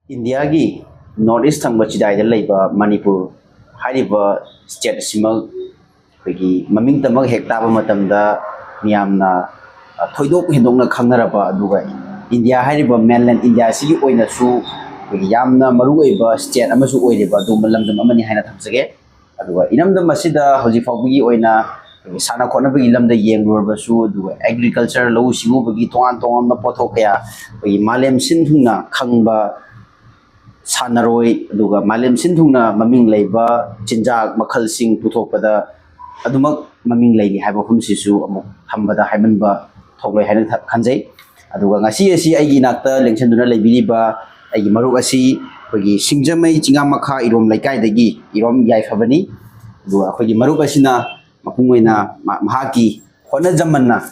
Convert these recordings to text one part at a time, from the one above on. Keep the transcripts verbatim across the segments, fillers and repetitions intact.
ꯏꯟꯗꯤꯌꯥꯒꯤ north east ꯊꯪꯕ ꯆꯤꯗꯥꯏꯗ ꯂꯩꯕ ꯃꯅꯤꯄꯨꯔ ꯍꯥꯏꯔꯤꯕ ꯁ꯭ꯇꯦꯠ ꯑꯁꯤꯃꯛ ꯑꯩꯈꯣꯏꯒꯤ ꯃꯃꯤꯡꯇꯃꯛ ꯍꯦꯛ ꯇꯥꯕ ꯃꯇꯝꯗ ꯃꯤꯌꯥꯝꯅ, ꯑ, ꯊꯣꯏꯗꯣꯛ ꯍꯦꯟꯗꯣꯛꯅ ꯈꯪꯅꯔꯕ, ꯑꯗꯨꯒ ꯏꯟꯗꯤꯌꯥ ꯍꯥꯏꯔꯤꯕ ꯃꯦꯟꯂꯦꯟ ꯏꯟꯗꯤꯌꯥ ꯑꯁꯤꯒꯤ ꯑꯣꯏꯅꯁꯨ ꯑꯩꯈꯣꯏꯒꯤ ꯌꯥꯝꯅ ꯃꯔꯨꯑꯣꯏꯕ ꯁ꯭ꯇꯦꯠ ꯑꯃꯁꯨ ꯑꯣꯏꯔꯤꯕ ꯑꯗꯨꯒꯨꯝꯕ ꯂꯝꯗꯝ ꯑꯃꯅꯤ ꯍꯥꯏꯅ ꯊꯝꯖꯒꯦ꯫ ꯑꯗꯨꯒ ꯏꯔꯝꯗꯝ ꯑꯁꯤꯗ ꯍꯧꯖꯤꯛ ꯐꯥꯎꯕꯒꯤ ꯑꯣꯏꯅ ꯑꯩꯈꯣꯏꯒꯤ ꯁꯥꯟꯅ ꯈꯣꯠꯅꯕꯒꯤ ꯂꯝꯗ ꯌꯦꯡꯂꯨꯔꯕꯁꯨ, ꯑꯗꯨꯒ ꯑꯦꯒ꯭ꯔꯤꯀꯜꯆꯔ, ꯂꯧꯎ ꯁꯤꯡꯎꯕꯒꯤ ꯇꯣꯉꯥꯟ ꯇꯣꯉꯥꯟꯕ ꯄꯣꯠꯊꯣꯛ ꯀꯌꯥ ꯑꯩꯈꯣꯏꯒꯤ ꯃꯥꯂꯦꯝ ꯁꯤꯟ ꯊꯨꯡꯅ ꯈꯪꯕ ꯁꯥꯟꯅꯔꯣꯏ, ꯑꯗꯨꯒ ꯃꯥꯂꯦꯝ ꯁꯤꯟ ꯊꯨꯡꯅ ꯃꯃꯤꯡ ꯂꯩꯕ ꯆꯤꯟꯖꯥꯛ ꯃꯈꯜꯁꯤꯡ ꯄꯨꯊꯣꯛꯄꯗ ꯑꯗꯨꯃꯛ ꯃꯃꯤꯡ ꯂꯩꯔꯤ ꯍꯥꯏꯕ ꯋꯥꯐꯝꯁꯤꯁꯨ ꯑꯃꯨꯛ ꯊꯝꯕꯗ ꯍꯥꯏꯃꯟꯕ ꯊꯣꯛꯂꯣꯏ ꯍꯥꯏꯅ ꯊ-, ꯈꯟꯖꯩ꯫ ꯑꯗꯨꯒ ꯉꯁꯤ ꯑꯁꯤ ꯑꯩꯒꯤ ꯏꯅꯥꯛꯇ ꯂꯦꯡꯁꯤꯟꯗꯨꯅ ꯂꯩꯕꯤꯔꯤꯕ ꯑꯩꯒꯤ ꯃꯔꯨꯞ ꯑꯁꯤ ꯑꯩꯈꯣꯏꯒꯤ ꯁꯤꯡꯖꯃꯩ ꯆꯤꯡꯉꯥꯃꯈꯥ ꯏꯔꯣꯝ ꯂꯩꯀꯥꯏꯗꯒꯤ ꯏꯔꯣꯝ ꯌꯥꯏꯐꯕꯅꯤ꯫ ꯑꯗꯨꯒ ꯑꯩꯈꯣꯏꯒꯤ ꯃꯔꯨꯞ ꯑꯁꯤꯅ ꯃꯄꯨꯡ ꯑꯣꯏꯅ ꯃ-, ꯃꯍꯥꯛꯀꯤ ꯍꯣꯠꯅꯖꯃꯟꯅ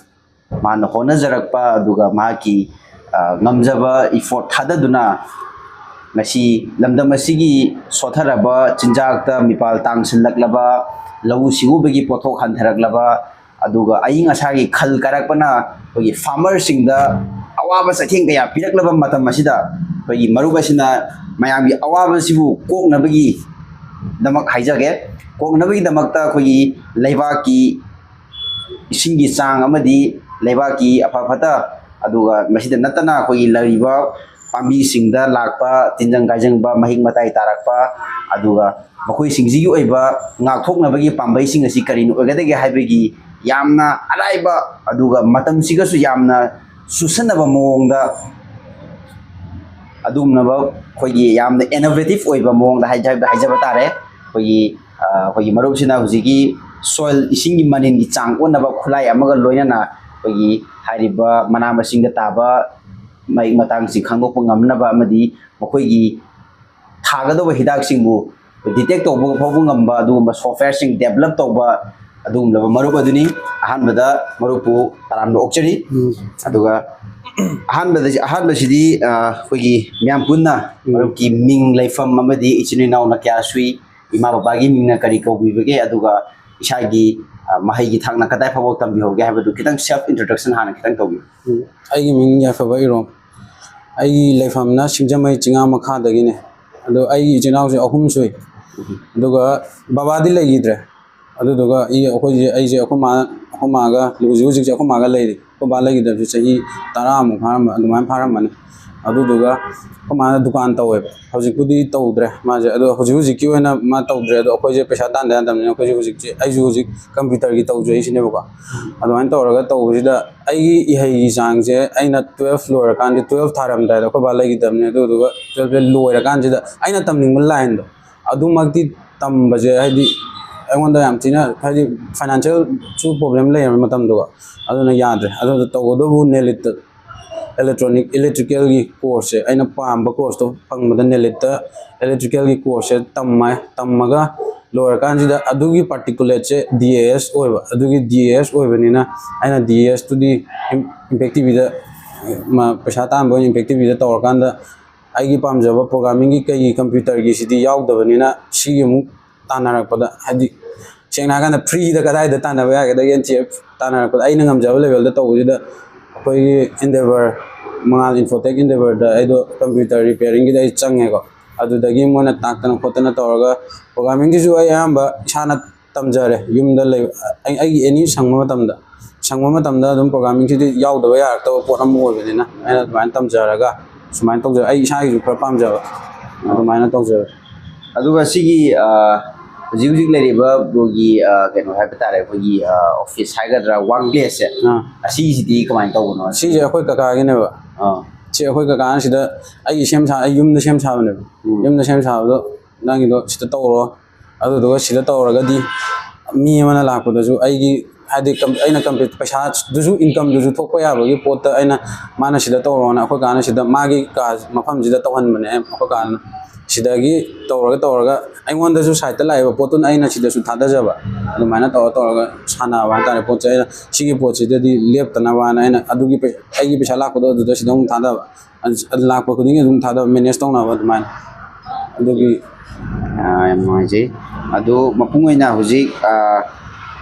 ꯃꯥꯅ ꯍꯣꯠꯅꯖꯔꯛꯄ, ꯑꯗꯨꯒ ꯃꯍꯥꯛꯀꯤ, ꯑ, ꯉꯝꯖꯕ ꯏꯐꯣꯔꯠ ꯊꯥꯗꯗꯨꯅ ꯉꯁꯤ ꯂꯝꯗꯝ ꯑꯁꯤꯒꯤ ꯁꯣꯠꯊꯔꯕ ꯆꯤꯟꯖꯥꯛꯇ ꯃꯤꯄꯥꯜ ꯇꯥꯡꯁꯤꯜꯂꯛꯂꯕ, ꯂꯧꯎ ꯁꯤꯡꯎꯕꯒꯤ ꯄꯣꯠꯊꯣꯛ ꯍꯟꯊꯔꯛꯂꯕ, ꯑꯗꯨꯒ ꯑꯏꯪ ꯑꯁꯥꯒꯤ ꯈꯜ ꯀꯥꯏꯔꯛꯄꯅ ꯑꯩꯈꯣꯏꯒꯤ ꯐꯥꯔꯃꯔꯁꯤꯡꯗ ꯑꯋꯥꯕ ꯆꯩꯊꯦꯡ ꯀꯌꯥ ꯄꯤꯔꯛꯂꯕ ꯃꯇꯝ ꯑꯁꯤꯗ, ꯑꯩꯈꯣꯏꯒꯤ ꯃꯔꯨꯞ ꯑꯁꯤꯅ ꯃꯌꯥꯝꯒꯤ ꯑꯋꯥꯕꯁꯤꯕꯨ ꯀꯣꯛꯅꯕꯒꯤꯗꯃꯛ ꯍꯥꯏꯖꯒꯦ, ꯀꯣꯛꯅꯕꯒꯤꯗꯃꯛꯇ ꯑꯩꯈꯣꯏꯒꯤ ꯂꯩꯕꯥꯛꯀꯤ ꯏꯁꯤꯡꯒꯤ ꯆꯥꯡ ꯑꯃꯗꯤ ꯂꯩꯕꯥꯛꯀꯤ ꯑꯐ ꯐꯠꯇ, ꯑꯗꯨꯒ ꯃꯁꯤꯗ ꯅꯠꯇꯅ ꯑꯩꯈꯣꯏꯒꯤ ꯂꯩꯔꯤꯕ ꯄꯥꯝꯕꯤꯁꯤꯡꯗ ꯂꯥꯛꯄ ꯇꯤꯟꯖꯪ ꯀꯥꯏꯖꯪꯕ, ꯃꯍꯤꯛ ꯃꯇꯥꯏ ꯇꯥꯔꯛꯄ, ꯑꯗꯨꯒ ꯃꯈꯣꯏꯁꯤꯡꯁꯤꯒꯤ ꯑꯣꯏꯕ ꯉꯥꯛꯊꯣꯛꯅꯕꯒꯤ ꯄꯥꯝꯕꯩꯁꯤꯡ ꯑꯁꯤ ꯀꯔꯤꯅ ꯑꯣꯏꯒꯗꯒꯦ ꯍꯥꯏꯕꯒꯤ ꯌꯥꯝꯅ ꯑꯔꯥꯏꯕ, ꯑꯗꯨꯒ ꯃꯇꯝꯁꯤꯒꯁꯨ ꯌꯥꯝꯅ ꯆꯨꯁꯟꯅꯕ ꯃꯑꯣꯡꯗ, ꯑꯗꯨꯒꯨꯝꯂꯕ ꯑꯩꯈꯣꯏꯒꯤ ꯌꯥꯝꯅ ꯏꯅꯣꯚꯦꯇꯤꯚ ꯑꯣꯏꯕ ꯃꯑꯣꯡꯗ ꯍꯥꯏꯖ-, ꯍꯥꯏꯖꯕ ꯇꯥꯔꯦ꯫ ꯑꯩꯈꯣꯏꯒꯤ, ꯑ, ꯑꯩꯈꯣꯏꯒꯤ ꯃꯔꯨꯞꯁꯤꯅ ꯍꯧꯖꯤꯛꯀꯤ ꯁꯣꯏꯜ, ꯏꯁꯤꯡꯒꯤ ꯃꯅꯤꯟꯒꯤ ꯆꯥꯡ ꯑꯣꯟꯅꯕ ꯈꯨꯠꯂꯥꯏ ꯑꯃꯒ ꯂꯣꯏꯅꯅ ꯑꯩꯈꯣꯏꯒꯤ ꯍꯥꯏꯔꯤꯕ ꯃꯅꯥ ꯃꯁꯤꯡꯗ ꯇꯥꯕ ꯃꯍꯤꯛ ꯃꯇꯥꯡꯁꯤ ꯈꯪꯗꯣꯛꯄ ꯉꯝꯅꯕ ꯑꯃꯗꯤ ꯃꯈꯣꯏꯒꯤ ꯊꯥꯒꯗꯧꯕ ꯍꯤꯗꯥꯛꯁꯤꯡꯕꯨ ꯗꯤꯇꯦꯛ ꯇꯧꯕ ꯐꯥꯎꯕ ꯉꯝꯕ ꯑꯗꯨꯒꯨꯝꯕ ꯁꯣꯐꯋꯦꯌꯔꯁꯤꯡ ꯗꯦꯕꯂꯞ ꯇꯧꯕ ꯑꯗꯨꯒꯨꯝꯂꯕ ꯃꯔꯨꯞ ꯑꯗꯨꯅꯤ꯫ ꯑꯍꯥꯟꯕꯗ ꯃꯔꯨꯞꯄꯨ ꯇꯔꯥꯝꯅ ꯑꯣꯛꯆꯔꯤ꯫ ꯎꯝ꯫ ꯑꯗꯨꯒ ꯑꯍꯥꯟꯕꯗ, ꯑꯍꯥꯟꯕꯁꯤꯗꯤ, ꯑ, ꯑꯩꯈꯣꯏꯒꯤ ꯃꯤꯌꯥꯝ ꯄꯨꯟꯅ ꯎꯝ꯫ ꯃꯔꯨꯞꯀꯤ ꯃꯤꯡ, ꯂꯩꯐꯝ ꯑꯃꯗꯤ ꯏꯆꯤꯟ ꯏꯅꯥꯎꯅ ꯀꯌꯥ ꯁꯨꯏ, ꯏꯃꯥ ꯕꯕꯥꯒꯤ ꯃꯤꯡꯅ ꯀꯔꯤ ꯀꯧꯕꯤꯕꯒꯦ, ꯑꯗꯨꯒ ꯏꯁꯥꯒꯤ, ꯑ, ꯃꯍꯩꯒꯤ ꯊꯥꯛꯅ ꯀꯗꯥꯏ ꯐꯥꯎꯕ ꯇꯝꯕꯤꯍꯧꯒꯦ ꯍꯥꯏꯕꯗꯨ ꯈꯤꯇꯪ ꯁꯦꯜꯐ ꯏꯟꯇ꯭ꯔꯣꯗꯛꯁꯟ ꯍꯥꯟꯅ ꯈꯤꯇꯪ ꯇꯧꯕꯤꯌꯨ꯫ ꯎꯝ꯫ ꯑꯩꯒꯤ ꯃꯤꯡ ꯌꯥꯏꯐꯕ ꯏꯔꯣꯝ꯫ ꯑꯩꯒꯤ ꯂꯩꯐꯝꯅ ꯁꯤꯡꯖꯃꯩ ꯆꯤꯡꯉꯥ ꯃꯈꯥꯗꯒꯤꯅꯦ꯫ ꯑꯗꯣ ꯑꯩꯒꯤ ꯏꯆꯤꯟ ꯏꯅꯥꯎꯁꯦ ꯑꯍꯨꯝ ꯁꯨꯏ꯫ ꯑꯗꯨꯒ ꯕꯕꯥꯗꯤ ꯂꯩꯈꯤꯗ꯭ꯔꯦ꯫ ꯑꯗꯨꯗꯨꯒ ꯑꯩ, ꯑꯩꯈꯣꯏꯁꯦ, ꯑꯩꯁꯦ ꯑꯩꯈꯣꯏ ꯃꯥ, ꯑꯩꯈꯣꯏ ꯃꯥꯒ ꯍꯧꯖꯤꯛ ꯍꯧꯖꯤꯛꯁꯦ ꯑꯩꯈꯣꯏ ꯃꯥꯒ ꯂꯩꯔꯤ꯫ ꯑꯩꯈꯣꯏ ꯕꯥ ꯂꯩꯈꯤꯗꯕꯁꯦ ꯆꯍꯤ ꯇꯔꯥꯃꯨꯛ ꯐꯥꯔꯝꯕ, ꯑꯗꯨꯃꯥꯏꯅ ꯐꯥꯔꯝꯃꯅꯤ꯫ ꯑꯗꯨꯗꯨꯒ ꯑꯩꯈꯣꯏ ꯃꯥꯅ ꯗꯨꯀꯥꯟ ꯇꯧꯋꯦꯕ꯫ ꯍꯧꯖꯤꯛꯄꯨꯗꯤ ꯇꯧꯗ꯭ꯔꯦ ꯃꯥꯁꯦ꯫ ꯑꯗꯣ ꯍꯧꯖꯤꯛ ꯍꯧꯖꯤꯛꯀꯤ ꯑꯣꯏꯅ ꯃꯥ ꯇꯧꯗ꯭ꯔꯦ꯫ ꯑꯗꯣ ꯑꯩꯈꯣꯏꯁꯦ ꯄꯩꯁꯥ ꯇꯥꯟꯗ ꯌꯥꯗꯕꯅꯤꯅ ꯑꯩꯈꯣꯏꯁꯦ ꯍꯧꯖꯤꯛꯁꯦ, ꯑꯩꯁꯨ ꯍꯧꯖꯤꯛ ꯀꯝꯄ꯭ꯌꯨꯇꯔꯒꯤ ꯇꯧꯖꯩꯁꯤꯅꯦꯕꯀꯣ꯫ ꯑꯗꯨꯃꯥꯏꯅ ꯇꯧꯔꯒ ꯇꯧꯕꯁꯤꯗ ꯑꯩꯒꯤ ꯏꯍꯩꯒꯤ ꯆꯥꯡꯁꯦ ꯑꯩꯅ ꯇꯨꯋꯦꯜꯐ ꯂꯣꯏꯔꯀꯥꯟꯗ, ꯇꯨꯋꯦꯜꯐ ꯊꯥꯔꯝꯗꯥꯏꯗ ꯑꯩꯈꯣꯏ ꯕꯥ ꯂꯩꯈꯤꯗꯕꯅꯦ꯫ ꯑꯗꯨꯗꯨꯒ ꯇꯨꯋꯦꯜꯐꯁꯦ ꯂꯣꯏꯔꯀꯥꯟꯁꯤꯗ ꯑꯩꯅ ꯇꯝꯅꯤꯡꯕ ꯂꯥꯏꯟꯗꯣ ꯑꯗꯨꯃꯛꯇꯤ ꯇꯝꯕꯁꯦ, ꯍꯥꯏꯗꯤ, ꯑꯩꯉꯣꯟꯗ ꯌꯥꯝ ꯊꯤꯅ, ꯍꯥꯏꯗꯤ, ꯐꯥꯏꯅꯥꯟꯁꯤꯌꯦꯜꯁꯨ ꯄ꯭ꯔꯣꯕ꯭ꯂꯦꯝ ꯂꯩꯔꯕ ꯃꯇꯝꯗꯨꯒ꯫ ꯑꯗꯨꯅ ꯌꯥꯗ꯭ꯔꯦ꯫ ꯑꯗꯨꯅ ꯇꯧꯕꯇꯕꯨ ꯅꯦꯂꯤꯠꯇ ꯏꯂꯦꯛꯇ꯭ꯔꯣꯅꯤꯛ, ꯏꯂꯦꯛꯇ꯭ꯔꯤꯀꯦꯜꯒꯤ ꯀꯣꯔꯁꯁꯦ, ꯑꯩꯅ ꯄꯥꯝꯕ ꯀꯣꯔꯁꯇꯣ ꯐꯪꯕꯗ ꯅꯦꯂꯤꯠꯇ ꯏꯂꯦꯛꯇ꯭ꯔꯤꯀꯦꯜꯒꯤ ꯀꯣꯔꯁꯁꯦ ꯇꯝꯃꯦ꯫ ꯇꯝꯃꯒ ꯂꯣꯏꯔꯀꯥꯟꯁꯤꯗ ꯑꯗꯨꯒꯤ ꯄꯥꯔꯇꯤꯀꯨꯂꯦꯠꯁꯦ ꯗꯤ ꯑꯦ ꯑꯦꯁ ꯑꯣꯏꯕ꯫ ꯑꯗꯨꯒꯤ ꯗꯤ ꯑꯦ ꯑꯦꯁ ꯑꯣꯏꯕꯅꯤꯅ ꯑꯩꯅ ꯗꯤ ꯑꯦ ꯑꯦꯁꯇꯨꯗꯤ ꯏꯝ-, ꯏꯝꯄꯦꯛ ꯇꯤ ꯚꯤꯗ, ꯃ-, ꯄꯩꯁꯥ ꯇꯥꯟꯕ ꯑꯣꯏꯅ ꯏꯝꯄꯦꯛ ꯇꯤ ꯚꯤꯗ ꯇꯧꯔꯀꯥꯟꯗ ꯑꯩꯒꯤ ꯄꯥꯝꯖꯕ ꯄ꯭ꯔꯣꯒ꯭ꯔꯥꯃꯤꯡꯒꯤ ꯀꯩꯒꯤ ꯀꯝꯄ꯭ꯌꯨꯇꯔꯒꯤꯁꯤꯗꯤ ꯌꯥꯎꯗꯕꯅꯤꯅ ꯁꯤꯒꯤ ꯑꯃꯨꯛ ꯇꯥꯟꯅꯔꯛꯄꯗ, ꯍꯥꯏꯗꯤ, ꯁꯦꯡꯅ ꯍꯥꯏꯔꯀꯥꯟꯗ ꯐ꯭ꯔꯤꯗ ꯀꯗꯥꯏꯗ ꯇꯥꯟꯅꯕ ꯌꯥꯒꯗꯒꯦꯅ ꯊꯤ-, ꯇꯥꯟꯅꯔꯛꯄꯗ ꯑꯩꯅ ꯉꯝꯖꯕ ꯂꯦꯕꯦꯜꯗ ꯇꯧꯕꯁꯤꯗ ꯑꯩꯈꯣꯏꯒꯤ ꯏꯟꯗꯦꯚꯔ, ꯃꯉꯥꯜ ꯏꯟꯐꯣꯇꯦꯛ ꯏꯟꯗꯦꯚꯔꯗ ꯑꯩꯗꯣ ꯀꯝꯄ꯭ꯌꯨꯇꯔ ꯔꯤꯄꯤꯌꯥꯔꯤꯡꯒꯤꯗ ꯑꯩ ꯆꯪꯉꯦꯀꯣ꯫ ꯑꯗꯨꯗꯒꯤ ꯃꯣꯏꯅ ꯇꯥꯛꯇꯅ ꯈꯣꯠꯇꯅ ꯇꯧꯔꯒ ꯄ꯭ꯔꯣꯒ꯭ꯔꯥꯃꯤꯡꯁꯤꯁꯨ ꯑꯩ ꯑꯌꯥꯝꯕ ꯏꯁꯥꯅ ꯇꯝꯖꯔꯦ꯫ ꯌꯨꯝꯗ ꯂꯩ-, ꯑꯩ-, ꯑꯩꯒꯤ ꯑꯦꯅꯤ ꯁꯪꯕ ꯃꯇꯝꯗ, ꯁꯪꯕ ꯃꯇꯝꯗ ꯑꯗꯨꯝ ꯄ꯭ꯔꯣꯒ꯭ꯔꯥꯃꯤꯡꯁꯤꯗꯤ ꯌꯥꯎꯗꯕ ꯌꯥꯔꯛꯇꯕ ꯄꯣꯠ ꯑꯃ ꯑꯣꯏꯕꯅꯤꯅ ꯑꯩꯅ ꯑꯗꯨꯃꯥꯏꯅ ꯇꯝꯖꯔꯒ ꯁꯨꯃꯥꯏꯅ ꯇꯧꯖꯔꯦ꯫ ꯑꯩ ꯏꯁꯥꯒꯤꯁꯨ ꯈꯔ ꯄꯥꯝꯖꯕ ꯑꯗꯨꯃꯥꯏꯅ ꯇꯧꯖꯔꯦ꯫ ꯑꯗꯨꯒ ꯁꯤꯒꯤ, ꯑ, ꯍꯧꯖꯤꯛ ꯍꯧꯖꯤꯛ ꯂꯩꯔꯤꯕ ꯕ꯭ꯔꯣꯒꯤ, ꯑ, ꯀꯩꯅꯣ ꯍꯥꯏꯕ ꯇꯥꯔꯦ, ꯑꯩꯈꯣꯏꯒꯤ, ꯑ, ꯑꯣꯐꯤꯁ ꯍꯥꯏꯒꯗ꯭ꯔꯥ, ꯋꯥꯔꯛ ꯄ꯭ꯂꯦꯁꯁꯦ, ꯑꯥ꯫ ꯑꯁꯤꯒꯤꯁꯤꯗꯤ ꯀꯃꯥꯏꯅ ꯇꯧꯕꯅꯣ? ꯁꯤꯁꯦ ꯑꯩꯈꯣꯏ ꯀꯀꯥꯒꯤꯅꯦꯕ꯫ ꯑꯥ꯫ ꯁꯤ ꯑꯩꯈꯣꯏ ꯀꯀꯥꯅ ꯁꯤꯗ ꯑꯩꯒꯤ ꯁꯦꯝ ꯁꯥ-, ꯑꯩ ꯌꯨꯝꯗ ꯁꯦꯝ ꯁꯥꯕꯅꯦꯕ꯫ ꯎꯝ꯫ ꯌꯨꯝꯗ ꯁꯦꯝ ꯁꯥꯕꯗꯣ, "ꯅꯪꯒꯤꯗꯣ ꯁꯤꯗ ꯇꯧꯔꯣ, ꯑꯗꯨꯗꯨꯒ ꯁꯤꯗ ꯇꯧꯔꯒꯗꯤ ꯃꯤ ꯑꯃꯅ ꯂꯥꯛꯄꯗꯁꯨ ꯑꯩꯒꯤ, ꯍꯥꯏꯗꯤ, ꯀꯝ-, ꯑꯩꯅ ꯀꯝꯄꯤ-, ꯄꯩꯁꯥꯗꯨꯁꯨ, ꯏꯟꯀꯝꯗꯨꯁꯨ ꯊꯣꯛꯄ ꯌꯥꯕꯒꯤ ꯄꯣꯠꯇ ꯑꯩꯅ, ꯃꯥꯅ ꯁꯤꯗ ꯇꯧꯔꯣꯅ ꯑꯩꯈꯣꯏ ꯀꯥꯅ ꯁꯤꯗ ꯃꯥꯒꯤ ꯀꯥ ꯃꯐꯝꯁꯤꯗ ꯇꯧꯍꯟꯕꯅꯦ ꯑꯩꯈꯣꯏ ꯀꯥꯅ꯫ ꯁꯤꯗꯒꯤ ꯇꯧꯔꯒ ꯇꯧꯔꯒ ꯑꯩꯉꯣꯟꯗꯁꯨ ꯁꯥꯏꯠꯇ ꯂꯥꯛꯏꯕ ꯄꯣꯠꯇꯨꯅ ꯑꯩꯅ ꯁꯤꯗꯁꯨ ꯊꯥꯗꯖꯕ꯫ ꯑꯗꯨꯃꯥꯏꯅ ꯇꯧꯔ ꯇꯧꯔꯒ ꯁꯥꯟꯅꯕ ꯍꯥꯏꯇꯥꯔꯦ ꯄꯣꯠꯁꯦ꯫ ꯑꯩꯅ ꯁꯤꯒꯤ ꯄꯣꯠꯁꯤꯗꯗꯤ ꯂꯦꯞꯇꯅꯕꯅ ꯑꯩꯅ ꯑꯗꯨꯒꯤ ꯄꯩ-, ꯑꯩꯒꯤ ꯄꯩꯁꯥ ꯂꯥꯛꯄꯗꯣ ꯑꯗꯨꯗ ꯁꯤꯗ ꯑꯃꯨꯛ ꯊꯥꯗꯕ꯫ ꯑꯗꯨ, ꯑꯗꯨ ꯂꯥꯛꯄ ꯈꯨꯗꯤꯡꯒꯤ ꯑꯗꯨꯝ ꯊꯥꯗꯕ, ꯃꯦꯅꯦꯖ ꯇꯧꯅꯕ ꯑꯗꯨꯃꯥꯏꯅ꯫ ꯑꯗꯨꯒꯤ ꯑ, ꯌꯥꯝ ꯅꯨꯡꯉꯥꯏꯖꯩ꯫ ꯑꯗꯨ ꯃꯄꯨꯡ ꯑꯣꯏꯅ ꯍꯧꯖꯤꯛ, ꯑ,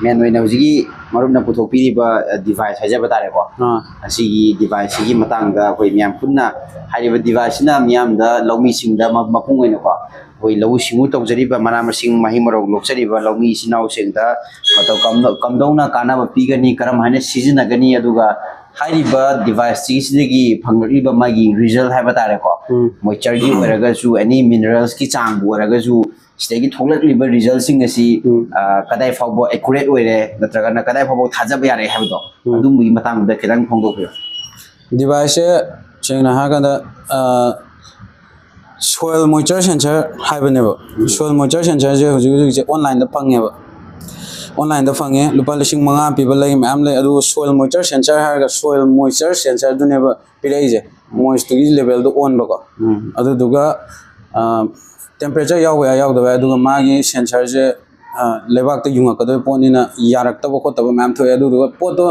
ꯃꯦꯟ ꯑꯣꯏꯅ ꯍꯧꯖꯤꯛꯀꯤ ꯃꯔꯨꯞꯅ ꯄꯨꯊꯣꯛꯄꯤꯔꯤꯕ ꯗꯤꯚꯥꯏꯁ ꯍꯥꯏꯖꯕ ꯇꯥꯔꯦꯀꯣ꯫ ꯑꯥ ꯑꯁꯤꯒꯤ ꯗꯤꯚꯥꯏꯁꯁꯤꯒꯤ ꯃꯇꯥꯡꯗ ꯑꯩꯈꯣꯏ ꯃꯌꯥꯝ ꯄꯨꯟꯅ, ꯍꯥꯏꯔꯤꯕ ꯗꯤꯚꯥꯏꯁꯁꯤꯅ ꯃꯤꯌꯥꯝꯗ, ꯂꯧꯃꯤꯁꯤꯡꯗ ꯃ- ꯃꯄꯨꯡ ꯑꯣꯏꯅꯀꯣ, ꯑꯩꯈꯣꯏ ꯂꯧꯎ ꯁꯤꯡꯎ ꯇꯧꯖꯔꯤꯕ, ꯃꯅꯥ ꯃꯁꯤꯡ, ꯃꯍꯩ ꯃꯔꯣꯡ ꯂꯣꯛꯆꯔꯤꯕ ꯂꯧꯃꯤ ꯏꯆꯤꯟ ꯏꯅꯥꯎꯁꯤꯡꯗ ꯃꯇꯧ ꯀꯝꯗ- ꯀꯝꯗꯧꯅ ꯀꯥꯟꯅꯕ ꯄꯤꯒꯅꯤ, ꯀꯔꯝ ꯍꯥꯏꯅ ꯁꯤꯖꯤꯟꯅꯒꯅꯤ, ꯑꯗꯨꯒ ꯍꯥꯏꯔꯤꯕ ꯗꯤꯚꯥꯏꯁꯁꯤꯡꯁꯤꯗꯒꯤ ꯐꯪꯂꯛꯂꯤꯕ ꯃꯥꯒꯤ ꯔꯤꯖꯜ ꯍꯥꯏꯕ ꯇꯥꯔꯦꯀꯣ, ꯎꯝ ꯃꯣꯏꯆꯔꯒꯤ ꯑꯣꯏꯔꯒꯁꯨ, ꯑꯦꯅꯤ ꯃꯤꯅꯔꯦꯜꯁꯀꯤ ꯆꯥꯡꯕꯨ ꯑꯣꯏꯔꯒꯁꯨ, ꯁꯤꯗꯒꯤ ꯊꯣꯛꯂꯛꯂꯤꯕ ꯔꯤꯖꯜꯁꯤꯡ ꯑꯁꯤ ꯎꯝ ꯑ, ꯀꯗꯥꯏ ꯐꯥꯎꯕ ꯑꯦꯀꯨꯔꯦꯠ ꯑꯣꯏꯔꯦ ꯅꯠꯇ꯭ꯔꯒꯅ ꯀꯗꯥꯏ ꯐꯥꯎꯕ ꯊꯥꯖꯕ ꯌꯥꯔꯦ ꯍꯥꯏꯕꯗꯣ, ꯎꯝ ꯑꯗꯨꯝꯕꯒꯤ ꯃꯇꯥꯡꯗ ꯈꯤꯇꯪ ꯐꯣꯡꯗꯣꯛꯄꯤꯌꯨ꯫ ꯗꯤꯚꯥꯏꯁꯁꯦ ꯁꯦꯡꯅ ꯍꯥꯏꯔꯀꯥꯟꯗ ꯁꯣꯏꯜ ꯃꯣꯏꯆꯔ ꯁꯦꯟꯁꯔ ꯍꯥꯏꯕꯅꯦꯕ꯫ ꯁꯣꯏꯜ ꯃꯣꯏꯆꯔ ꯁꯦꯟꯁꯔꯁꯦ ꯍꯧꯖꯤꯛ ꯍꯧꯖꯤꯛꯁꯦ ꯑꯣꯟꯂꯥꯏꯟꯗ ꯐꯪꯉꯦꯕ꯫ ꯑꯣꯟꯂꯥꯏꯟꯗ ꯐꯪꯉꯦ, ꯂꯨꯄꯥ ꯂꯤꯁꯤꯡ ꯃꯉꯥ ꯄꯤꯕ ꯂꯩ ꯃꯌꯥꯝ ꯂꯩ꯫ ꯑꯗꯨꯒ ꯁꯣꯏꯜ ꯃꯣꯏꯆꯔ ꯁꯦꯟꯁꯔ ꯍꯥꯏꯔꯒ ꯁꯣꯏꯜ ꯃꯣꯏꯆꯔ ꯁꯦꯟꯁꯔꯗꯨꯅꯦꯕ ꯄꯤꯔꯛꯏꯁꯦ, ꯃꯣꯏꯁꯇꯨꯒꯤ ꯂꯦꯚꯦꯜꯗꯣ ꯑꯣꯟꯕꯀꯣ꯫ ꯎꯝ ꯑꯗꯨꯗꯨꯒ ꯇꯦꯝꯄꯔꯦꯆꯔ ꯌꯥꯎꯕ ꯌꯥꯏ, ꯌꯥꯎꯗꯕ ꯌꯥꯏ꯫ ꯑꯗꯨꯒ ꯃꯥꯒꯤ ꯁꯦꯟꯁꯔꯁꯦ ꯂꯩꯕꯥꯛꯇ ꯌꯨꯡꯉꯛꯀꯗꯣꯏ ꯄꯣꯠꯅꯤꯅ ꯌꯥꯔꯛꯇꯕ ꯈꯣꯠꯇꯕ ꯃꯌꯥꯝ ꯊꯣꯛꯑꯦ꯫ ꯑꯗꯨꯗꯨꯒ ꯄꯣꯠꯇꯣ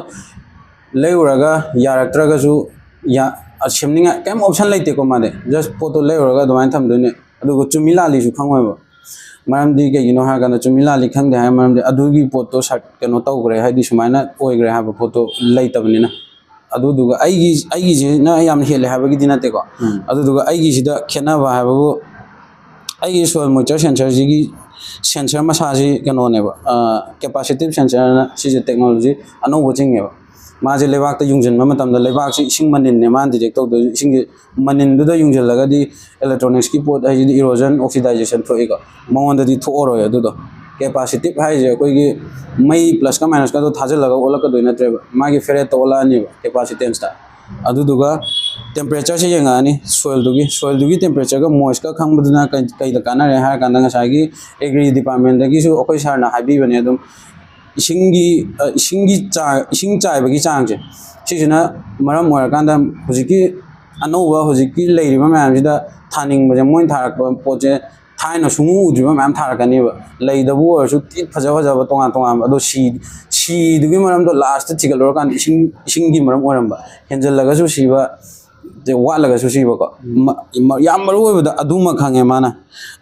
ꯂꯩꯔꯨꯔꯒ ꯌꯥꯔꯛꯇ꯭ꯔꯒꯁꯨ ꯌꯥ- ꯁꯦꯝꯅꯤꯡꯉꯥꯏ ꯀꯩꯝ ꯑꯣꯞꯁꯟ ꯂꯩꯇꯦꯀꯣ꯫ ꯃꯥꯗꯤ ꯖꯁ ꯄꯣꯠꯇꯣ ꯂꯩꯔꯨꯔꯒ ꯑꯗꯨꯃꯥꯏꯅ ꯊꯝꯗꯣꯏꯅꯦ꯫ ꯑꯗꯨꯒ ꯆꯨꯝꯃꯤ ꯂꯥꯜꯂꯤꯁꯨ ꯈꯪꯉꯣꯏꯕ꯫ ꯃꯔꯝꯗꯤ ꯀꯩꯒꯤꯅꯣ ꯍꯥꯏꯔꯀꯥꯟꯗ ꯆꯨꯝꯃꯤ ꯂꯥꯜꯂꯤ ꯈꯪꯗꯦ ꯍꯥꯏꯕ ꯃꯔꯝꯗꯤ ꯑꯗꯨꯒꯤ ꯄꯣꯠꯇꯣ ꯁꯔ- ꯀꯩꯅꯣ ꯇꯧꯈ꯭ꯔꯦ, ꯍꯥꯏꯗꯤ ꯁꯨꯃꯥꯏꯅ ꯑꯣꯏꯈ꯭ꯔꯦ ꯍꯥꯏꯕ ꯄꯣꯠꯇꯣ ꯂꯩꯇꯕꯅꯤꯅ꯫ ꯑꯗꯨꯗꯨꯒ ꯑꯩꯒꯤ ꯑꯩꯒꯤꯁꯤꯅ ꯌꯥꯝ ꯍꯦꯜꯂꯦ ꯍꯥꯏꯕꯒꯤꯗꯤ ꯅꯠꯇꯦꯀꯣ꯫ ꯎꯝ ꯑꯗꯨꯗꯨꯒ ꯑꯩꯒꯤꯁꯤꯗ ꯈꯦꯠꯅꯕ ꯍꯥꯏꯕꯕꯨ, ꯑꯩꯒꯤ ꯁꯣꯏꯜ ꯃꯣꯏꯆꯔ ꯁꯦꯟꯁꯔꯁꯤꯒꯤ ꯁꯦꯟꯁꯔ ꯃꯁꯥꯁꯤ ꯀꯩꯅꯣꯅꯦꯕ, ꯀꯦꯄꯥꯁꯤꯇꯤꯞ ꯁꯦꯟꯁꯔꯅ, ꯁꯤꯁꯦ ꯇꯦꯛꯅꯣꯂꯣꯖꯤ ꯑꯅꯧꯕ ꯆꯤꯡꯉꯦꯕ꯫ ꯃꯥꯁꯦ ꯂꯩꯕꯥꯛꯇ ꯌꯨꯡꯁꯤꯟꯕ ꯃꯇꯝꯗ ꯂꯩꯕꯥꯛꯁꯤ ꯏꯁꯤꯡ ꯃꯅꯤꯟꯅꯦ ꯃꯥꯅ ꯗꯤꯇꯦꯛ ꯇꯧꯗꯣꯏꯁꯦ꯫ ꯏꯁꯤꯡꯁꯤ ꯃꯅꯤꯟꯗꯨꯗ ꯌꯨꯡꯁꯤꯜꯂꯒꯗꯤ ꯏꯂꯦꯛꯇ꯭ꯔꯣꯅꯤꯛꯁꯀꯤ ꯄꯣꯠ ꯍꯥꯏꯁꯤꯗꯤ ꯏꯔꯣꯖꯟ ꯑꯣꯛꯁꯤꯗꯥꯏꯖꯦꯁꯟ ꯊꯣꯛꯏꯀꯣ, ꯃꯉꯣꯟꯗꯗꯤ ꯊꯣꯛꯑꯔꯣꯏ꯫ ꯑꯗꯨꯗꯣ ꯀꯦꯄꯥꯁꯤꯇꯤꯞ ꯍꯥꯏꯁꯦ ꯑꯩꯈꯣꯏꯒꯤ ꯃꯩ ꯄ꯭ꯂꯁꯀ ꯃꯥꯏꯅꯁꯀꯗꯣ ꯊꯥꯖꯤꯜꯂꯒ ꯑꯣꯜꯂꯛꯀꯗꯣꯏ ꯅꯠꯇ꯭ꯔꯦꯕ, ꯃꯥꯒꯤ ꯐꯦꯔꯦꯠꯇ ꯑꯣꯜꯂꯛꯑꯅꯤꯕ, ꯀꯦꯄꯥꯁꯤꯇꯦꯟꯁꯇ꯫ ꯑꯗꯨꯗꯨꯒ ꯇꯦꯝꯄꯔꯦꯆꯔꯁꯦ ꯌꯦꯡꯉꯛꯑꯅꯤ ꯁꯣꯏꯜꯗꯨꯒꯤ꯫ ꯁꯣꯏꯜꯗꯨꯒꯤ ꯇꯦꯝꯄꯔꯦꯆꯔꯒ ꯃꯣꯏꯁꯀ ꯈꯪꯕꯗꯨꯅ ꯀꯩ- ꯀꯩꯗ ꯀꯥꯟꯅꯔꯦ ꯍꯥꯏꯔ ꯀꯥꯟꯗ, ꯉꯁꯥꯏꯒꯤ ꯑꯦꯒ꯭ꯔꯤ ꯗꯤꯄꯥꯔꯠꯃꯦꯟꯗꯒꯤꯁꯨ ꯑꯩꯈꯣꯏ ꯁꯥꯔꯅ ꯍꯥꯏꯕꯤꯕꯅꯦ ꯑꯗꯨꯝ, ꯏꯁꯤꯡꯒꯤ ꯑ, ꯏꯁꯤꯡꯒꯤ ꯆꯥ- ꯏꯁꯤꯡ ꯆꯥꯏꯕꯒꯤ ꯆꯥꯡꯁꯦ, ꯁꯤꯁꯤꯅ ꯃꯔꯝ ꯑꯣꯏꯔꯀꯥꯟꯗ ꯍꯧꯖꯤꯛꯀꯤ ꯑꯅꯧꯕ ꯍꯧꯖꯤꯛꯀꯤ ꯂꯩꯔꯤꯕ ꯃꯌꯥꯝꯁꯤꯗ ꯊꯥꯅꯤꯡꯕꯁꯦ, ꯃꯣꯏꯅ ꯊꯥꯔꯛꯄ ꯄꯣꯠꯁꯦ ꯊꯥꯏꯅ ꯁꯨꯡꯎ ꯎꯗ꯭ꯔꯤꯕ ꯃꯌꯥꯝ ꯊꯥꯔꯛꯀꯅꯦꯕ꯫ ꯂꯩꯗꯕꯨ ꯑꯣꯏꯔꯁꯨ ꯇꯤꯠ ꯐꯖ ꯐꯖꯕ ꯇꯣꯉꯥꯟ ꯇꯣꯉꯥꯟꯕ꯫ ꯑꯗꯣ ꯁꯤ- ꯁꯤꯗꯨꯒꯤ ꯃꯔꯝꯗꯣ ꯂꯥꯁꯇ ꯊꯤꯒꯠꯂꯨꯔꯀꯥꯟꯗ ꯏꯁꯤꯡ ꯏꯁꯤꯡꯒꯤ ꯃꯔꯝ ꯑꯣꯏꯔꯝꯕ, ꯍꯦꯟꯖꯜꯂꯒꯁꯨ ꯁꯤꯕ, ꯁꯦ ꯋꯥꯠꯂꯒꯁꯨ ꯁꯤꯕꯀꯣ꯫ ꯃ- ꯃ- ꯌꯥꯝ ꯃꯔꯨ ꯑꯣꯏꯕꯗ ꯑꯗꯨꯃ ꯈꯪꯉꯦ ꯃꯥꯅ꯫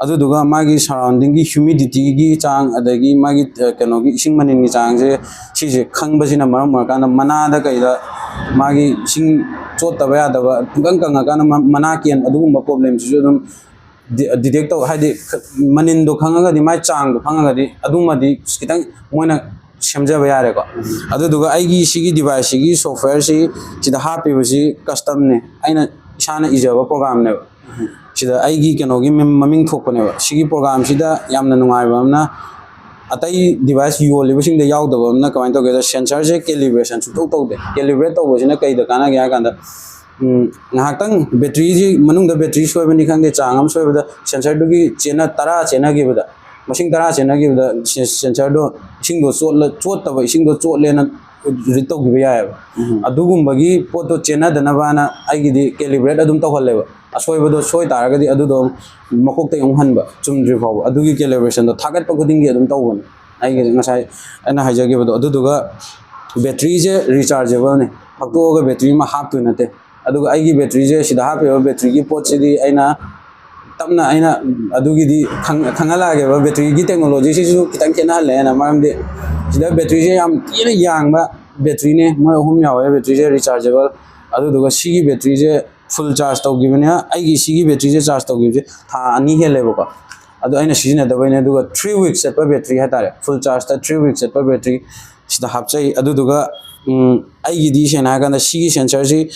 ꯑꯗꯨꯗꯨꯒ ꯃꯥꯒꯤ surrounding ꯒꯤ humidity ꯒꯤ ꯆꯥꯡ, ꯑꯗꯒꯤ ꯃꯥꯒꯤ ꯑ, ꯀꯩꯅꯣꯒꯤ ꯏꯁꯤꯡ ꯃꯅꯤꯟꯒꯤ ꯆꯥꯡꯁꯦ, ꯁꯤꯁꯦ ꯈꯪꯕꯁꯤꯅ ꯃꯔꯝ ꯑꯣꯏꯔꯀꯥꯟꯗ ꯃꯅꯥꯗ ꯀꯩꯗ ꯃꯥꯒꯤ ꯏꯁꯤꯡ ꯆꯣꯠꯇꯕ ꯌꯥꯗꯕ, ꯄꯨꯡꯀꯪ ꯀꯪꯉꯀꯥꯟꯗ ꯃ- ꯃꯅꯥ ꯀꯦꯟ, ꯑꯗꯨꯒꯨꯝꯕ problem ꯁꯤꯁꯨ ꯑꯗꯨꯝ detect ꯇꯧ, ꯍꯥꯏꯗꯤ ꯃꯅꯤꯟꯗꯣ ꯈꯪꯉꯒꯗꯤ, ꯃꯥꯏ ꯆꯥꯡꯗꯣ ꯈꯪꯉꯒꯗꯤ ꯑꯗꯨꯃꯗꯤ ꯈꯤꯇꯪ ꯃꯣꯏꯅ ꯁꯦꯝꯖꯕ ꯌꯥꯔꯦꯀꯣ꯫ ꯑꯗꯨꯗꯨꯒ ꯑꯩꯒꯤ ꯁꯤꯒꯤ device ꯁꯤꯒꯤ software ꯁꯤ ꯁꯤꯗ ꯍꯥꯞꯄꯤꯕꯁꯤ custom ꯅꯦ, ꯑꯩꯅ ꯏꯁꯥꯅ ꯏꯖꯕ program ꯅꯦꯕ꯫ ꯁꯤꯗ ꯑꯩꯒꯤ ꯀꯩꯅꯣꯒꯤ ꯃꯤꯡ- ꯃꯃꯤꯡ ꯊꯣꯛꯄꯅꯦꯕ꯫ ꯁꯤꯒꯤ program ꯁꯤꯗ ꯌꯥꯝꯅ ꯅꯨꯡꯉꯥꯏꯕ ꯑꯃꯅ, ꯑꯇꯩ device ꯌꯣꯜꯂꯤꯕꯁꯤꯡꯗ ꯌꯥꯎꯗꯕ ꯑꯃꯅ ꯀꯃꯥꯏꯅ ꯇꯧꯒꯦꯗ, sensor ꯁꯦ calibration ꯁꯨꯡꯇꯧ ꯇꯧꯗꯦ꯫ Calibrate ꯇꯧꯕꯁꯤꯅ ꯀꯩꯗ ꯀꯥꯟꯅꯒꯦ ꯍꯥꯏ ꯀꯥꯟꯗ, ꯎꯝ, ꯉꯥꯏꯍꯥꯛꯇꯪ battery ꯁꯤ ꯃꯅꯨꯡꯗ battery ꯁꯣꯏꯕꯅꯤ ꯈꯪꯗꯦ, ꯆꯥꯡ ꯑꯃ ꯁꯣꯏꯕꯗ sensor ꯗꯨꯒꯤ ꯆꯦꯅ ꯇꯔꯥ ꯆꯦꯟꯅꯈꯤꯕꯗ, ꯃꯁꯤꯡ ꯇꯔꯥ ꯆꯦꯟꯅꯈꯤꯕꯗ ꯁꯦ- sensor ꯗꯣ ꯏꯁꯤꯡꯗꯣ ꯆꯣꯠꯂ ꯆꯣꯠꯇꯕ ꯏꯁꯤꯡꯗꯣ ꯆꯣꯠꯂꯦꯅ read ꯇꯧꯈꯤꯕ ꯌꯥꯏꯑꯕ꯫ ꯑꯗꯨꯒꯨꯝꯕꯒꯤ ꯄꯣꯠꯇꯣ ꯆꯦꯟꯅꯗꯅꯕꯅ ꯑꯩꯒꯤꯗꯤ calibrate ꯑꯗꯨꯝ ꯇꯧꯍꯜꯂꯦꯕ꯫ ꯑꯁꯣꯏꯕꯗꯣ ꯁꯣꯏ ꯇꯥꯔꯒꯗꯤ ꯑꯗꯨꯗꯣ ꯃꯀꯣꯛꯇꯒꯤ ꯑꯃꯨꯛ ꯍꯟꯕ, ꯆꯨꯝꯗ꯭ꯔꯤ ꯐꯥꯎꯕ꯫ ꯑꯗꯨꯒꯤ calibration ꯗꯣ ꯊꯥꯒꯠꯄ ꯈꯨꯗꯤꯡꯒꯤ ꯑꯗꯨꯝ ꯇꯧꯕꯅꯦ ꯑꯩꯒꯤꯗꯤ, ꯉꯁꯥꯏ ꯑꯩꯅ ꯍꯥꯏꯖꯈꯤꯕꯗꯣ꯫ ꯑꯗꯨꯗꯨꯒ battery ꯁꯦ rechargeable ꯅꯦ, ꯐꯛꯇꯣꯛꯑꯒ battery ꯑꯃ ꯍꯥꯞꯇꯣꯏ ꯅꯠꯇꯦ꯫ ꯑꯗꯨꯒ ꯑꯩꯒꯤ battery ꯁꯦ, ꯁꯤꯗ ꯍꯥꯞꯄꯤꯕ battery ꯒꯤ ꯄꯣꯠꯁꯤꯗꯤ ꯑꯩꯅ ꯇꯞꯅ, ꯑꯩꯅ ꯑꯗꯨꯒꯤꯗꯤ ꯈꯪ- ꯈꯪꯍꯜꯂꯛꯑꯒꯦꯕ꯫ Battery ꯒꯤ technology ꯁꯤꯁꯨ ꯈꯤꯇꯪ ꯈꯦꯠꯅꯍꯜꯂꯦꯅ, ꯃꯔꯝꯗꯤ ꯁꯤꯗ battery ꯁꯦ ꯌꯥꯝ ꯊꯤꯅ ꯌꯥꯡꯕ battery ꯅꯦ, ꯃꯣꯏ ꯑꯍꯨꯝ ꯌꯥꯎꯋꯦ battery ꯁꯦ rechargeable꯫ ꯑꯗꯨꯗꯨꯒ ꯁꯤꯒꯤ battery ꯁꯦ full charge ꯇꯧꯈꯤꯕꯅꯤꯅ, ꯑꯩꯒꯤ ꯁꯤꯒꯤ battery ꯁꯦ charge ꯇꯧꯈꯤꯕꯁꯦ ꯊꯥ ꯑꯅꯤ ꯍꯦꯜꯂꯦꯕꯀꯣ꯫ ꯑꯗꯣ ꯑꯩꯅ ꯁꯤꯖꯤꯟꯅꯗꯕꯩꯅꯦ꯫ ꯑꯗꯨꯒ three weeks ꯆꯠꯄ battery ꯍꯥꯏꯇꯥꯔꯦ, full charge ꯇ three weeks ꯆꯠꯄ battery ꯁꯤꯗ ꯍꯥꯞꯆꯩ꯫ ꯑꯗꯨꯗꯨꯒ ꯎꯝ, ꯑꯩꯒꯤꯗꯤ ꯁꯦꯡꯅ ꯍꯥꯏꯔꯀꯥꯟꯗ ꯁꯤꯒꯤ sensor ꯁꯤ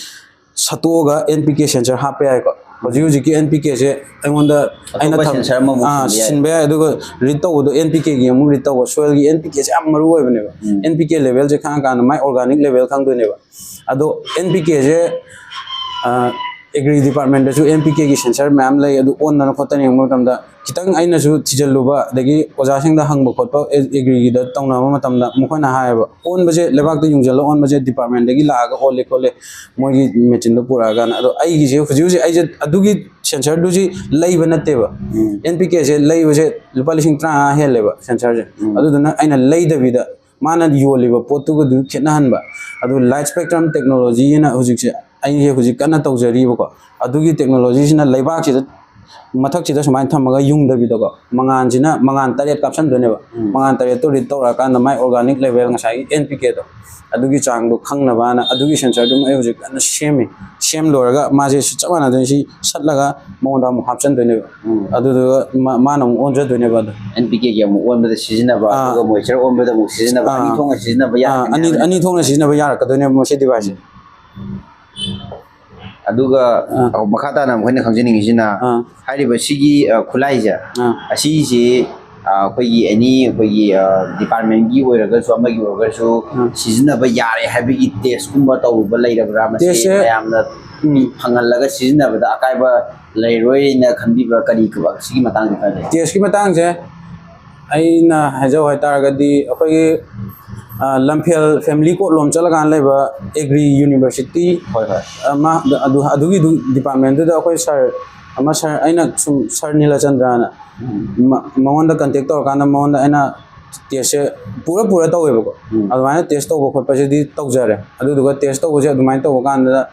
ꯁꯠꯇꯣꯛꯑꯒ N P K sensor ꯍꯥꯞꯄ ꯌꯥꯏꯀꯣ꯫ ꯍꯧꯖꯤꯛ ꯍꯧꯖꯤꯛꯀꯤ N P K ꯁꯦ ꯑꯩꯉꯣꯟꯗ ꯑꯩꯅ ꯑꯇꯣꯞꯄ ꯊꯝ- sensor ꯑꯃꯃꯨꯛ ꯑꯥ, ꯁꯤꯟꯕ ꯌꯥꯏ꯫ ꯁꯤꯟꯕ ꯌꯥꯏ꯫ ꯑꯗꯨꯒ read ꯇꯧꯕꯗꯣ N P K ꯒꯤ ꯑꯃꯨꯛ read ꯇꯧꯕ, soil ꯒꯤ N P K ꯁꯦ ꯌꯥꯝ ꯃꯔꯨ ꯑꯣꯏꯕꯅꯦꯕ꯫ ꯎꯝ꯫ N P K level ꯁꯦ ꯈꯪꯉꯀꯥꯟꯗ ꯃꯥꯏ organic level ꯈꯪꯗꯣꯏꯅꯦꯕ꯫ ꯑꯗꯣ N P K ꯁꯦ ꯑꯦꯒ꯭ꯔꯤ ꯗꯤꯄꯥꯔꯠꯃꯦꯟꯇꯁꯨ N P K ꯒꯤ sensor ꯃꯌꯥꯝ ꯂꯩ꯫ ꯑꯗꯨ ꯑꯣꯟꯗꯅ ꯈꯣꯠꯇꯅ ꯌꯦꯡꯕ ꯃꯇꯝꯗ, ꯈꯤꯇꯪ ꯑꯩꯅꯁꯨ ꯊꯤꯖꯤꯜꯂꯨꯕ, ꯑꯗꯒꯤ ꯑꯣꯖꯥꯁꯤꯡꯗ ꯍꯪꯕ ꯈꯣꯠꯄ, ꯑꯦ- ꯑꯦꯒ꯭ꯔꯤꯒꯤꯗ ꯇꯧꯅꯕ ꯃꯇꯝꯗ ꯃꯈꯣꯏꯅ ꯍꯥꯏꯌꯦꯕ, ꯑꯣꯟꯕꯁꯦ, ꯂꯩꯕꯥꯛꯇ ꯌꯨꯡꯁꯤꯜꯂ ꯑꯣꯟꯕꯁꯦ ꯗꯤꯄꯥꯔꯠꯃꯦꯟꯇꯗꯒꯤ ꯂꯥꯛꯑꯒ ꯑꯣꯜꯂꯦ ꯈꯣꯠꯂꯦ, ꯃꯣꯏꯒꯤ ꯃꯦꯆꯤꯟꯗꯣ ꯄꯨꯔꯛꯑꯒꯅ꯫ ꯑꯗꯣ ꯑꯩꯒꯤꯁꯦ ꯍꯧꯖꯤꯛ ꯍꯧꯖꯤꯛ ꯑꯩꯁꯦ ꯑꯗꯨꯒꯤ sensorꯗꯨꯁꯤ ꯂꯩꯕ ꯅꯠꯇꯦꯕ꯫ ꯎꯝ꯫ N P K ꯁꯦ ꯂꯩꯕꯁꯦ ꯂꯨꯄꯥ ꯂꯤꯁꯤꯡ ꯇꯔꯥꯃꯉꯥ ꯍꯦꯜꯂꯦꯕ sensorꯁꯦ꯫ ꯎꯝ꯫ ꯑꯗꯨꯗꯨꯅ ꯑꯩꯅ ꯂꯩꯗꯕꯤꯗ ꯃꯥꯅ ꯌꯣꯜꯂꯤꯕ ꯄꯣꯠꯇꯨꯒꯗꯨ ꯈꯦꯠꯅꯍꯟꯕ꯫ ꯑꯗꯨ Light Spectrum Technologyꯅ ꯍꯧꯖꯤꯛꯁꯦ ꯑꯩꯁꯦ ꯍꯧꯖꯤꯛ ꯀꯟꯅ ꯇꯧꯖꯔꯤꯕꯀꯣ꯫ ꯑꯗꯨꯒꯤ ꯇꯦꯛꯅꯣꯂꯣꯖꯤꯁꯤꯅ ꯂꯩꯕꯥꯛꯁꯤꯗ ꯃꯊꯛꯁꯤꯗ ꯁꯨꯃꯥꯏꯅ ꯊꯝꯃꯒ ꯌꯨꯡꯗꯕꯤꯗꯀꯣ, ꯃꯉꯥꯜꯁꯤꯅ ꯃꯉꯥꯜ ꯇꯔꯦꯠ ꯀꯥꯞꯁꯟꯗꯣꯏꯅꯦꯕ꯫ ꯎꯝ꯫ ꯃꯉꯥꯜ ꯇꯔꯦꯠꯇꯣ ꯔꯤꯠ ꯇꯧꯔꯛꯑꯀꯥꯟꯗ ꯃꯥꯏ ꯑꯣꯔꯒꯥꯅꯤꯛ ꯂꯦꯚꯦꯜ, ꯉꯁꯥꯏꯒꯤ ꯑꯦꯟ ꯄꯤ ꯀꯦꯗꯣ, ꯑꯗꯨꯒꯤ ꯆꯥꯡꯗꯣ ꯈꯪꯅꯕꯅ ꯑꯗꯨꯒꯤ ꯁꯦꯟꯁꯔꯗꯨꯃ ꯑꯩ ꯍꯧꯖꯤꯛ ꯀꯟꯅ ꯁꯦꯝꯃꯤ꯫ ꯁꯦꯝ ꯂꯣꯏꯔꯒ ꯃꯥꯁꯦ ꯆꯞ ꯃꯥꯟꯅꯗꯣꯏꯅꯤ, ꯁꯤ ꯁꯠꯂꯒ ꯃꯉꯣꯟꯗ ꯑꯃꯨꯛ ꯍꯥꯞꯆꯤꯟꯗꯣꯏꯅꯦꯕ꯫ ꯎꯝ꯫ ꯑꯗꯨꯗꯨꯒ ꯃꯥ-, ꯃꯥꯅ ꯑꯃꯨꯛ ꯑꯣꯟꯖꯗꯣꯏꯅꯦꯕ ꯑꯗꯣ꯫ ꯑꯦꯟ ꯄꯤ ꯀꯦꯒꯤ ꯑꯃꯨꯛ ꯑꯣꯟꯕꯗ ꯁꯤꯖꯤꯟꯅꯕ, ꯑꯥ꯫ ꯑꯗꯨꯒ ꯃꯣꯏꯆꯔ ꯑꯣꯟꯕꯗ ꯑꯃꯨꯛ ꯁꯤꯖꯤꯟꯅꯕ, ꯑꯅꯤ ꯑꯥ꯫ ꯊꯣꯛꯅ ꯁꯤꯖꯤꯟꯅꯕ ꯑꯥ, ꯌꯥꯔꯛꯀꯅꯤ ꯑꯅꯤ, ꯍꯥꯏꯕ꯫ ꯑꯅꯤ ꯊꯣꯛꯅ ꯁꯤꯖꯤꯟꯅꯕ ꯌꯥꯔꯛꯀꯗꯣꯏꯅꯦꯕ ꯃꯁꯤ ꯗꯤꯚꯥꯏꯁꯁꯦ꯫ ꯑꯗꯨꯒ ꯑꯥ꯫ ꯃꯈꯥ ꯇꯥꯅ ꯑꯃꯨꯛ ꯑꯩꯅ ꯈꯪꯖꯅꯤꯡꯉꯤꯁꯤꯅ, ꯑꯥ꯫ ꯍꯥꯏꯔꯤꯕ ꯁꯤꯒꯤ, ꯑ, ꯈꯨꯠꯂꯥꯏꯁꯦ, ꯑꯥ꯫ ꯑꯁꯤꯁꯤ, ꯑ, ꯑꯩꯈꯣꯏꯒꯤ ꯑꯦꯅꯤ ꯑꯩꯈꯣꯏꯒꯤ, ꯑ, ꯗꯤꯄꯥꯔꯠꯃꯦꯟꯒꯤ ꯑꯣꯏꯔꯒꯁꯨ, ꯑꯃꯒꯤ ꯑꯣꯏꯔꯒꯁꯨ, ꯑꯥ꯫ ꯁꯤꯖꯤꯟꯅꯕ ꯌꯥꯔꯦ ꯍꯥꯏꯕꯒꯤ ꯇꯦꯁꯀꯨꯝꯕ ꯇꯧꯔꯨꯕ ꯂꯩꯔꯕ꯭ꯔꯥ? ꯃꯁꯤ ꯇꯦꯁꯁꯦ, ꯃꯌꯥꯝꯅ ꯎꯝ꯫ ꯐꯪꯍꯜꯂꯒ ꯁꯤꯖꯤꯟꯅꯕꯗ ꯑꯀꯥꯏꯕ ꯂꯩꯔꯣꯏꯅ ꯈꯟꯕꯤꯕ꯭ꯔꯥ? ꯀꯔꯤ ꯁꯤꯒꯤ ꯃꯇꯥꯡꯗ ꯈꯔ ꯂꯩ? ꯇꯦꯁꯀꯤ ꯃꯇꯥꯡꯁꯦ ꯑꯩꯅ ꯍꯥꯏꯖꯧ ꯍꯥꯏꯇꯥꯔꯒꯗꯤ, ꯑꯩꯈꯣꯏꯒꯤ, ꯑ, ꯂꯝꯐꯦꯜ ꯐꯦꯃꯤꯂꯤ ꯀꯣꯔꯠ ꯂꯣꯝ ꯆꯠꯂꯀꯥꯟꯗ ꯂꯩꯕ ꯑꯦꯒ꯭ꯔꯤ ꯌꯨꯅꯤꯚꯔꯁꯤꯇꯤ, ꯍꯣꯏ, ꯍꯣꯏ꯫ ꯑꯃ, ꯑꯗꯨ, ꯑꯗꯨꯒꯤꯗꯨ ꯗꯤꯄꯥꯔꯠꯃꯦꯟꯗꯨꯗ ꯑꯩꯈꯣꯏ ꯁꯥꯔ ꯑꯃ, ꯁꯥꯔ, ꯑꯩꯅ ꯁꯨꯝ ꯁꯥꯔ ꯅꯤꯂꯆꯟꯗ꯭ꯔꯅ, ꯎꯝ꯫ ꯃ-, ꯃꯉꯣꯟꯗ ꯀꯟꯇꯦꯛ ꯇꯧꯔꯀꯥꯟꯗ ꯃꯉꯣꯟꯗ ꯑꯩꯅ ꯇꯦꯁꯁꯦ ꯄꯨꯔ ꯄꯨꯔ ꯇꯧꯋꯦꯕꯀꯣ꯫ ꯎꯝ꯫ ꯑꯗꯨꯃꯥꯏꯅ ꯇꯦꯁ ꯇꯧꯕ ꯈꯣꯠꯄꯁꯤꯗꯤ ꯇꯧꯖꯔꯦ꯫ ꯑꯗꯨꯗꯨꯒ ꯇꯦꯁ ꯇꯧꯕꯁꯦ ꯑꯗꯨꯃꯥꯏꯅ ꯇꯧꯕ ꯀꯥꯟꯗ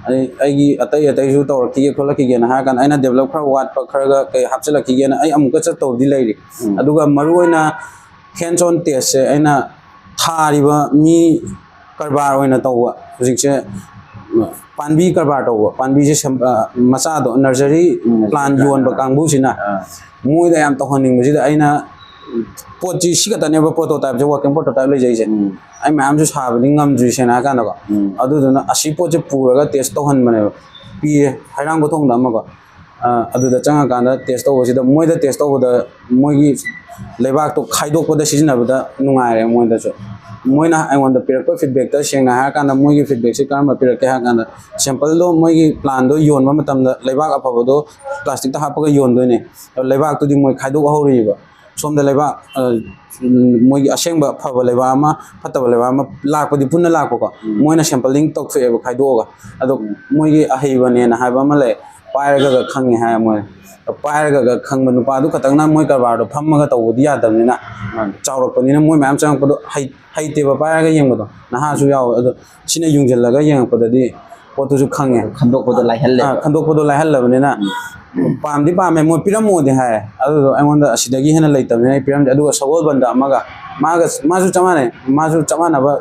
ꯑꯩ, ꯑꯩꯒꯤ ꯑꯇꯩ ꯑꯇꯩꯁꯨ ꯇꯧꯔꯛꯈꯤꯒꯦ ꯈꯣꯠꯂꯛꯈꯤꯒꯦꯅ ꯍꯥꯏꯔ ꯀꯥꯟꯗ ꯑꯩꯅ ꯗꯦꯕꯂꯞ ꯈꯔ ꯋꯥꯠꯄ ꯈꯔꯒ ꯀꯩ ꯍꯥꯞꯆꯤꯜꯂꯛꯈꯤꯒꯦꯅ ꯑꯩ ꯑꯃꯨꯛꯀ ꯆꯠꯇꯧꯕꯗꯤ ꯂꯩꯔꯤ꯫ ꯎꯝ꯫ ꯑꯗꯨꯒ ꯃꯔꯨꯑꯣꯏꯅ hands on testꯁꯦ ꯑꯩꯅ ꯊꯥꯔꯤꯕ ꯃꯤ ꯀꯔꯕꯥꯔ ꯑꯣꯏꯅ ꯇꯧꯕ ꯍꯧꯖꯤꯛꯁꯦ, ꯄꯥꯝꯕꯤ ꯀꯔꯕꯥꯔ ꯇꯧꯕ, ꯄꯥꯝꯕꯤꯁꯦ ꯁꯦꯝ-, ꯑ, ꯃꯆꯥꯗꯣ, nursery ꯎꯝ, plant ꯌꯣꯟꯕ ꯑꯥ꯫ ꯀꯥꯡꯕꯨꯁꯤꯅ ꯑꯥ꯫ ꯃꯣꯏꯗ ꯌꯥꯝ ꯇꯧꯍꯟꯅꯤꯡꯕꯁꯤꯗ ꯑꯩꯅ ꯄꯣꯠꯁꯤ ꯁꯤ ꯈꯛꯇꯅꯦꯕ prototypeꯁꯦ, working prototype ꯂꯩꯖꯩꯁꯦ꯫ ꯎꯝ꯫ ꯑꯩ ꯃꯌꯥꯝꯁꯨ ꯁꯥꯕꯗꯤ ꯉꯝꯗ꯭ꯔꯤ, ꯁꯦꯡꯅ ꯍꯥꯏꯔ ꯀꯥꯟꯗꯀꯣ꯫ ꯎꯝ꯫ ꯑꯗꯨꯗꯨꯅ ꯑꯁꯤ ꯄꯣꯠꯁꯦ ꯄꯨꯔꯒ ꯇꯦꯁ ꯇꯧꯍꯟꯕꯅꯦꯕ꯫ ꯄꯤꯌꯦ, ꯍꯩꯔꯥꯡꯒꯣ ꯊꯣꯡꯗ ꯑꯃꯀꯣ꯫ ꯑ, ꯑꯗꯨꯗ ꯆꯪꯉꯀꯥꯟꯗ ꯇꯦꯁ ꯇꯧꯕꯁꯤꯗ, ꯃꯣꯏꯗ ꯇꯦꯁ ꯇꯧꯕꯗ ꯃꯣꯏꯒꯤ ꯂꯩꯕꯥꯛꯇꯣ ꯈꯥꯏꯗꯣꯛꯄꯗ ꯁꯤꯖꯤꯟꯅꯕꯗ ꯅꯨꯡꯉꯥꯏꯔꯦ ꯃꯣꯏꯗꯁꯨ꯫ ꯃꯣꯏꯅ ꯑꯩꯉꯣꯟꯗ ꯄꯤꯔꯛꯄ ꯐꯤꯗꯕꯦꯛꯇ, ꯁꯦꯡꯅ ꯍꯥꯏꯔꯀꯥꯟꯗ, ꯃꯣꯏꯒꯤ ꯐꯤꯗꯕꯦꯛꯁꯦ ꯀꯔꯝꯕ ꯄꯤꯔꯛꯀꯦ ꯍꯥꯏꯔꯀꯥꯟꯗ, ꯁꯦꯝꯄꯜꯗꯣ, ꯃꯣꯏꯒꯤ plantꯗꯣ ꯌꯣꯟꯕ ꯃꯇꯝꯗ ꯂꯩꯕꯥꯛ ꯑꯐꯕꯗꯣ plasticꯇ ꯍꯥꯞꯄꯒ ꯌꯣꯟꯗꯣꯏꯅꯦ꯫ ꯑꯗꯣ ꯂꯩꯕꯥꯛꯇꯨꯗꯤ ꯃꯣꯏ ꯈꯥꯏꯗꯣꯛꯍꯧꯔꯤꯕ꯫ ꯁꯣꯝꯗ ꯂꯩꯕꯥꯛ, ꯑ, ꯃꯣꯏꯒꯤ ꯑꯁꯦꯡꯕ ꯐꯕ ꯂꯩꯕꯥꯛ ꯑꯃ, ꯐꯠꯇꯕ ꯂꯩꯕꯥꯛ ꯑꯃ ꯂꯥꯛꯄꯗꯤ ꯄꯨꯟꯅ ꯂꯥꯛꯄꯀꯣ꯫ ꯎꯝ꯫ ꯃꯣꯏꯅ sampling ꯇꯧꯊꯣꯛꯑꯦꯕ ꯈꯥꯏꯗꯣꯛꯑꯒ꯫ ꯑꯗꯣ ꯎꯝ꯫ ꯃꯣꯏꯒꯤ ꯑꯍꯩꯕꯅꯦꯅ ꯍꯥꯏꯕ ꯑꯃ ꯂꯩ, ꯄꯥꯏꯔꯒ ꯈꯪꯉꯦ ꯍꯥꯏ ꯃꯣꯏ꯫ ꯄꯥꯏꯔꯒ ꯈꯪꯕ ꯅꯨꯄꯥꯗꯨ ꯈꯛꯇꯪꯅ ꯃꯣꯏ ꯀꯔꯕꯥꯔꯗꯣ ꯐꯝꯃꯒ ꯇꯧꯕꯗꯤ ꯌꯥꯗꯕꯅꯤꯅ, ꯃꯥꯅꯤ꯫ ꯆꯥꯎꯔꯛꯄꯅꯤꯅ ꯃꯣꯏ ꯃꯌꯥꯝ ꯆꯪꯉꯛꯄꯗꯣ ꯍꯩ-, ꯍꯩꯇꯦꯕ ꯄꯥꯏꯔꯒ ꯌꯦꯡꯕꯗꯣ꯫ ꯅꯍꯥꯁꯨ ꯌꯥꯎꯋꯦ꯫ ꯑꯗꯣ ꯁꯤꯅ ꯌꯨꯡꯁꯤꯜꯂꯒ ꯌꯦꯡꯉꯛꯄꯗꯗꯤ ꯄꯣꯠꯇꯨꯁꯨ ꯈꯪꯉꯦ꯫ ꯈꯟꯗꯣꯛꯄꯗꯣ ꯂꯥꯏꯍꯜꯂꯦ꯫ ꯑꯥ, ꯈꯟꯗꯣꯛꯄꯗꯣ ꯂꯥꯏꯍꯜꯂꯕꯅꯤꯅ ꯄꯥꯝꯗꯤ ꯄꯥꯝꯃꯦ, ꯃꯣꯏ ꯄꯤꯔꯝꯃꯣꯗꯤ ꯍꯥꯏ, ꯑꯗꯨꯗꯣ ꯑꯩꯉꯣꯟꯗ ꯑꯁꯤꯗꯒꯤ ꯍꯦꯟꯅ ꯂꯩꯇꯕꯅꯤꯅ ꯑꯩ ꯄꯤꯔꯝꯗꯦ꯫ ꯑꯗꯨꯒ ꯁꯒꯣꯜꯕꯟꯗ ꯑꯃꯒ, ꯃꯥꯒ, ꯃꯥꯁꯨ ꯆꯞ ꯃꯥꯟꯅꯩ, ꯃꯥꯁꯨ ꯆꯞ ꯃꯥꯟꯅꯕ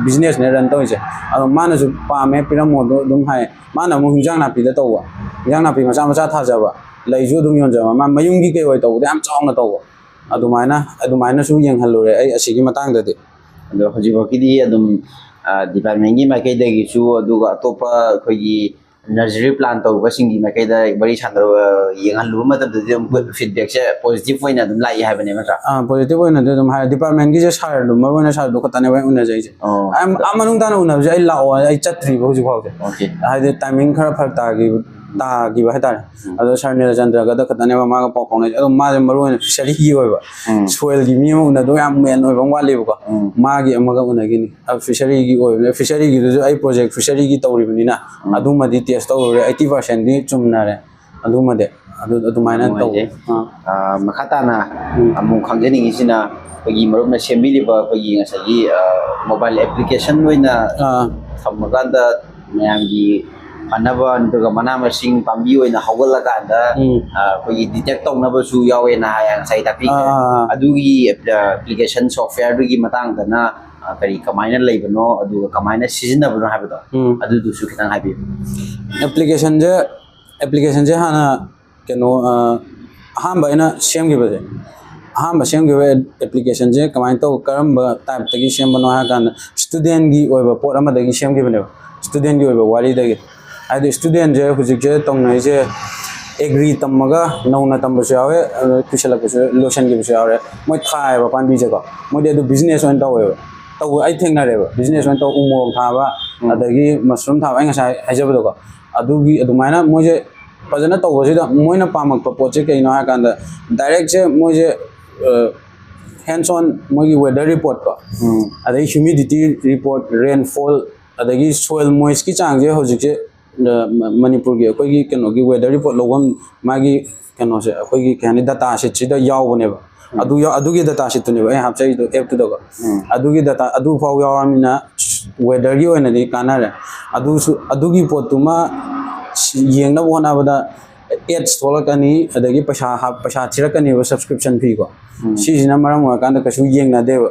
ꯕꯤꯖꯤꯅꯦꯁꯅꯦ ꯔꯟ ꯇꯧꯔꯤꯁꯦ꯫ ꯑꯗꯣ ꯃꯥꯅꯁꯨ ꯄꯥꯝꯃꯦ, ꯄꯤꯔꯝꯃꯣ ꯑꯗꯨ ꯑꯗꯨꯝ ꯍꯥꯏ꯫ ꯃꯥꯅ ꯑꯃꯨꯛ ꯍꯤꯟꯖꯥꯡ ꯅꯥꯄꯤꯗ ꯇꯧꯕ, ꯍꯤꯟꯖꯥꯡ ꯅꯥꯄꯤ ꯃꯆꯥ ꯃꯆꯥ ꯊꯥꯖꯕ, ꯂꯩꯁꯨ ꯑꯗꯨꯝ ꯌꯣꯟꯖꯕ, ꯃꯥ ꯃꯌꯨꯝꯒꯤ ꯀꯩ ꯑꯣꯏ ꯇꯧꯕꯗ ꯌꯥꯝ ꯆꯥꯎꯅ ꯇꯧꯕ꯫ ꯑꯗꯨꯃꯥꯏꯅ, ꯑꯗꯨꯃꯥꯏꯅꯁꯨ ꯌꯦꯡꯍꯜꯂꯨꯔꯦ ꯑꯩ ꯑꯁꯤꯒꯤ ꯃꯇꯥꯡꯗꯗꯤ꯫ ꯑꯗꯣ ꯍꯧꯖꯤꯛꯐꯥꯎꯒꯤꯗꯤ ꯑꯗꯨꯝ ꯗꯤꯄꯥꯔꯠꯃꯦꯟꯒꯤ ꯃꯥꯏꯀꯩꯗꯒꯤꯁꯨ, ꯑꯗꯨꯒ ꯑꯇꯣꯞꯄ ꯑꯩꯈꯣꯏꯒꯤ ꯅꯔꯖꯔꯤ ꯄ꯭ꯂꯥꯟ ꯇꯧꯕꯁꯤꯡꯒꯤ ꯃꯥꯏꯀꯩꯗ ꯋꯥꯔꯤ ꯁꯥꯟꯅꯔ ꯌꯦꯡꯍꯜꯂꯨꯕ ꯃꯇꯝꯗꯗꯤ ꯑꯗꯨꯝ ꯐꯤꯗꯕꯦꯛꯁꯦ ꯄꯣꯖꯤꯇꯤꯚ ꯑꯣꯏꯅ ꯑꯗꯨꯝ ꯂꯥꯛꯏ ꯍꯥꯏꯕꯅꯦ, ꯅꯠꯇ꯭ꯔꯥ? ꯄꯣꯖꯤꯇꯤꯚ ꯑꯣꯏꯅꯗꯤ ꯑꯗꯨꯝ ꯍꯥꯏ꯫ ꯗꯤꯄꯥꯔꯠꯃꯦꯟꯒꯤꯁꯦ ꯁꯥꯔꯗꯣ, ꯃꯔꯨ ꯑꯣꯏꯅ ꯁꯥꯔꯗꯣ ꯈꯛꯇꯅꯦꯕ ꯑꯩ ꯎꯅꯖꯩꯁꯦ꯫ ꯑꯣ꯫ ꯑꯩ ꯑꯥ ꯃꯅꯨꯡ ꯇꯥꯅ ꯎꯅꯕꯁꯦ ꯑꯩ ꯂꯥꯛꯑꯣ, ꯑꯩ ꯆꯠꯇ꯭ꯔꯤꯕ ꯍꯧꯖꯤꯛ ꯐꯥꯎꯁꯦ꯫ ꯑꯣꯀꯦ꯫ ꯍꯥꯏꯗꯤ ꯇꯥꯏꯃꯤꯡ ꯈꯔ ꯐꯔꯛ ꯇꯥꯈꯤꯕ, ꯇꯥꯈꯤꯕ ꯍꯥꯏꯇꯥꯔꯦ꯫ ꯑꯗꯣ ꯁꯥꯔ ꯅꯤꯔꯖꯆꯟꯗ꯭ꯔꯒꯗ ꯈꯛꯇꯅꯦꯕ ꯃꯥꯒ ꯄꯥꯎ ꯐꯥꯎꯅꯩꯁꯦ꯫ ꯑꯗꯣ ꯃꯥꯁꯦ ꯃꯔꯨ ꯑꯣꯏꯅ ꯐꯤꯁꯔꯤꯒꯤ ꯑꯣꯏꯕ, ꯎꯝ꯫ ꯁꯣꯏꯜꯒꯤ ꯃꯤ ꯑꯃ ꯎꯅꯗꯧ ꯌꯥꯝ ꯃꯦꯟ ꯑꯣꯏꯕ ꯑꯃ ꯋꯥꯠꯂꯤꯕꯀꯣ꯫ ꯎꯝ꯫ ꯃꯥꯒꯤ ꯑꯃꯒ ꯎꯅꯈꯤꯅꯤ꯫ ꯑꯗꯣ ꯐꯤꯁꯔꯤꯒꯤ ꯑꯣꯏꯕꯅꯤꯅ, ꯐꯤꯁꯔꯤꯒꯤꯗꯨꯁꯨ ꯑꯩ ꯄ꯭ꯔꯣꯖꯦꯛ ꯐꯤꯁꯔꯤꯒꯤ ꯇꯧꯔꯤꯕꯅꯤꯅ ꯑꯗꯨꯃꯗꯤ ꯇꯦꯁ ꯇꯧꯔꯨꯔꯦ, ꯑꯩꯠꯇꯤ ꯄꯥꯔꯁꯦꯟꯗꯤ ꯆꯨꯝꯅꯔꯦ꯫ ꯑꯗꯨꯃꯗꯤ ꯑꯗꯨ, ꯑꯗꯨꯃꯥꯏꯅ ꯇꯧꯋꯦ꯫ ꯅꯨꯡꯉꯥꯏꯖꯩ꯫ ꯑꯥ, ꯃꯈꯥ ꯇꯥꯅ ꯑꯃꯨꯛ ꯈꯪꯖꯅꯤꯡꯉꯤꯁꯤꯅ, ꯑꯩꯈꯣꯏꯒꯤ ꯃꯔꯨꯞꯅ ꯁꯦꯝꯕꯤꯔꯤꯕ ꯑꯩꯈꯣꯏꯒꯤ ꯉꯁꯥꯏꯒꯤ ꯃꯣꯕꯥꯏꯜ ꯑꯦꯄ꯭ꯂꯤꯀꯦꯁꯟ ꯑꯣꯏꯅ ꯑꯥ꯫ ꯊꯝꯃꯀꯥꯟꯗ ꯃꯌꯥꯝꯒꯤ ꯐꯅꯕ, ꯅꯠꯇ꯭ꯔꯒ ꯃꯅꯥ ꯃꯁꯤꯡ ꯄꯥꯝꯕꯤ ꯑꯣꯏꯅ ꯍꯧꯒꯠꯂꯀꯥꯟꯗ ꯎꯝ꯫ ꯑ, ꯑꯩꯈꯣꯏꯒꯤ ꯗꯤꯇꯦꯛ ꯇꯧꯅꯕꯁꯨ ꯌꯥꯎꯋꯦꯅ ꯍꯥꯏ, ꯉꯁꯥꯏ ꯇꯥꯛꯄꯤꯈ꯭ꯔꯦ꯫ ꯑꯥ, ꯑꯥ, ꯑꯥ꯫ ꯑꯗꯨꯒꯤ ꯑꯦꯄ꯭ꯂꯤꯀꯦꯁꯟ ꯁꯣꯐꯋꯦꯌꯔꯗꯨꯒꯤ ꯃꯇꯥꯡꯗꯅ, ꯑ, ꯀꯔꯤ, ꯀꯃꯥꯏꯅ ꯂꯩꯕꯅꯣ, ꯑꯗꯨꯒ ꯀꯃꯥꯏꯅ ꯁꯤꯖꯤꯟꯅꯕꯅꯣ ꯍꯥꯏꯕꯗꯣ, ꯎꯝ꯫ ꯑꯗꯨꯗꯨꯁꯨ ꯈꯤꯇꯪ ꯍꯥꯏꯕꯤꯌꯨ꯫ ꯑꯦꯄ꯭ꯂꯤꯀꯦꯁꯟꯁꯦ, ꯑꯦꯄ꯭ꯂꯤꯀꯦꯁꯟꯁꯦ ꯍꯥꯟꯅ ꯀꯩꯅꯣ, ꯑ, ꯑꯍꯥꯟꯕ ꯑꯩꯅ ꯁꯦꯝꯈꯤꯕꯁꯦ, ꯑꯍꯥꯟꯕ ꯁꯦꯝꯈꯤꯕ ꯑꯦꯄ꯭ꯂꯤꯀꯦꯁꯟꯁꯦ ꯀꯃꯥꯏꯅ ꯇꯧ, ꯀꯔꯝꯕ ꯇꯥꯏꯞꯇꯒꯤ ꯁꯦꯝꯕꯅꯣ ꯍꯥꯏꯔ ꯀꯥꯟꯗ, ꯁ꯭ꯇꯨꯗꯦꯟꯒꯤ ꯑꯣꯏꯕ ꯄꯣꯠ ꯑꯃꯗꯒꯤ ꯁꯦꯝꯈꯤꯕꯅꯦꯕ꯫ ꯁ꯭ꯇꯨꯗꯦꯟꯒꯤ ꯑꯣꯏꯕ ꯋꯥꯔꯤꯗꯒꯤ꯫ ꯍꯥꯏꯗꯤ ꯁ꯭ꯇꯨꯗꯦꯟꯁꯦ ꯍꯧꯖꯤꯛꯁꯦ ꯇꯧꯅꯔꯤꯁꯦ, ꯑꯦꯒ꯭ꯔꯤ ꯇꯝꯃꯒ ꯅꯧꯅ ꯇꯝꯕꯁꯨ ꯌꯥꯎꯋꯦ, ꯑꯗꯨ ꯀꯨꯏꯁꯜꯂꯛꯄꯁꯨ, ꯂꯣꯏꯁꯤꯟꯈꯤꯕꯁꯨ ꯌꯥꯎꯔꯦ꯫ ꯃꯣꯏ ꯊꯥꯏꯌꯦꯕ ꯄꯥꯝꯕꯤꯁꯦꯀꯣ, ꯃꯣꯏꯗꯤ ꯑꯗꯨ ꯕꯤꯖꯤꯅꯦꯁ ꯑꯣꯏꯅ ꯇꯧꯋꯦꯕ꯫ ꯇꯧꯕ ꯑꯩ ꯊꯦꯡꯅꯔꯦꯕ, ꯕꯤꯖꯤꯅꯦꯁ ꯑꯣꯏꯅ ꯇꯧ, ꯎ ꯃꯣꯔꯣꯛ ꯊꯥꯕ, ꯎꯝ꯫ ꯑꯗꯒꯤ ꯃꯁꯔꯨꯝ ꯊꯥꯕ, ꯑꯩ ꯉꯁꯥꯏ ꯍꯥꯏꯖꯕꯗꯣꯀꯣ꯫ ꯑꯗꯨꯒꯤ ꯑꯗꯨꯃꯥꯏꯅ ꯃꯣꯏꯁꯦ ꯐꯖꯅ ꯇꯧꯕꯁꯤꯗ ꯃꯣꯏꯅ ꯄꯥꯝꯃꯛꯄ ꯄꯣꯠꯁꯦ ꯀꯩꯅꯣ ꯍꯥꯏꯔꯀꯥꯟꯗ, ꯗꯥꯏꯔꯦꯛꯁꯦ ꯃꯣꯏꯁꯦ, ꯑ, ꯍꯦꯟꯁ ꯑꯣꯟ ꯃꯣꯏꯒꯤ ꯋꯦꯗꯔ ꯔꯤꯄꯣꯔꯠꯇꯣ, ꯎꯝ꯫ ꯑꯗꯩ ꯍ꯭ꯌꯨꯃꯤꯗꯤꯇꯤ ꯔꯤꯄꯣꯔꯠ, ꯔꯦꯟꯐꯣꯜ, ꯑꯗꯒꯤ ꯁꯣꯏꯜ ꯃꯣꯏꯁꯀꯤ ꯆꯥꯡꯁꯦ ꯍꯧꯖꯤꯛꯁꯦ, ꯑ, ꯃ-, ꯃꯅꯤꯄꯨꯔꯒꯤ ꯑꯩꯈꯣꯏꯒꯤ ꯀꯩꯅꯣꯒꯤ ꯋꯦꯗꯔ ꯔꯤꯄꯣꯔꯠ ꯂꯧꯐꯝ, ꯃꯥꯒꯤ ꯀꯩꯅꯣꯁꯦ, ꯑꯩꯈꯣꯏꯒꯤ ꯀꯩ ꯍꯥꯏꯅꯤ, ꯗꯇꯥ ꯁꯤꯠꯁꯤꯗ ꯌꯥꯎꯕꯅꯦꯕ꯫ ꯑꯗꯨ ꯌꯥꯎ- ꯑꯗꯨꯒꯤ ꯗꯇꯥ ꯁꯤꯠꯇꯨꯅꯦꯕ ꯑꯩ ꯍꯥꯞꯆꯔꯤꯗꯣ ꯑꯦꯞꯇꯨꯗꯀꯣ꯫ ꯑꯗꯨꯒꯤ ꯗꯇꯥ ꯑꯗꯨꯐꯥꯎ ꯌꯥꯎꯔꯕꯅꯤꯅ ꯋꯦꯗꯔꯒꯤ ꯑꯣꯏꯅꯗꯤ ꯀꯥꯟꯅꯔꯦ꯫ ꯑꯗꯨꯁꯨ, ꯑꯗꯨꯒꯤ ꯄꯣꯠꯇꯨꯃ ꯌꯦꯡꯅꯕ ꯍꯣꯠꯅꯕꯗ ꯑꯦꯠꯁ ꯊꯣꯛꯂꯛꯀꯅꯤ, ꯑꯗꯒꯤ ꯄꯩꯁꯥ ꯍꯥꯞ- ꯄꯩꯁꯥ ꯊꯤꯔꯛꯀꯅꯦꯕ, ꯁꯕꯁꯀ꯭ꯔꯤꯞꯁꯟ ꯐꯤ ꯀꯣ꯫ ꯁꯤꯁꯤꯅ ꯃꯔꯝ ꯑꯣꯏꯔꯀꯥꯟꯗ ꯀꯩꯁꯨ ꯌꯦꯡꯅꯗꯦꯕ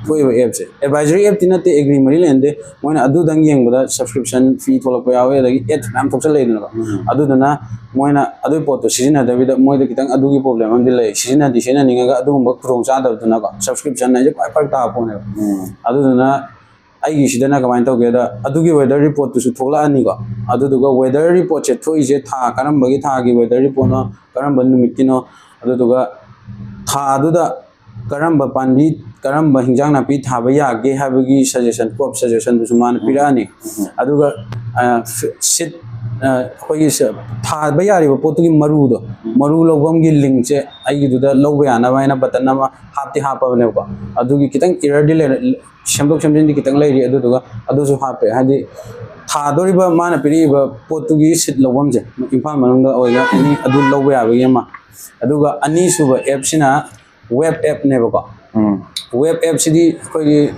ꯊꯣꯛꯏꯕ ꯑꯦꯞꯁꯦ꯫ ꯑꯦꯗꯚꯥꯏꯖꯔꯤ ꯑꯦꯞꯇꯤ ꯅꯠꯇꯦ, ꯑꯦꯒ꯭ꯔꯤ ꯃꯔꯤ ꯂꯩꯅꯗꯦ꯫ ꯃꯣꯏꯅ ꯑꯗꯨꯗꯪ ꯌꯦꯡꯕꯗ ꯁꯕꯁꯀ꯭ꯔꯤꯞꯁꯟ ꯐꯤ ꯊꯣꯛꯂꯛꯄ ꯌꯥꯎꯋꯦ, ꯑꯗꯒꯤ ꯑꯦꯠꯁ ꯃꯌꯥꯝ ꯊꯣꯛꯆꯜꯂꯛꯏꯗꯅꯀꯣ꯫ ꯑꯗꯨꯗꯨꯅ ꯃꯣꯏꯅ ꯑꯗꯨꯒꯤ ꯄꯣꯠꯇꯣ ꯁꯤꯖꯤꯟꯅꯗꯕꯤꯗ ꯃꯣꯏꯗ ꯈꯤꯇꯪ ꯑꯗꯨꯒꯤ ꯄ꯭ꯔꯣꯕ꯭ꯂꯦꯝ ꯑꯃꯗꯤ ꯂꯩ꯫ ꯁꯤꯖꯤꯟꯅꯗꯤ ꯁꯤꯖꯤꯟꯅꯅꯤꯡꯉꯒ ꯑꯗꯨꯒꯨꯝꯕ ꯈꯨꯗꯣꯡꯆꯥꯗꯕꯗꯨꯅꯀꯣ, ꯁꯕꯁꯀ꯭ꯔꯤꯞꯁꯟ ꯍꯥꯏꯁꯦ ꯈ꯭ꯋꯥꯏ ꯐꯔꯛ ꯇꯥꯕ ꯄꯣꯠꯅꯦꯕ꯫ ꯑꯗꯨꯗꯨꯅ ꯑꯩꯒꯤꯁꯤꯗꯅ ꯀꯃꯥꯏꯅ ꯇꯧꯒꯦꯗ, ꯑꯗꯨꯒꯤ ꯋꯦꯗꯔ ꯔꯤꯄꯣꯔꯠꯇꯨꯁꯨ ꯊꯣꯛꯂꯛꯑꯅꯤꯀꯣ꯫ ꯑꯗꯨꯗꯨꯒ ꯋꯦꯗꯔ ꯔꯤꯄꯣꯔꯠꯁꯦ ꯊꯣꯛꯏꯁꯦ ꯊꯥ, ꯀꯔꯝꯕꯒꯤ ꯊꯥꯒꯤ ꯋꯦꯗꯔ ꯔꯤꯄꯣꯔꯠꯅꯣ, ꯀꯔꯝꯕ ꯅꯨꯃꯤꯠꯀꯤꯅꯣ, ꯑꯗꯨꯗꯨꯒ ꯊꯥꯗꯨꯗ ꯀꯔꯝꯕ ꯄꯥꯝꯕꯤ, ꯀꯔꯝꯕ ꯍꯤꯟꯖꯥꯡ ꯅꯥꯄꯤ ꯊꯥꯕ ꯌꯥꯒꯦ ꯍꯥꯏꯕꯒꯤ ꯁꯖꯦꯁꯟ, ꯀ꯭ꯔꯣꯞ ꯁꯖꯦꯁꯟꯗꯨꯁꯨ ꯃꯥꯅ ꯄꯤꯔꯛꯑꯅꯤ꯫ ꯑꯗꯨꯒ ꯁꯤꯠ, ꯑꯩꯈꯣꯏꯒꯤ ꯁ- ꯊꯥꯕ ꯌꯥꯔꯤꯕ ꯄꯣꯠꯇꯨꯒꯤ ꯃꯔꯨꯗꯣ, ꯃꯔꯨ ꯂꯧꯐꯝꯒꯤ ꯂꯤꯡꯁꯦ ꯑꯩꯒꯤꯗꯨꯗ ꯂꯧꯕ ꯌꯥꯅꯕ ꯍꯥꯏꯅ ꯕꯇꯟ ꯑꯃ ꯍꯥꯞꯇꯤ ꯍꯥꯞꯄꯕꯅꯦꯕꯀꯣ꯫ ꯑꯗꯨꯒꯤ ꯈꯤꯇꯪ ꯏꯔꯔꯗꯤ ꯂꯩꯔ, ꯁꯦꯝꯗꯣꯛ ꯁꯦꯝꯖꯤꯟꯗꯤ ꯈꯤꯇꯪ ꯂꯩꯔꯤ꯫ ꯑꯗꯨꯗꯨꯒ ꯑꯗꯨꯁꯨ ꯍꯥꯞꯄꯦ, ꯍꯥꯏꯗꯤ ꯊꯥꯗꯣꯔꯤꯕ ꯃꯥꯅ ꯄꯤꯔꯛꯏꯕ ꯄꯣꯠꯇꯨꯒꯤ ꯁꯤꯠ ꯂꯧꯐꯝꯁꯦ ꯏꯝꯐꯥꯜ ꯃꯅꯨꯡꯗ ꯑꯣꯏꯒꯦꯔꯥ ꯑꯦꯅꯤ, ꯑꯗꯨ ꯂꯧꯕ ꯌꯥꯕꯒꯤ ꯑꯃ꯫ ꯑꯗꯨꯒ ꯑꯅꯤꯁꯨꯕ ꯑꯦꯞꯁꯤꯅ ꯋꯦꯕ ꯑꯦꯞꯅꯦꯕꯀꯣ꯫ ꯋꯦꯕ ꯑꯦꯞꯁꯤꯗꯤ ꯑꯩꯈꯣꯏꯒꯤ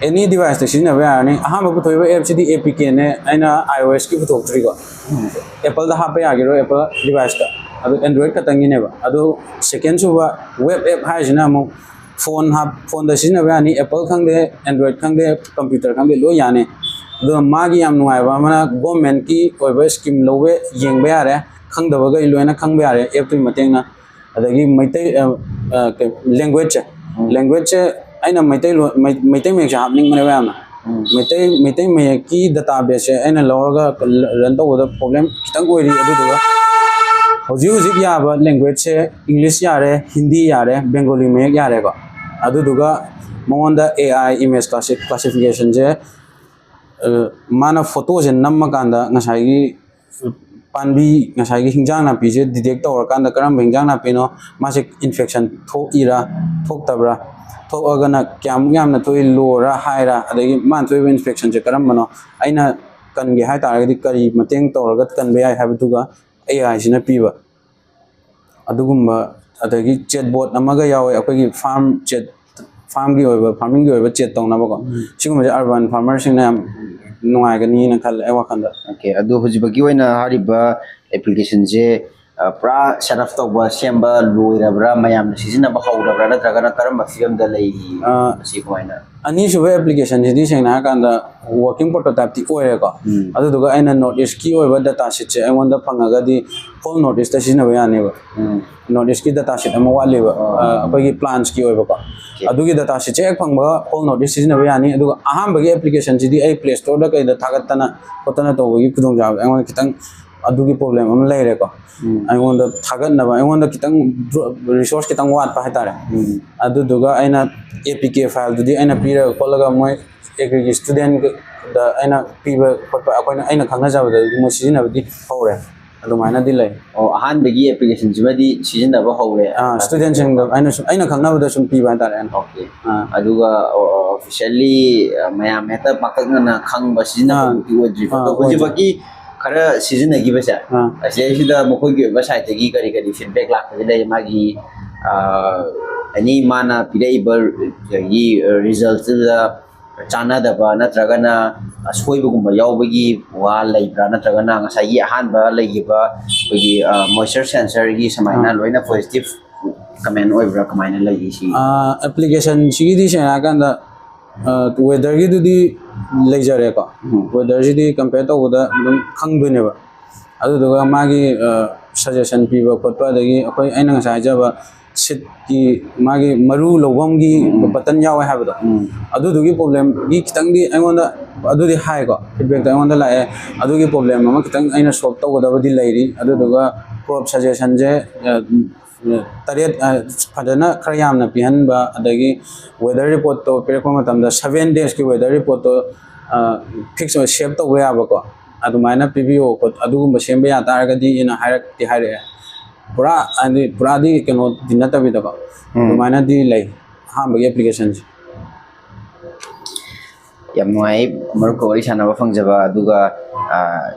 ꯑꯦꯅꯤ ꯗꯤꯚꯥꯏꯁꯇ ꯁꯤꯖꯤꯟꯅꯕ ꯌꯥꯔꯅꯤ꯫ ꯑꯍꯥꯟꯕ ꯄꯨꯊꯣꯛꯏꯕ ꯑꯦꯞꯁꯤꯗꯤ ꯑꯦ ꯄꯤ ꯀꯦꯅꯦ, ꯑꯩꯅ ꯑꯥꯏ ꯑꯣ ꯑꯦꯁꯀꯤ ꯄꯨꯊꯣꯛꯇ꯭ꯔꯤꯀꯣ꯫ ꯑꯦꯄꯜꯗ ꯍꯥꯞꯄ ꯌꯥꯈꯤꯔꯣꯏ, ꯑꯦꯄꯜ ꯗꯤꯚꯥꯏꯁꯇ꯫ ꯑꯗꯨ ꯑꯦꯟꯗ꯭ꯔꯣꯏꯗ ꯈꯛꯇꯪꯒꯤꯅꯦꯕ꯫ ꯑꯗꯨ ꯁꯦꯀꯦꯟ ꯁꯨꯕ ꯋꯦꯕ ꯑꯦꯞ ꯍꯥꯏꯁꯤꯅ ꯑꯃꯨꯛ ꯐꯣꯟ ꯍꯥꯞ ꯐꯣꯟꯗ ꯁꯤꯖꯤꯟꯅꯕ ꯌꯥꯅꯤ, ꯑꯦꯄꯜ ꯈꯪꯗꯦ, ꯑꯦꯟꯗ꯭ꯔꯣꯏꯗ ꯈꯪꯗꯦ, ꯀꯝꯄ꯭ꯌꯨꯇꯔ ꯈꯪꯗꯦ, ꯂꯣꯏ ꯌꯥꯅꯤ꯫ ꯑꯗꯨꯒ ꯃꯥꯒꯤ ꯌꯥꯝ ꯅꯨꯡꯉꯥꯏꯕ ꯑꯃꯅ ꯒꯣꯔꯃꯦꯟꯠꯀꯤ ꯑꯣꯏꯕ ꯁ꯭ꯀꯤꯝ ꯂꯧꯕ ꯌꯦꯡꯕ ꯌꯥꯔꯦ, ꯈꯪꯗꯕꯈꯩ ꯂꯣꯏꯅ ꯈꯪꯕ ꯌꯥꯔꯦ ꯑꯦꯞꯇꯨꯒꯤ ꯃꯇꯦꯡꯅ꯫ ꯑꯗꯒꯤ ꯃꯩꯇꯩ ꯂꯦꯡꯒ꯭ꯋꯦꯖꯁꯦ, ꯂꯦꯡꯒ꯭ꯋꯦꯖꯁꯦ ꯑꯩꯅ ꯃꯩꯇꯩꯂꯣꯟ, ꯃꯩ- ꯃꯩꯇꯩ ꯃꯌꯦꯛꯁꯦ ꯍꯥꯞꯅꯤꯡꯕꯅꯦꯕ ꯌꯥꯝꯅ꯫ ꯃꯩꯇꯩ ꯃꯩꯇꯩ ꯃꯌꯦꯛꯀꯤ ꯗꯇꯥ ꯕꯦꯁꯁꯦ ꯑꯩꯅ ꯂꯧꯔꯒ ꯔꯟ ꯇꯧꯕꯗ ꯄ꯭ꯔꯣꯕ꯭ꯂꯦꯝ ꯈꯤꯇꯪ ꯑꯣꯏꯔꯤ꯫ ꯑꯗꯨꯗꯨꯒ ꯍꯧꯖꯤꯛ ꯍꯧꯖꯤꯛ ꯌꯥꯕ ꯂꯦꯡꯒ꯭ꯋꯦꯖꯁꯦ ꯏꯪꯂꯤꯁ ꯌꯥꯔꯦ, ꯍꯤꯟꯗꯤ ꯌꯥꯔꯦ, ꯕꯦꯡꯒꯣꯂꯤ ꯃꯌꯦꯛ ꯌꯥꯔꯦꯀꯣ꯫ ꯑꯗꯨꯗꯨꯒ ꯃꯉꯣꯟꯗ ꯑꯦ ꯑꯥꯏ ꯏꯃꯦꯖ ꯀ꯭ꯂꯥꯁꯤꯐꯤꯀꯦꯁꯟꯁꯦ, ꯃꯥꯅ ꯐꯣꯇꯣꯁꯦ ꯅꯝꯃꯀꯥꯟꯗ ꯉꯁꯥꯏꯒꯤ ꯄꯥꯝꯕꯤ, ꯉꯁꯥꯏꯒꯤ ꯍꯤꯟꯖꯥꯡ ꯅꯥꯄꯤꯁꯦ ꯗꯤꯇꯦꯛ ꯇꯧꯔꯀꯥꯟꯗ ꯀꯔꯝꯕ ꯍꯤꯟꯖꯥꯡ ꯅꯥꯄꯤꯅꯣ, ꯃꯥꯁꯦ ꯏꯟꯐꯦꯛꯁꯟ ꯊꯣꯛꯏꯔꯥ ꯊꯣꯛꯇꯕ꯭ꯔꯥ, ꯊꯣꯛꯑꯒꯅ ꯀꯌꯥꯃꯨꯛ ꯌꯥꯝꯅ ꯊꯣꯛꯏ, ꯂꯣꯔꯥ ꯍꯥꯏꯔꯥ, ꯑꯗꯒꯤ ꯃꯥꯅ ꯊꯣꯛꯏꯕ ꯏꯟꯐꯦꯛꯁꯟꯁꯦ ꯀꯔꯝꯕꯅꯣ, ꯑꯩꯅ ꯀꯟꯒꯦ ꯍꯥꯏ ꯇꯥꯔꯒꯗꯤ ꯀꯔꯤ ꯃꯇꯦꯡ ꯇꯧꯔꯒ ꯀꯟꯕ ꯌꯥꯏ ꯍꯥꯏꯕꯗꯨꯒ ꯑꯦ ꯑꯥꯏꯁꯤꯅ ꯄꯤꯕ꯫ ꯑꯗꯨꯒꯨꯝꯕ ꯑꯗꯒꯤ ꯆꯦꯠ ꯕꯣꯠ ꯑꯃꯒ ꯌꯥꯎꯋꯦ, ꯑꯩꯈꯣꯏꯒꯤ ꯐꯥꯔꯝ ꯆꯦꯠ, ꯐꯥꯔꯝꯒꯤ ꯑꯣꯏꯕ, ꯐꯥꯔꯃꯤꯡꯒꯤ ꯑꯣꯏꯕ ꯆꯦꯠ ꯇꯧꯅꯕꯀꯣ꯫ ꯁꯤꯒꯨꯝꯕꯁꯦ ꯑꯔꯕꯥꯟ ꯐꯥꯔꯃꯔꯁꯤꯡꯅ ꯌꯥꯝ ꯅꯨꯡꯉꯥꯏꯒꯅꯤꯅ ꯈꯜꯂꯦ ꯑꯩ ꯋꯥꯈꯜꯗ꯫ ꯑꯣꯀꯦ, ꯑꯗꯨ ꯍꯧꯖꯤꯛꯐꯥꯎꯒꯤ ꯑꯣꯏꯅ ꯍꯥꯏꯔꯤꯕ ꯑꯦꯄ꯭ꯂꯤꯀꯦꯁꯟꯁꯦ ꯄꯨꯔꯥ ꯁꯦꯠ ꯑꯞ ꯇꯧꯕ, ꯁꯦꯝꯕ ꯂꯣꯏꯔꯕ꯭ꯔꯥ, ꯃꯌꯥꯝꯅ ꯁꯤꯖꯤꯟꯅꯕ ꯍꯧꯔꯕ꯭ꯔꯥ, ꯅꯠꯇ꯭ꯔꯒꯅ ꯀꯔꯝꯕ ꯐꯤꯕꯝꯗ ꯂꯩꯔꯤ? ꯃꯁꯤ ꯀꯃꯥꯏꯅ? ꯑꯅꯤꯁꯨꯕ ꯑꯦꯄ꯭ꯂꯤꯀꯦꯁꯟꯁꯤꯗꯤ ꯁꯦꯡꯅ ꯍꯥꯏꯔꯀꯥꯟꯗ ꯋꯥꯔꯀꯤꯡ ꯄ꯭ꯔꯣꯇꯣꯇꯥꯏꯞꯇꯤ ꯑꯣꯏꯔꯦꯀꯣ꯫ ꯑꯗꯨꯗꯨꯒ ꯑꯩꯅ ꯅꯣꯔꯠ ꯏꯁꯀꯤ ꯑꯣꯏꯕ ꯗꯇꯥ ꯁꯤꯠꯁꯦ ꯑꯩꯉꯣꯟꯗ ꯐꯪꯉꯒꯗꯤ ꯍꯣꯜ ꯅꯣꯔꯠ ꯏꯁꯇ ꯁꯤꯖꯤꯟꯅꯕ ꯌꯥꯅꯦꯕ꯫ ꯅꯣꯔꯠ ꯏꯁꯀꯤ ꯗꯇꯥ ꯁꯤꯠ ꯑꯃ ꯋꯥꯠꯂꯤꯕ, ꯑꯩꯈꯣꯏꯒꯤ ꯄ꯭ꯂꯥꯟꯁꯀꯤ ꯑꯣꯏꯕꯀꯣ꯫ ꯑꯗꯨꯒꯤ ꯗꯇꯥ ꯁꯤꯠꯁꯦ ꯍꯦꯛ ꯐꯪꯕꯒ ꯍꯣꯜ ꯅꯣꯔꯠ ꯏꯁ ꯁꯤꯖꯤꯟꯅꯕ ꯌꯥꯅꯤ꯫ ꯑꯗꯨꯒ ꯑꯍꯥꯟꯕꯒꯤ ꯑꯦꯄ꯭ꯂꯤꯀꯦꯁꯟꯁꯤꯗꯤ ꯑꯩ ꯄ꯭ꯂꯦ ꯁ꯭ꯇꯣꯔꯗ ꯀꯩꯗ ꯊꯥꯒꯠꯇꯅ ꯈꯣꯠꯇꯅ ꯇꯧꯕꯒꯤ ꯈꯨꯗꯣꯡꯆꯥꯕ ꯑꯩꯉꯣꯟꯗ ꯈꯤꯇꯪ, ꯑꯗꯨꯒꯤ ꯄ꯭ꯔꯣꯕ꯭ꯂꯦꯝ ꯑꯃ ꯂꯩꯔꯦꯀꯣ꯫ ꯑꯩꯉꯣꯟꯗ ꯊꯥꯒꯠꯅꯕ, ꯑꯩꯉꯣꯟꯗ ꯈꯤꯇꯪ ꯔꯤꯁꯣꯔꯁ ꯈꯤꯇꯪ ꯋꯥꯠꯄ ꯍꯥꯏꯇꯥꯔꯦ꯫ ꯑꯗꯨꯗꯨꯒ ꯑꯩꯅ ꯑꯦ ꯄꯤ ꯀꯦ ꯐꯥꯏꯜꯗꯨꯗꯤ ꯑꯩꯅ ꯄꯤꯔꯒ ꯈꯣꯠꯂꯒ ꯃꯣꯏ ꯑꯦꯒ꯭ꯔꯤꯒꯤ ꯁ꯭ꯇꯨꯗꯦꯟꯗ ꯑꯩꯅ ꯄꯤꯕ ꯈꯣꯠꯄ, ꯑꯩꯈꯣꯏꯅ, ꯑꯩꯅ ꯈꯪꯅꯖꯕꯗ ꯃꯣꯏ ꯁꯤꯖꯤꯟꯅꯕꯗꯤ ꯍꯧꯔꯦ꯫ ꯑꯗꯨꯃꯥꯏꯅꯗꯤ ꯂꯩ꯫ ꯑꯣ, ꯑꯍꯥꯟꯕꯒꯤ ꯑꯦꯄ꯭ꯂꯤꯀꯦꯁꯟꯁꯤꯃꯗꯤ ꯁꯤꯖꯤꯟꯅꯕ ꯍꯧꯔꯦ꯫ ꯁ꯭ꯇꯨꯗꯦꯟꯁꯤꯡꯗ ꯑꯩꯅ ꯁꯨꯝ, ꯑꯩꯅ ꯈꯪꯅꯕꯗ ꯁꯨꯝ ꯄꯤꯕ ꯍꯥꯏꯇꯥꯔꯦ ꯑꯩꯅ꯫ ꯑꯣꯀꯦ꯫ ꯑꯗꯨꯒ ꯑꯣꯐꯤꯁꯤꯌꯦꯜꯂꯤ ꯃꯌꯥꯝ ꯍꯦꯛꯇ ꯄꯥꯛꯇꯛꯅꯅ ꯈꯪꯕ ꯁꯤꯖꯤꯟꯅꯕꯃꯛꯇꯤ ꯑꯣꯏꯗ꯭ꯔꯤꯕ꯫ ꯑꯥ, ꯑꯗꯣ ꯑꯣꯏꯗ꯭ꯔꯤ꯫ ꯍꯧꯖꯤꯛꯐꯥꯎꯒꯤ ꯈꯔ ꯁꯤꯖꯤꯟꯅꯈꯤꯕꯁꯦ, ꯑꯥ꯫ ꯑꯁꯤꯗꯩꯁꯤꯗ ꯃꯈꯣꯏꯒꯤ ꯑꯣꯏꯕ ꯁꯥꯏꯠꯇꯒꯤ ꯀꯔꯤ ꯀꯔꯤ ꯐꯤꯗꯕꯦꯛ ꯂꯥꯛꯄꯗꯤ ꯂꯩ? ꯃꯥꯒꯤ ꯑꯦꯅꯤ ꯃꯥꯅ ꯄꯤꯔꯛꯏꯕ ꯑꯗꯒꯤ ꯔꯤꯖꯜꯇꯨꯗ ꯆꯥꯟꯅꯗꯕ ꯅꯠꯇ꯭ꯔꯒꯅ ꯑꯁꯣꯏꯕꯒꯨꯝꯕ ꯌꯥꯎꯕꯒꯤ ꯋꯥ ꯂꯩꯕ꯭ꯔꯥ? ꯅꯠꯇ꯭ꯔꯒꯅ ꯉꯁꯥꯏꯒꯤ ꯑꯍꯥꯟꯕ ꯂꯩꯈꯤꯕ ꯑꯩꯈꯣꯏꯒꯤ ꯃꯣꯏꯆꯔ ꯁꯦꯟꯁꯔꯒꯤ ꯁꯨꯃꯥꯏꯅ ꯑꯥ꯫ ꯂꯣꯏꯅ ꯄꯣꯖꯤꯇꯤꯚ ꯀꯃꯦꯟ ꯑꯣꯏꯕ꯭ꯔꯥ? ꯀꯃꯥꯏꯅ ꯂꯩꯒꯦ ꯁꯤ? ꯑꯦꯄ꯭ꯂꯤꯀꯦꯁꯟꯁꯤꯒꯤꯗꯤ ꯁꯦꯡꯅ ꯍꯥꯏꯔꯀꯥꯟꯗ ꯋꯦꯗꯔꯒꯤꯗꯨꯗꯤ ꯂꯩꯖꯔꯦꯀꯣ꯫ ꯎꯝ꯫ ꯋꯦꯗꯔꯁꯤꯗꯤ ꯀꯝꯄꯤꯌꯔ ꯇꯧꯕꯗ ꯑꯗꯨꯝ ꯈꯪꯗꯣꯏꯅꯦꯕ꯫ ꯑꯗꯨꯗꯨꯒ ꯃꯥꯒꯤ ꯁꯖꯦꯁꯟ ꯄꯤꯕ ꯈꯣꯠꯄ, ꯑꯗꯒꯤ ꯑꯩꯈꯣꯏ, ꯑꯩꯅ ꯉꯁꯥꯏ ꯍꯥꯏꯖꯕ ꯁꯤꯠꯀꯤ ꯃꯥꯒꯤ ꯃꯔꯨ ꯂꯧꯐꯝꯒꯤ ꯎꯝ꯫ ꯕꯇꯟ ꯌꯥꯎꯋꯦ ꯍꯥꯏꯕꯗꯣ, ꯎꯝ꯫ ꯑꯗꯨꯗꯨꯒꯤ ꯄ꯭ꯔꯣꯕ꯭ꯂꯦꯝꯒꯤ ꯈꯤꯇꯪꯗꯤ ꯑꯩꯉꯣꯟꯗ ꯑꯗꯨꯗꯤ ꯍꯥꯏꯀꯣ, ꯐꯤꯗꯕꯦꯛꯇꯣ ꯑꯩꯉꯣꯟꯗ ꯂꯥꯛꯑꯦ꯫ ꯑꯗꯨꯒꯤ ꯄ꯭ꯔꯣꯕ꯭ꯂꯦꯝ ꯑꯃ ꯈꯤꯇꯪ ꯑꯩꯅ ꯁꯣꯜꯕ ꯇꯧꯒꯗꯕꯗꯤ ꯂꯩꯔꯤ꯫ ꯑꯗꯨꯗꯨꯒ ꯀ꯭ꯔꯣꯞ ꯁꯖꯦꯁꯟꯁꯦ ꯇꯔꯦꯠ, ꯐꯖꯅ ꯈꯔ ꯌꯥꯝꯅ ꯄꯤꯍꯟꯕ, ꯑꯗꯒꯤ ꯋꯦꯗꯔ ꯔꯤꯄꯣꯔꯠꯇꯣ ꯄꯤꯔꯛꯄ ꯃꯇꯝꯗ ꯁꯚꯦꯟ ꯗꯦꯖꯀꯤ ꯋꯦꯗꯔ ꯔꯤꯄꯣꯔꯠꯇꯣ ꯐꯤꯛꯁ ꯑꯣꯏꯅ ꯁꯦꯞ ꯇꯧꯕ ꯌꯥꯕꯀꯣ, ꯑꯗꯨꯃꯥꯏꯅ ꯄꯤꯕꯤꯌꯣ ꯈꯣꯠ-, ꯑꯗꯨꯒꯨꯝꯕ ꯁꯦꯝꯕ ꯌꯥ ꯇꯥꯔꯒꯗꯤ ꯑꯩꯅ ꯍꯥꯏꯔꯛꯇꯤ ꯍꯥꯏꯔꯛꯑꯦ꯫ ꯄꯨꯔꯥ ꯍꯥꯏꯗꯤ ꯄꯨꯔꯥꯗꯤ ꯀꯩꯅꯣꯗꯤ ꯅꯠꯇꯕꯤꯗꯀꯣ꯫ ꯎꯝ꯫ ꯑꯗꯨꯃꯥꯏꯅꯗꯤ ꯂꯩ ꯑꯍꯥꯟꯕꯒꯤ ꯑꯦꯄ꯭ꯂꯤꯀꯦꯁꯟꯁꯦ꯫ ꯌꯥꯝ ꯅꯨꯡꯉꯥꯏ ꯃꯔꯨꯞꯀ ꯋꯥꯔꯤ ꯁꯥꯟꯅꯕ ꯐꯪꯖꯕ꯫ ꯑꯗꯨꯒ ꯑꯥ,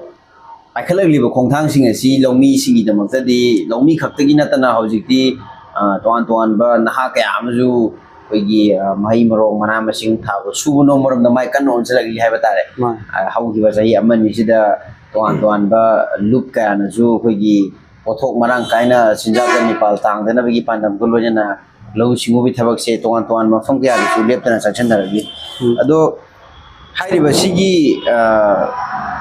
ꯄꯥꯏꯈꯠꯂꯛꯂꯤꯕ ꯈꯣꯡꯊꯥꯡꯁꯤꯡ ꯑꯁꯤ ꯂꯧꯃꯤꯁꯤꯡꯒꯤꯗꯃꯛꯇꯗꯤ, ꯂꯧꯃꯤ ꯈꯛꯇꯒꯤ ꯅꯠꯇꯅ ꯍꯧꯖꯤꯛꯇꯤ, ꯑ, ꯇꯣꯉꯥꯟ ꯇꯣꯉꯥꯟꯕ ꯅꯍꯥ ꯀꯌꯥ ꯑꯃꯁꯨ ꯑꯩꯈꯣꯏꯒꯤ, ꯑ, ꯃꯍꯩ ꯃꯔꯣꯡ, ꯃꯅꯥ ꯃꯁꯤꯡ ꯊꯥꯕ, ꯁꯨꯕ ꯅꯣꯝꯕꯔꯣꯝꯗ ꯃꯥꯏ ꯀꯟꯅ ꯑꯣꯟꯁꯤꯜꯂꯛꯂꯤ ꯍꯥꯏꯕ ꯇꯥꯔꯦ꯫ ꯃꯥꯅꯦ꯫ ꯑ, ꯍꯧꯈꯤꯕ ꯆꯍꯤ ꯑꯃꯅꯤꯁꯤꯗ ꯇꯣꯉꯥꯟ ꯇꯣꯉꯥꯟꯕ ꯂꯨꯞ ꯀꯌꯥꯅꯁꯨ ꯑꯩꯈꯣꯏꯒꯤ ꯄꯣꯠꯊꯣꯛ ꯃꯔꯥꯡ ꯀꯥꯏꯅ ꯆꯤꯟꯖꯥꯛꯇ ꯃꯤꯄꯥꯜ ꯇꯥꯡꯗꯅꯕꯒꯤ ꯄꯥꯟꯗꯝꯒ ꯂꯣꯏꯅꯅ ꯂꯧꯎ ꯁꯤꯡꯎꯒꯤ ꯊꯕꯛꯁꯦ ꯇꯣꯉꯥꯟ ꯇꯣꯉꯥꯟꯕ ꯃꯐꯝ ꯀꯌꯥꯗꯁꯨ ꯂꯦꯞꯇꯅ ꯆꯪꯁꯤꯟꯅꯔꯛꯂꯤ꯫ ꯎꯝ꯫ ꯑꯗꯣ ꯍꯥꯏꯔꯤꯕ ꯁꯤꯒꯤ, ꯑ,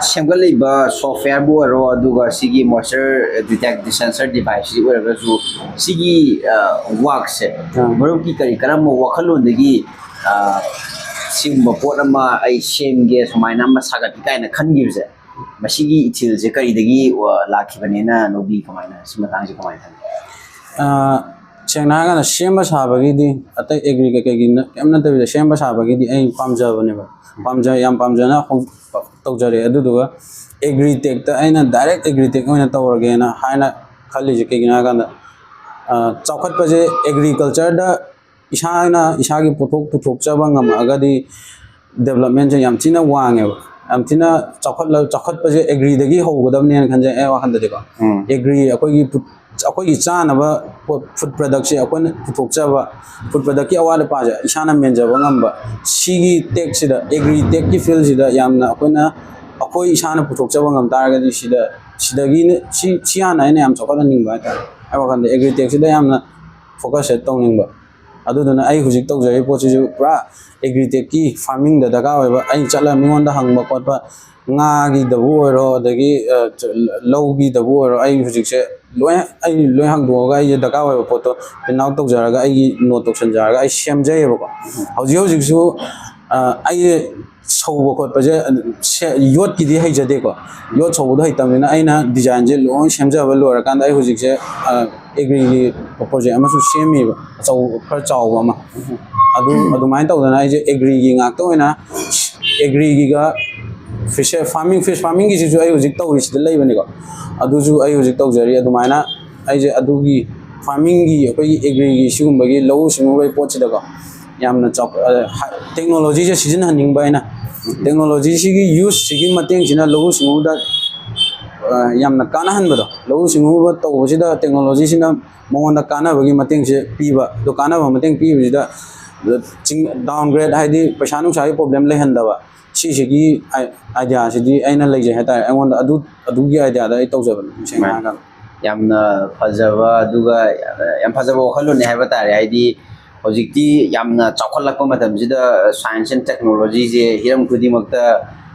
ꯁꯦꯝꯒꯠꯂꯛꯏꯕ softwareꯕꯨ ꯑꯣꯏꯔꯣ, ꯑꯗꯨꯒ ꯁꯤꯒꯤ moisture detect, sensor deviceꯁꯤ ꯑꯣꯏꯔꯒꯁꯨ, ꯁꯤꯒꯤ, ꯑ, workꯁꯦ ꯑꯥ꯫ ꯃꯔꯨꯞꯀꯤ ꯀꯔꯤ ꯀꯔꯝꯕ ꯋꯥꯈꯜꯂꯣꯟꯗꯒꯤ, ꯑ, ꯁꯤꯒꯨꯝꯕ ꯄꯣꯠ ꯑꯃ ꯑꯩ ꯁꯦꯝꯒꯦ, ꯁꯨꯃꯥꯏꯅ ꯑꯃ ꯁꯥꯒꯠꯀꯦ ꯀꯥꯏꯅ ꯈꯟꯈꯤꯕꯁꯦ, ꯃꯁꯤꯒꯤ ꯏꯊꯤꯜꯁꯦ ꯀꯔꯤꯗꯒꯤ, ꯑ, ꯂꯥꯛꯈꯤꯕꯅꯦꯅ ꯂꯧꯕꯤ? ꯀꯃꯥꯏꯅ, ꯁꯤ ꯃꯇꯥꯡꯁꯦ ꯀꯃꯥꯏꯅ ꯈꯟꯒꯦ? ꯑ, ꯁꯦꯡꯅ ꯍꯥꯏꯔꯀꯥꯟꯗ ꯁꯦꯝꯕ ꯁꯥꯕꯒꯤꯗꯤ, ꯑꯇꯩ ꯑꯦꯒ꯭ꯔꯤ ꯀꯩꯀꯩꯒꯤ ꯅ-, ꯀꯩꯝ ꯅꯠꯇꯕꯤꯗ ꯁꯦꯝꯕ ꯁꯥꯕꯒꯤꯗꯤ ꯑꯩ ꯄꯥꯝꯖꯕꯅꯦꯕ꯫ ꯄꯥꯝꯖ-, ꯌꯥꯝ ꯄꯥꯝꯖꯅ ꯍꯧ-, ꯇꯧꯖꯔꯦ꯫ ꯑꯗꯨꯗꯨꯒ ꯑꯦꯒ꯭ꯔꯤꯇꯦꯛꯇ ꯑꯩꯅ direct ꯑꯦꯒ꯭ꯔꯤꯇꯦꯛ ꯑꯣꯏꯅ ꯇꯧꯔꯒꯦꯅ ꯍꯥꯏꯅ ꯈꯜꯂꯤꯁꯦ ꯀꯩꯒꯤꯅꯣ ꯍꯥꯏꯀꯥꯟꯗ, ꯑ, ꯆꯥꯎꯈꯠꯄꯁꯦ agricultureꯗ ꯏꯁꯥꯅ ꯏꯁꯥꯒꯤ ꯄꯣꯠꯊꯣꯛ ꯄꯨꯊꯣꯛꯆꯕ ꯉꯝꯃꯛꯑꯒꯗꯤ developmentꯁꯦ ꯌꯥꯝ ꯊꯤꯅ ꯋꯥꯡꯉꯦꯕ꯫ ꯌꯥꯝ ꯊꯤꯅ ꯆꯥꯎꯈꯠꯂ-, ꯆꯥꯎꯈꯠꯄꯁꯦ agriꯗꯒꯤ ꯍꯧꯒꯗꯕꯅꯦꯅ ꯈꯟꯖꯩ ꯑꯩ ꯋꯥꯈꯜꯗꯗꯤꯀꯣ꯫ ꯎꯝ꯫ Agri ꯑꯩꯈꯣꯏꯒꯤ ꯄꯨ-, ꯑꯩꯈꯣꯏꯒꯤ ꯆꯥꯅꯕ ꯄꯣꯠ, food productꯁꯦ ꯑꯩꯈꯣꯏꯅ ꯄꯨꯊꯣꯛꯆꯕ, food productꯀꯤ ꯑꯋꯥꯠ ꯑꯄꯥꯁꯦ ꯏꯁꯥꯅ ꯃꯦꯟꯖꯕ ꯉꯝꯕ, ꯁꯤꯒꯤ techꯁꯤꯗ, agri techꯀꯤ fieldꯁꯤꯗ ꯌꯥꯝꯅ ꯑꯩꯈꯣꯏꯅ, ꯑꯩꯈꯣꯏ ꯏꯁꯥꯅ ꯄꯨꯊꯣꯛꯆꯕ ꯉꯝ ꯇꯥꯔꯒꯗꯤ ꯁꯤꯗ, ꯁꯤꯗꯒꯤ ꯁꯤ, ꯁꯤ ꯍꯥꯟꯅ ꯑꯩꯅ ꯌꯥꯝ ꯆꯥꯎꯈꯠꯍꯟꯅꯤꯡꯕ ꯍꯥꯏꯇꯥꯔꯦ꯫ ꯑꯩ ꯋꯥꯈꯜꯗ agri techꯁꯤꯗ ꯌꯥꯝꯅ focusꯁꯦ ꯇꯧꯅꯤꯡꯕ꯫ ꯑꯗꯨꯗꯨꯅ ꯑꯩ ꯍꯧꯖꯤꯛ ꯇꯧꯖꯔꯤꯕ ꯄꯣꯠꯁꯤꯁꯨ ꯄꯨꯔꯥ agritechꯀꯤ farmingꯗ ꯗꯔꯀꯥꯔ ꯑꯣꯏꯕ, ꯑꯩ ꯆꯠꯂꯒ ꯃꯤꯉꯣꯟꯗ ꯍꯪꯕ ꯈꯣꯠꯄ, ꯉꯥꯒꯤꯗꯕꯨ ꯑꯣꯏꯔꯣ, ꯑꯗꯒꯤ, ꯑ, ꯆ-, ꯂꯧꯒꯤꯗꯕꯨ ꯑꯣꯏꯔꯣ, ꯑꯩ ꯍꯧꯖꯤꯛꯁꯦ ꯂꯣꯏ, ꯑꯩ ꯂꯣꯏ ꯍꯥꯡꯗꯣꯛꯑꯒ ꯑꯩꯁꯦ ꯗꯔꯀꯥꯔ ꯑꯣꯏꯕ ꯄꯣꯠꯇꯣ print out ꯇꯧꯖꯔꯒ ꯑꯩꯒꯤ note ꯇꯧꯁꯟꯖꯔꯒ ꯑꯩ ꯁꯦꯝꯖꯩꯌꯦꯕꯀꯣ꯫ ꯍꯧꯖꯤꯛ ꯍꯧꯖꯤꯛꯁꯨ, ꯑ, ꯑꯩꯁꯦ ꯁꯧꯕ ꯈꯣꯠꯄꯁꯦ, ꯑ, ꯁꯦ-, ꯌꯣꯠꯀꯤꯗꯤ ꯍꯩꯖꯗꯦꯀꯣ꯫ ꯌꯣꯠ ꯁꯧꯕꯗꯣ ꯍꯩꯇꯕꯅꯤꯅ ꯑꯩꯅ designꯁꯦ ꯂꯣꯏ ꯁꯦꯝꯖꯕ ꯂꯣꯏꯔꯀꯥꯟꯗ ꯑꯩ ꯍꯧꯖꯤꯛꯁꯦ, ꯑ, agriꯒꯤ project ꯑꯃꯁꯨ ꯁꯦꯝꯃꯤꯕ, ꯑꯆꯧ-, ꯈꯔ ꯆꯥꯎꯕ ꯑꯃ꯫ ꯑꯗꯨ, ꯑꯗꯨꯃꯥꯏꯅ ꯇꯧꯗꯅ ꯑꯩꯁꯦ agriꯒꯤ ꯉꯥꯛꯇ ꯑꯣꯏꯅ, agriꯒꯤꯒ fish farming, fish farmingꯒꯤꯁꯤꯁꯨ ꯑꯩ ꯍꯧꯖꯤꯛ ꯇꯧꯔꯤꯁꯤꯗ ꯂꯩꯕꯅꯤꯀꯣ꯫ ꯑꯗꯨꯁꯨ ꯑꯩ ꯍꯧꯖꯤꯛ ꯇꯧꯖꯔꯤ꯫ ꯑꯗꯨꯃꯥꯏꯅ ꯑꯩꯁꯦ ꯑꯗꯨꯒꯤ farmingꯒꯤ, ꯑꯩꯈꯣꯏꯒꯤ agriꯒꯤ ꯁꯤꯒꯨꯝꯕꯒꯤ ꯂꯧꯎ ꯁꯤꯡꯎꯕꯒꯤ ꯄꯣꯠꯁꯤꯗꯀꯣ, ꯌꯥꯝꯅ ꯆꯥꯎ-, ꯑ, ꯍ-, technologyꯁꯦ ꯁꯤꯖꯤꯟꯅꯍꯟꯅꯤꯡꯕ ꯑꯩꯅ꯫ Technologyꯁꯤꯒꯤ useꯁꯤꯒꯤ ꯃꯇꯦꯡꯁꯤꯅ ꯂꯧꯎ ꯁꯤꯡꯎꯗ ꯌꯥꯝꯅ ꯀꯥꯟꯅꯍꯟꯕꯗꯣ, ꯂꯧꯎ ꯁꯤꯡꯎꯕ ꯇꯧꯕꯁꯤꯗ ꯇꯦꯛꯅꯣꯂꯣꯖꯤꯁꯤꯅ ꯃꯉꯣꯟꯗ ꯀꯥꯟꯅꯕꯒꯤ ꯃꯇꯦꯡꯁꯦ ꯄꯤꯕ꯫ ꯑꯗꯣ ꯀꯥꯟꯅꯕ ꯃꯇꯦꯡ ꯄꯤꯕꯁꯤꯗ ꯗꯥꯎꯟ ꯒ꯭ꯔꯦꯗ, ꯍꯥꯏꯗꯤ ꯄꯩꯁꯥ ꯅꯨꯡꯁꯥꯒꯤ ꯄ꯭ꯔꯣꯕ꯭ꯂꯦꯝ ꯂꯩꯍꯟꯗꯕ, ꯁꯤꯁꯤꯒꯤ ꯑꯥꯏꯗꯤꯌꯥꯁꯤꯗꯤ ꯑꯩꯅ ꯂꯩꯖꯩ ꯍꯥꯏꯇꯥꯔꯦ꯫ ꯑꯩꯉꯣꯟꯗ ꯑꯗꯨ ꯑꯗꯨꯒꯤ ꯑꯥꯏꯗꯤꯌꯥꯗ ꯑꯩ ꯇꯧꯖꯕꯅꯤ, ꯁꯦꯡꯅ ꯍꯥꯏꯔꯀꯥꯟꯗ꯫ ꯌꯥꯝꯅ ꯐꯖꯕ, ꯑꯗꯨꯒ ꯌꯥꯝ ꯐꯖꯕ ꯋꯥꯈꯜꯂꯣꯟꯅꯦ ꯍꯥꯏꯕ ꯇꯥꯔꯦ꯫ ꯍꯥꯏꯗꯤ ꯍꯧꯖꯤꯛꯇꯤ ꯌꯥꯝꯅ ꯆꯥꯎꯈꯠꯂꯛꯄ ꯃꯇꯝꯁꯤꯗ science and technology ꯁꯦ ꯍꯤꯔꯝ ꯈꯨꯗꯤꯡꯃꯛꯇ,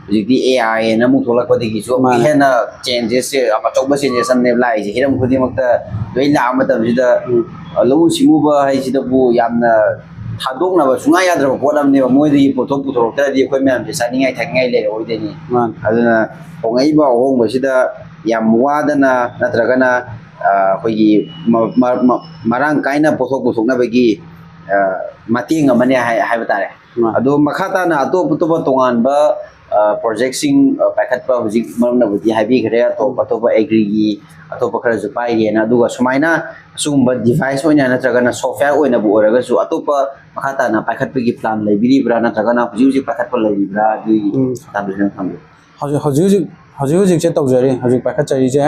ꯍꯧꯖꯤꯛꯇꯤ AI ꯍꯥꯏꯅ ꯑꯃꯨꯛ ꯊꯣꯛꯂꯛꯄꯗꯒꯤꯁꯨ ꯑꯃꯨꯛ ꯍꯦꯟꯅ changes ꯁꯦ, ꯌꯥꯝ ꯑꯆꯧꯕ changes ꯑꯃꯅꯦꯕ ꯂꯥꯛꯏꯁꯦ꯫ ꯍꯤꯔꯝ ꯈꯨꯗꯤꯡꯃꯛꯇ ꯂꯣꯏ ꯂꯥꯛꯑ ꯃꯇꯝꯁꯤꯗ ꯂꯧꯎ ꯁꯤꯡꯎꯕ ꯍꯥꯏꯁꯤꯗꯕꯨ ꯌꯥꯝꯅ ꯊꯥꯗꯣꯛꯅꯕ ꯁꯨꯡꯌꯥ ꯌꯥꯗ꯭ꯔꯕ ꯄꯣꯠ ꯑꯃꯅꯦꯕ꯫ ꯃꯣꯏꯗꯒꯤ ꯄꯣꯠꯊꯣꯛ ꯄꯨꯊꯣꯔꯛꯇ꯭ꯔꯗꯤ ꯑꯩꯈꯣꯏ ꯃꯌꯥꯝꯁꯦ ꯆꯥꯅꯤꯡꯉꯥꯏ ꯊꯛꯅꯤꯡꯉꯥꯏ ꯂꯩꯔꯛꯑꯣꯏꯗꯣꯏꯅꯤ꯫ ꯃꯥꯅꯤ꯫ ꯑꯗꯨꯅ ꯍꯣꯡꯉꯛꯏꯕ ꯑꯍꯣꯡꯕꯁꯤꯗ ꯌꯥꯝ ꯋꯥꯗꯅ ꯅꯠꯇ꯭ꯔꯒꯅ, ꯑ, ꯑꯩꯈꯣꯏꯒꯤ ꯃ- ꯃ- ꯃ- ꯃꯔꯥꯡ ꯀꯥꯏꯅ ꯄꯣꯠꯊꯣꯛ ꯄꯨꯊꯣꯛꯅꯕꯒꯤ, ꯑ, ꯃꯇꯦꯡ ꯑꯃꯅꯦ ꯍꯥꯏ- ꯍꯥꯏꯕ ꯇꯥꯔꯦ꯫ ꯃꯥꯅꯤ꯫ ꯑꯗꯣ ꯃꯈꯥ ꯇꯥꯅ ꯑꯇꯣꯞ ꯑꯇꯣꯞꯄ ꯇꯣꯉꯥꯟꯕ, ꯑ, ꯄ꯭ꯔꯣꯖꯦꯛꯁꯤꯡ, ꯑ, ꯄꯥꯏꯈꯠꯄ ꯍꯧꯖꯤꯛ ꯃꯔꯨꯞꯅꯕꯨꯗꯤ ꯍꯥꯏꯕꯤꯈ꯭ꯔꯦ, ꯑꯇꯣꯞ ꯑꯇꯣꯞꯄ ꯑꯦꯒ꯭ꯔꯤꯒꯤ ꯑꯇꯣꯞꯄ ꯈꯔꯁꯨ ꯄꯥꯏꯔꯤꯑꯅ꯫ ꯑꯗꯨꯒ ꯁꯨꯃꯥꯏꯅ ꯑꯁꯤꯒꯨꯝꯕ ꯗꯤꯚꯥꯏꯁ ꯑꯣꯏꯅ ꯅꯠꯇ꯭ꯔꯒꯅ ꯁꯣꯐꯋꯦꯌꯔ ꯑꯣꯏꯅꯕꯨ ꯑꯣꯏꯔꯒꯁꯨ ꯑꯇꯣꯞꯄ ꯃꯈꯥ ꯇꯥꯅ ꯄꯥꯏꯈꯠꯄꯒꯤ ꯄ꯭ꯂꯥꯟ ꯂꯩꯕꯤꯔꯤꯕ꯭ꯔꯥ, ꯅꯠꯇ꯭ꯔꯒꯅ ꯍꯧꯖꯤꯛ ꯍꯧꯖꯤꯛ ꯄꯥꯏꯈꯠꯄ ꯂꯩꯔꯤꯕ꯭ꯔꯥ, ꯑꯗꯨꯒꯤ ꯎꯝ꯫ ꯃꯇꯥꯡꯗꯁꯨ ꯈꯤꯇꯪ ꯊꯝꯕꯤꯌꯨ꯫ ꯍꯧꯖꯤꯛ ꯍꯧꯖꯤꯛ ꯍꯧꯖꯤꯛ ꯍꯧꯖꯤꯛ ꯍꯧꯖꯤꯛꯁꯦ ꯇꯧꯖꯔꯤ꯫ ꯍꯧꯖꯤꯛ ꯄꯥꯏꯈꯠꯆꯔꯤꯁꯦ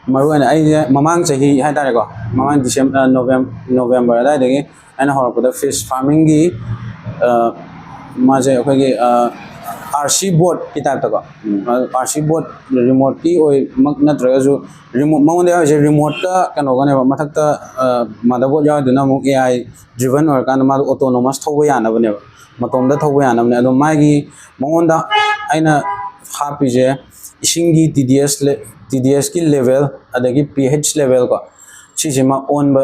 ꯃꯔꯨ ꯑꯣꯏꯅ ꯑꯩꯁꯦ ꯃꯃꯥꯡ ꯆꯍꯤ ꯍꯥꯏꯇꯥꯔꯦꯀꯣ, ꯃꯃꯥꯡ ꯗꯤꯁꯦꯝꯕꯔ, ꯅꯣꯕꯦꯝ- ꯅꯣꯕꯦꯝꯕꯔ ꯑꯗꯨꯋꯥꯏꯗꯒꯤ ꯑꯩꯅ ꯍꯧꯔꯛꯄꯗ ꯐꯤꯁ ꯐꯥꯔꯃꯤꯡꯒꯤ, ꯑ, ꯃꯥꯁꯦ ꯑꯩꯈꯣꯏꯒꯤ, ꯑ, RC board ꯀꯤ ꯇꯥꯏꯞꯇꯀꯣ, ꯎꯝ꯫ RC board remote ꯀꯤ ꯑꯣꯏꯃꯛ ꯅꯠꯇ꯭ꯔꯒꯁꯨ, ꯔꯤꯃꯣ- ꯃꯉꯣꯟꯗ ꯌꯥꯎꯔꯤꯁꯦ ꯔꯤꯃꯣꯠꯀ ꯀꯩꯅꯣꯒꯅꯦꯕ, ꯃꯊꯛꯇ ꯃꯥꯗꯔꯕꯣꯔꯗ ꯌꯥꯎꯔꯤꯗꯨꯅ ꯑꯃꯨꯛ AI driven ꯑꯣꯏꯔꯀꯥꯟꯗ ꯃꯥꯗꯣ autonomous ꯊꯧꯕ ꯌꯥꯅꯕꯅꯦꯕ, ꯃꯇꯣꯝꯗ ꯊꯧꯕ ꯌꯥꯅꯕꯅꯦ꯫ ꯑꯗꯣ ꯃꯥꯒꯤ ꯃꯉꯣꯟꯗ ꯑꯩꯅ ꯍꯥꯞꯄꯤꯁꯦ ꯏꯁꯤꯡꯒꯤ TDS ꯂꯦ- TDS ꯀꯤ level, ꯑꯗꯒꯤ pH level ꯀꯣ, ꯁꯤꯁꯤꯃ ꯑꯣꯟꯕ,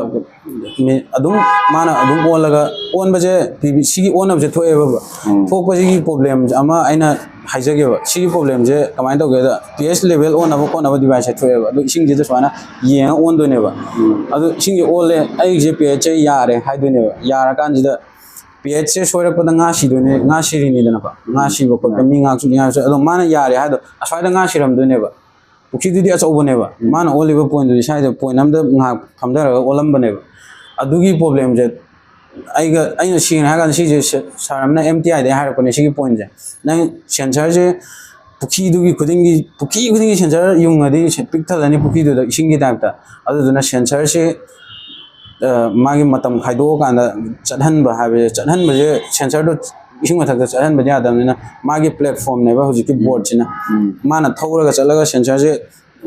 ꯃꯤ- ꯑꯗꯨꯝ ꯃꯥꯅ ꯑꯗꯨꯝ ꯑꯣꯜꯂꯒ, ꯑꯣꯟꯕꯁꯦ PV ꯁꯤꯒꯤ ꯑꯣꯟꯅꯕꯁꯦ ꯊꯣꯛꯑꯦꯕ꯫ ꯎꯝ꯫ ꯊꯣꯛꯄꯁꯤꯒꯤ ꯄ꯭ꯔꯣꯕ꯭ꯂꯦꯝ ꯑꯃ ꯑꯩꯅ ꯍꯥꯏꯖꯒꯦꯕ꯫ ꯁꯤꯒꯤ ꯄ꯭ꯔꯣꯕ꯭ꯂꯦꯝꯁꯦ ꯀꯃꯥꯏꯅ ꯇꯧꯒꯦꯗ, pH level ꯑꯣꯟꯅꯕ ꯈꯣꯠꯅꯕ ꯗꯤꯚꯥꯏꯁꯁꯦ ꯊꯣꯛꯑꯦꯕ꯫ ꯑꯗꯣ ꯏꯁꯤꯡꯁꯤꯗ ꯁꯨꯃꯥꯏꯅ ꯌꯦꯡꯉ ꯑꯣꯟꯗꯣꯏꯅꯦꯕ꯫ ꯎꯝ꯫ ꯑꯗꯣ ꯏꯁꯤꯡꯁꯦ ꯑꯣꯜꯂꯦ, ꯑꯩꯒꯤꯁꯦ pH ꯁꯦ ꯌꯥꯔꯦ ꯍꯥꯏꯗꯣꯏꯅꯦꯕ꯫ ꯌꯥꯔꯀꯥꯟꯁꯤꯗ pH ꯁꯦ ꯁꯣꯏꯔꯛꯄꯗ ꯉꯥ ꯁꯤꯗꯣꯏꯅꯦ, ꯉꯥ ꯁꯤꯔꯤꯅꯤꯗꯅꯀꯣ꯫ ꯉꯥ ꯁꯤꯕ ꯈꯣꯠꯄ, ꯃꯤ ꯉꯥ ꯁꯨ- ꯉꯥ ꯁꯨ- ꯑꯗꯣ ꯃꯥꯅ ꯌꯥꯔꯦ ꯍꯥꯏꯗꯣ ꯑꯁ꯭ꯋꯥꯏꯗ ꯉꯥ ꯁꯤꯔꯝꯗꯣꯏꯅꯦꯕ꯫ ꯄꯨꯈ꯭ꯔꯤꯗꯨꯗꯤ ꯑꯆꯧꯕꯅꯦꯕ꯫ ꯃꯥꯅ ꯑꯣꯜꯂꯤꯕ ꯄꯣꯏꯟꯗꯨꯗꯤ ꯁ꯭ꯋꯥꯏꯗ ꯄꯣꯏꯟ ꯑꯝꯗ ꯉꯥꯏꯍꯥꯛ ꯐꯝꯊꯔꯒ ꯑꯣꯜꯂꯝꯕꯅꯦꯕ꯫ ꯑꯗꯨꯒꯤ ꯄ꯭ꯔꯣꯕ꯭ꯂꯦꯝꯁꯦ ꯑꯩꯒ ꯑꯩꯅ ꯁꯦꯡꯅ ꯍꯥꯏꯔꯀꯥꯟꯗ ꯁꯤꯁꯦ ꯁ- ꯁꯥꯔ ꯑꯃꯅ MTI ꯗꯩ ꯍꯥꯏꯔꯛꯄꯅꯦ ꯁꯤꯒꯤ ꯄꯣꯏꯟꯁꯦ꯫ ꯅꯪ ꯁꯦꯟꯁꯔꯁꯦ ꯄꯨꯈ꯭ꯔꯤꯗꯨꯒꯤ ꯈꯨꯗꯤꯡꯒꯤ, ꯄꯨꯈ꯭ꯔꯤ ꯈꯨꯗꯤꯡꯒꯤ ꯁꯦꯟꯁꯔ ꯌꯨꯡꯉꯗꯤ ꯄꯤꯛ ꯊꯜꯂꯅꯤ ꯄꯨꯈ꯭ꯔꯤꯗꯨꯗ, ꯏꯁꯤꯡꯒꯤ ꯇꯥꯏꯞꯇ꯫ ꯑꯗꯨꯗꯨꯅ ꯁꯦꯟꯁꯔꯁꯦ ꯃꯥꯒꯤ ꯃꯇꯝ ꯈꯥꯏꯗꯣꯛꯑꯀꯥꯟꯗ ꯆꯠꯍꯟꯕ ꯍꯥꯏꯕꯁꯦ, ꯆꯠꯍꯟꯕꯁꯦ, ꯁꯦꯟꯁꯔꯗꯣ ꯏꯁꯤꯡ ꯃꯊꯛꯇ ꯆꯠꯍꯟꯕꯗꯤ ꯌꯥꯗꯕꯅꯤꯅ, ꯃꯥꯒꯤ ꯄ꯭ꯂꯦꯠꯐꯣꯝꯅꯦꯕ ꯍꯧꯖꯤꯛꯀꯤ ꯕꯣꯔꯗꯁꯤꯅ꯫ ꯃꯥꯅ ꯊꯧꯔꯒ ꯆꯠꯂꯒ ꯁꯦꯟꯁꯔꯁꯦ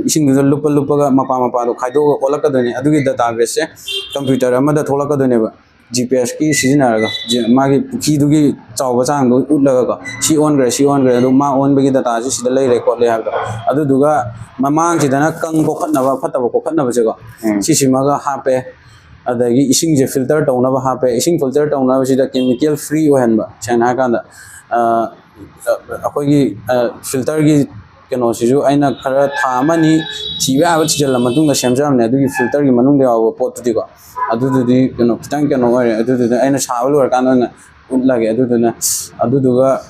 ꯏꯁꯤꯡꯗꯨꯗ ꯂꯨꯞꯄ ꯂꯨꯞꯄꯒ ꯃꯄꯥ ꯃꯄꯥꯗꯣ ꯈꯥꯏꯗꯣꯛꯑꯒ ꯑꯣꯜꯂꯛꯀꯗꯣꯏꯅꯦ꯫ ꯑꯗꯨꯒꯤ ꯗꯇꯥ ꯕꯦꯁꯁꯦ ꯀꯝꯄ꯭ꯌꯨꯇꯔ ꯑꯃꯗ ꯊꯣꯛꯂꯛꯀꯗꯣꯏꯅꯦꯕ, ꯖꯤ ꯄꯤ ꯑꯦꯁꯀꯤ ꯁꯤꯖꯤꯟꯅꯔꯒ꯫ ꯖꯤ-, ꯃꯥꯒꯤ ꯄꯨꯈ꯭ꯔꯤꯗꯨꯒꯤ ꯆꯥꯎꯕ ꯆꯥꯡꯗꯣ ꯎꯠꯂꯒꯀꯣ, ꯁꯤ ꯑꯣꯟꯈ꯭ꯔꯦ, ꯁꯤ ꯑꯣꯟꯈ꯭ꯔꯦ, ꯑꯗꯣ ꯃꯥ ꯑꯣꯟꯕꯒꯤ ꯗꯇꯥꯁꯦ ꯁꯤꯗ ꯂꯩꯔꯦ ꯈꯣꯠꯂꯦ ꯍꯥꯏꯕꯗꯣ꯫ ꯑꯗꯨꯗꯨꯒ ꯃꯃꯥꯡꯁꯤꯗꯅ ꯀꯪ ꯀꯣꯛꯈꯠꯅꯕ, ꯐꯠꯇꯕ ꯀꯣꯛꯈꯠꯅꯕꯁꯦꯀꯣ, ꯎꯝ꯫ ꯁꯤꯁꯤꯃꯒ ꯍꯥꯞꯄꯦ꯫ ꯑꯗꯒꯤ ꯏꯁꯤꯡꯁꯦ ꯐꯤꯜꯇꯔ ꯇꯧꯅꯕ ꯍꯥꯞꯄꯦ꯫ ꯏꯁꯤꯡ ꯐꯤꯜꯇꯔ ꯇꯧꯅꯕꯁꯤꯗ ꯀꯦꯃꯤꯀꯦꯜ ꯐ꯭ꯔꯤ ꯑꯣꯏꯍꯟꯕ, ꯁꯦꯡꯅ ꯍꯥꯏꯔꯀꯥꯟꯗ꯫ ꯑ, ꯑꯩꯈꯣꯏꯒꯤ, ꯑ, ꯐꯤꯜꯇꯔꯒꯤ ꯀꯩꯅꯣꯁꯤꯁꯨ ꯑꯩꯅ ꯈꯔ ꯊꯥ ꯑꯃ ꯑꯅꯤ ꯊꯤꯕ ꯌꯥꯕ ꯊꯤꯖꯤꯜꯂ ꯃꯇꯨꯡꯗ ꯁꯦꯝꯖꯕꯅꯦ꯫ ꯑꯗꯨꯒꯤ ꯐꯤꯜꯇꯔꯒꯤ ꯃꯅꯨꯡꯗ ꯌꯥꯎꯕ ꯄꯣꯠꯇꯨꯗꯤꯀꯣ, ꯑꯗꯨꯗꯨꯗꯤ ꯀꯩꯅꯣ, ꯈꯤꯇꯪ ꯀꯩꯅꯣ ꯑꯣꯏꯔꯦ꯫ ꯑꯗꯨꯗꯨꯅ ꯑꯩꯅ ꯁꯥꯕ ꯂꯣꯏꯔꯀꯥꯟꯗ ꯑꯣꯏꯅ ꯎꯠꯂꯒꯦ꯫ ꯑꯗꯨꯗꯨꯅ, ꯑꯗꯨꯗꯨꯒ,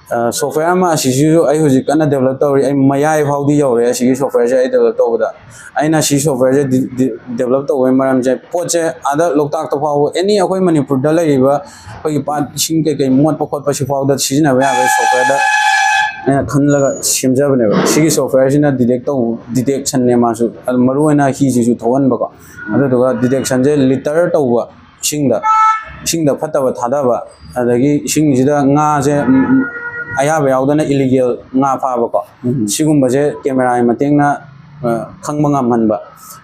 ꯑ, ꯁꯣꯐꯋꯦꯌꯔ ꯑꯃ ꯑꯁꯤꯁꯤꯁꯨ ꯑꯩ ꯍꯧꯖꯤꯛ ꯀꯟꯅ ꯗꯦꯕꯂꯞ ꯇꯧꯔꯤ꯫ ꯑꯩ ꯃꯌꯥꯏ ꯐꯥꯎꯗꯤ ꯌꯧꯔꯦ ꯑꯁꯤꯒꯤ ꯁꯣꯐꯋꯦꯌꯔꯁꯦ ꯑꯩ ꯗꯦꯕꯂꯞ ꯇꯧꯕꯗ꯫ ꯑꯩꯅ ꯁꯤ ꯁꯣꯐꯋꯦꯌꯔꯁꯦ ꯗꯤ-, ꯗꯤ-, ꯗꯦꯕꯂꯞ ꯇꯧꯕꯒꯤ ꯃꯔꯝꯁꯦ, ꯄꯣꯠꯁꯦ ꯑꯥꯗ ꯂꯣꯛꯇꯥꯛꯇ ꯐꯥꯎꯕ, ꯑꯦꯅꯤ ꯑꯩꯈꯣꯏ ꯃꯅꯤꯄꯨꯔꯗ ꯂꯩꯔꯤꯕ ꯑꯩꯈꯣꯏꯒꯤ ꯄꯥꯠ ꯏꯁꯤꯡ ꯀꯩꯀꯩ ꯃꯣꯠꯄ ꯈꯣꯠꯄ ꯁꯤꯐꯥꯎꯗ ꯁꯤꯖꯤꯟꯅꯕ ꯌꯥꯕ ꯁꯣꯐꯋꯦꯌꯔꯗ ꯑꯩꯅ ꯈꯜꯂꯒ ꯁꯦꯝꯖꯕꯅꯦꯕ꯫ ꯁꯤꯒꯤ ꯁꯣꯐꯋꯦꯌꯔꯁꯤꯅ ꯗꯤꯇꯦꯛ ꯇꯧ-, ꯗꯤꯇꯦꯛꯁꯟꯅꯦ ꯃꯥꯁꯨ꯫ ꯑꯗꯨ ꯃꯔꯨꯑꯣꯏꯅ ꯍꯤꯁꯤꯁꯨ ꯊꯧꯍꯟꯕꯀꯣ꯫ ꯑꯗꯨꯗꯨꯒ ꯗꯤꯇꯦꯛꯁꯟꯁꯦ ꯂꯤꯇꯔ ꯇꯧꯕ, ꯏꯁꯤꯡꯗ, ꯏꯁꯤꯡꯗ ꯐꯠꯇꯕ ꯊꯥꯗꯕ, ꯑꯗꯒꯤ ꯏꯁꯤꯡꯁꯤꯗ ꯉꯥꯁꯦ, ꯎꯝ, ꯑꯌꯥꯕ ꯌꯥꯎꯗꯅ ꯏꯂꯤꯒꯦꯜ ꯉꯥ ꯐꯥꯕꯀꯣ, ꯎꯝ꯫ ꯁꯤꯒꯨꯝꯕꯁꯦ ꯀꯦꯃꯦꯔꯥꯒꯤ ꯃꯇꯦꯡꯅ, ꯑ, ꯈꯪꯕ ꯉꯝꯍꯟꯕ,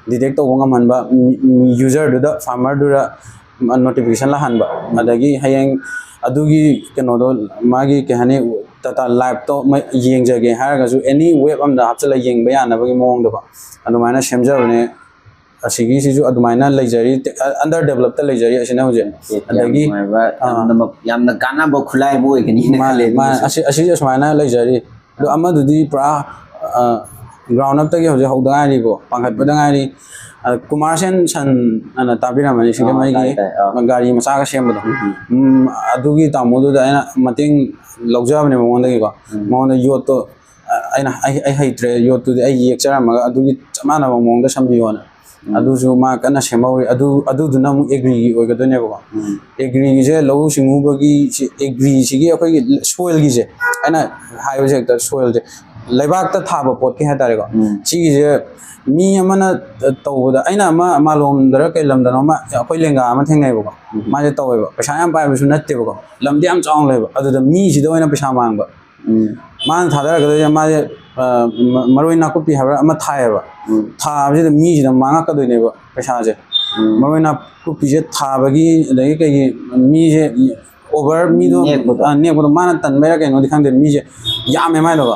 ꯗꯤꯇꯦꯛ ꯇꯧꯕ ꯉꯝꯍꯟꯕ, ꯃꯤ-, ꯃꯤ-, ꯌꯨꯖꯔꯗꯨꯗ, ꯐꯥꯔꯃꯔꯗꯨꯗ ꯅꯣꯇꯤꯐꯤꯀꯦꯁꯟ ꯂꯥꯛꯍꯟꯕ꯫ ꯎꯝ꯫ ꯑꯗꯒꯤ ꯍꯌꯦꯡ ꯑꯗꯨꯒꯤ ꯀꯩꯅꯣꯗꯣ, ꯃꯥꯒꯤ ꯀꯩ ꯍꯥꯏꯅꯤ, ꯗꯇꯥ ꯂꯥꯏꯚꯇꯣ ꯃ-, ꯌꯦꯡꯖꯒꯦ ꯍꯥꯏꯔꯒꯁꯨ ꯑꯦꯅꯤ ꯋꯦꯕ ꯑꯝꯗ ꯍꯥꯞꯆꯤꯜꯂꯒ ꯌꯦꯡꯕ ꯌꯥꯅꯕꯒꯤ ꯃꯑꯣꯡꯗꯀꯣ, ꯑꯗꯨꯃꯥꯏꯅ ꯁꯦꯝꯖꯕꯅꯦ꯫ ꯑꯁꯤꯒꯤꯁꯤꯁꯨ ꯑꯗꯨꯃꯥꯏꯅ ꯂꯩꯖꯔꯤ, ꯑꯟꯗꯔ ꯗꯦꯕꯂꯞꯇ ꯂꯩꯖꯔꯤ ꯑꯁꯤꯅ ꯍꯧꯖꯤꯛ꯫ ꯌꯥꯝ ꯑꯗꯒꯤ, ꯅꯨꯡꯉꯥꯏꯕ, ꯑꯥ꯫ ꯌꯥꯝꯅ ꯃ-, ꯌꯥꯝꯅ ꯀꯥꯟꯅꯕ ꯈꯨꯠꯂꯥꯏ ꯑꯃ ꯑꯣꯏꯒꯅꯤꯅ ꯃꯥ-, ꯈꯜꯂꯦ ꯃꯥ-, ꯑꯗꯨꯒꯤꯁꯨ꯫ ꯑꯁꯤ, ꯑꯁꯤꯁꯨ ꯑꯁꯨꯃꯥꯏꯅ ꯂꯩꯖꯔꯤ꯫ ꯑꯗꯣ ꯑꯃꯗꯨꯗꯤ ꯄꯨꯔꯥ, ꯑ, ꯒ꯭ꯔꯥꯎꯟ ꯑꯞꯇꯒꯤ ꯍꯧꯖꯤꯛ ꯍꯧꯗ ꯉꯥꯏꯔꯤꯀꯣ, ꯄꯥꯡꯈꯠꯄꯗ ꯉꯥꯏꯔꯤ꯫ ꯑ, ꯀꯨꯃꯥꯔ ꯁꯦꯟ ꯁꯟ ꯑꯅ ꯇꯥꯕꯤꯔꯝꯃꯅꯤ, ꯑꯥ, ꯁꯤꯡꯖꯃꯩꯒꯤ ꯇꯥꯏ, ꯇꯥꯏ, ꯑꯥ꯫ ꯒꯥꯔꯤ ꯃꯆꯥꯒ ꯁꯦꯝꯕꯗꯣ꯫ ꯎꯝ, ꯎꯝ꯫ ꯎꯝ, ꯑꯗꯨꯒꯤ ꯇꯥꯃꯣꯗꯨꯗ ꯑꯩꯅ ꯃꯇꯦꯡ ꯂꯧꯖꯕꯅꯦ ꯃꯉꯣꯟꯗꯒꯤꯀꯣ꯫ ꯎꯝ꯫ ꯃꯉꯣꯟꯗ ꯌꯣꯠꯇꯣ, ꯑ, ꯑꯩꯅ, "ꯑꯩ, ꯑꯩ ꯍꯩꯇ꯭ꯔꯦ, ꯌꯣꯠꯇꯨꯗꯤ ꯑꯩ ꯌꯦꯛꯆꯔꯝꯃꯒ ꯑꯗꯨꯒꯤ ꯆꯞ ꯃꯥꯟꯅꯕ ꯃꯑꯣꯡꯗ ꯁꯦꯝꯕꯤꯌꯣꯅ"꯫ ꯑꯗꯨꯁꯨ ꯃꯥ ꯀꯟꯅ ꯁꯦꯝꯍꯧꯔꯤ꯫ ꯑꯗꯨ ꯑꯗꯨꯗꯨꯅ ꯑꯃꯨꯛ ꯑꯦꯒ꯭ꯔꯤꯒꯤ ꯑꯣꯏꯒꯗꯣꯏꯅꯦꯕꯀꯣ꯫ ꯑꯦꯒ꯭ꯔꯤꯒꯤꯁꯦ, ꯂꯧꯎ ꯁꯤꯡꯎꯕꯒꯤ ꯁꯤ, ꯑꯦꯒ꯭ꯔꯤꯁꯤꯒꯤ ꯑꯩꯈꯣꯏꯒꯤ ꯁꯣꯏꯜꯒꯤꯁꯦ, ꯑꯩꯅ ꯍꯥꯏꯕꯁꯦ ꯍꯦꯛꯇ ꯁꯣꯏꯜꯁꯦ, ꯂꯩꯕꯥꯛꯇ ꯊꯥꯕ ꯄꯣꯠꯀꯤ ꯍꯥꯏꯇꯥꯔꯦꯀꯣ꯫ ꯁꯤꯒꯤꯁꯦ ꯃꯤ ꯑꯃꯅ ꯇꯧꯕꯗ, ꯑꯩꯅ ꯑꯃ ꯃꯥꯂꯣꯝꯗꯔ ꯀꯩ ꯂꯝꯗꯅꯣ ꯑꯃ ꯑꯩꯈꯣꯏ ꯂꯦꯡꯒꯥ ꯑꯃ ꯊꯦꯡꯅꯩꯕꯀꯣ꯫ ꯃꯥꯁꯦ ꯇꯧꯋꯦꯕ, ꯄꯩꯁꯥ ꯌꯥꯝ ꯄꯥꯏꯕꯁꯨ ꯅꯠꯇꯦꯕꯀꯣ, ꯂꯝꯗꯤ ꯌꯥꯝ ꯆꯥꯎꯅ ꯂꯩꯕ, ꯑꯗꯨꯗ ꯃꯤꯁꯤꯗ ꯑꯣꯏꯅ ꯄꯩꯁꯥ ꯃꯥꯡꯕ꯫ ꯃꯥꯅ ꯊꯥꯗꯔꯛꯀꯗꯣꯏꯁꯦ, ꯃꯥꯁꯦ, ꯑ, ꯃ-, ꯃꯔꯣꯏ ꯅꯥꯀꯨꯞꯄꯤ ꯍꯥꯏꯕ꯭ꯔꯥ ꯑꯃ ꯊꯥꯏꯌꯦꯕ꯫ ꯊꯥꯕꯁꯤꯗ ꯃꯤꯁꯤꯗ ꯃꯥꯡꯉꯛꯀꯗꯣꯏꯅꯦꯕ ꯄꯩꯁꯥꯁꯦ꯫ ꯃꯔꯣꯏ ꯅꯥꯀꯨꯞꯄꯤꯁꯦ ꯊꯥꯕꯒꯤ, ꯑꯗꯒꯤ ꯀꯩꯒꯤ, ꯃꯤꯁꯦ ꯑꯣꯚꯔ ꯃꯤꯗꯣ, ꯅꯦꯛꯄꯗꯣ꯫ ꯑ, ꯅꯦꯛꯄꯗꯣ ꯃꯥꯅ ꯇꯟꯕꯩꯔꯥ ꯀꯩꯅꯣꯗꯤ ꯈꯪꯗꯦ, ꯃꯤꯁꯦ ꯌꯥꯝꯃꯦ ꯃꯥꯏꯗꯣꯀꯣ꯫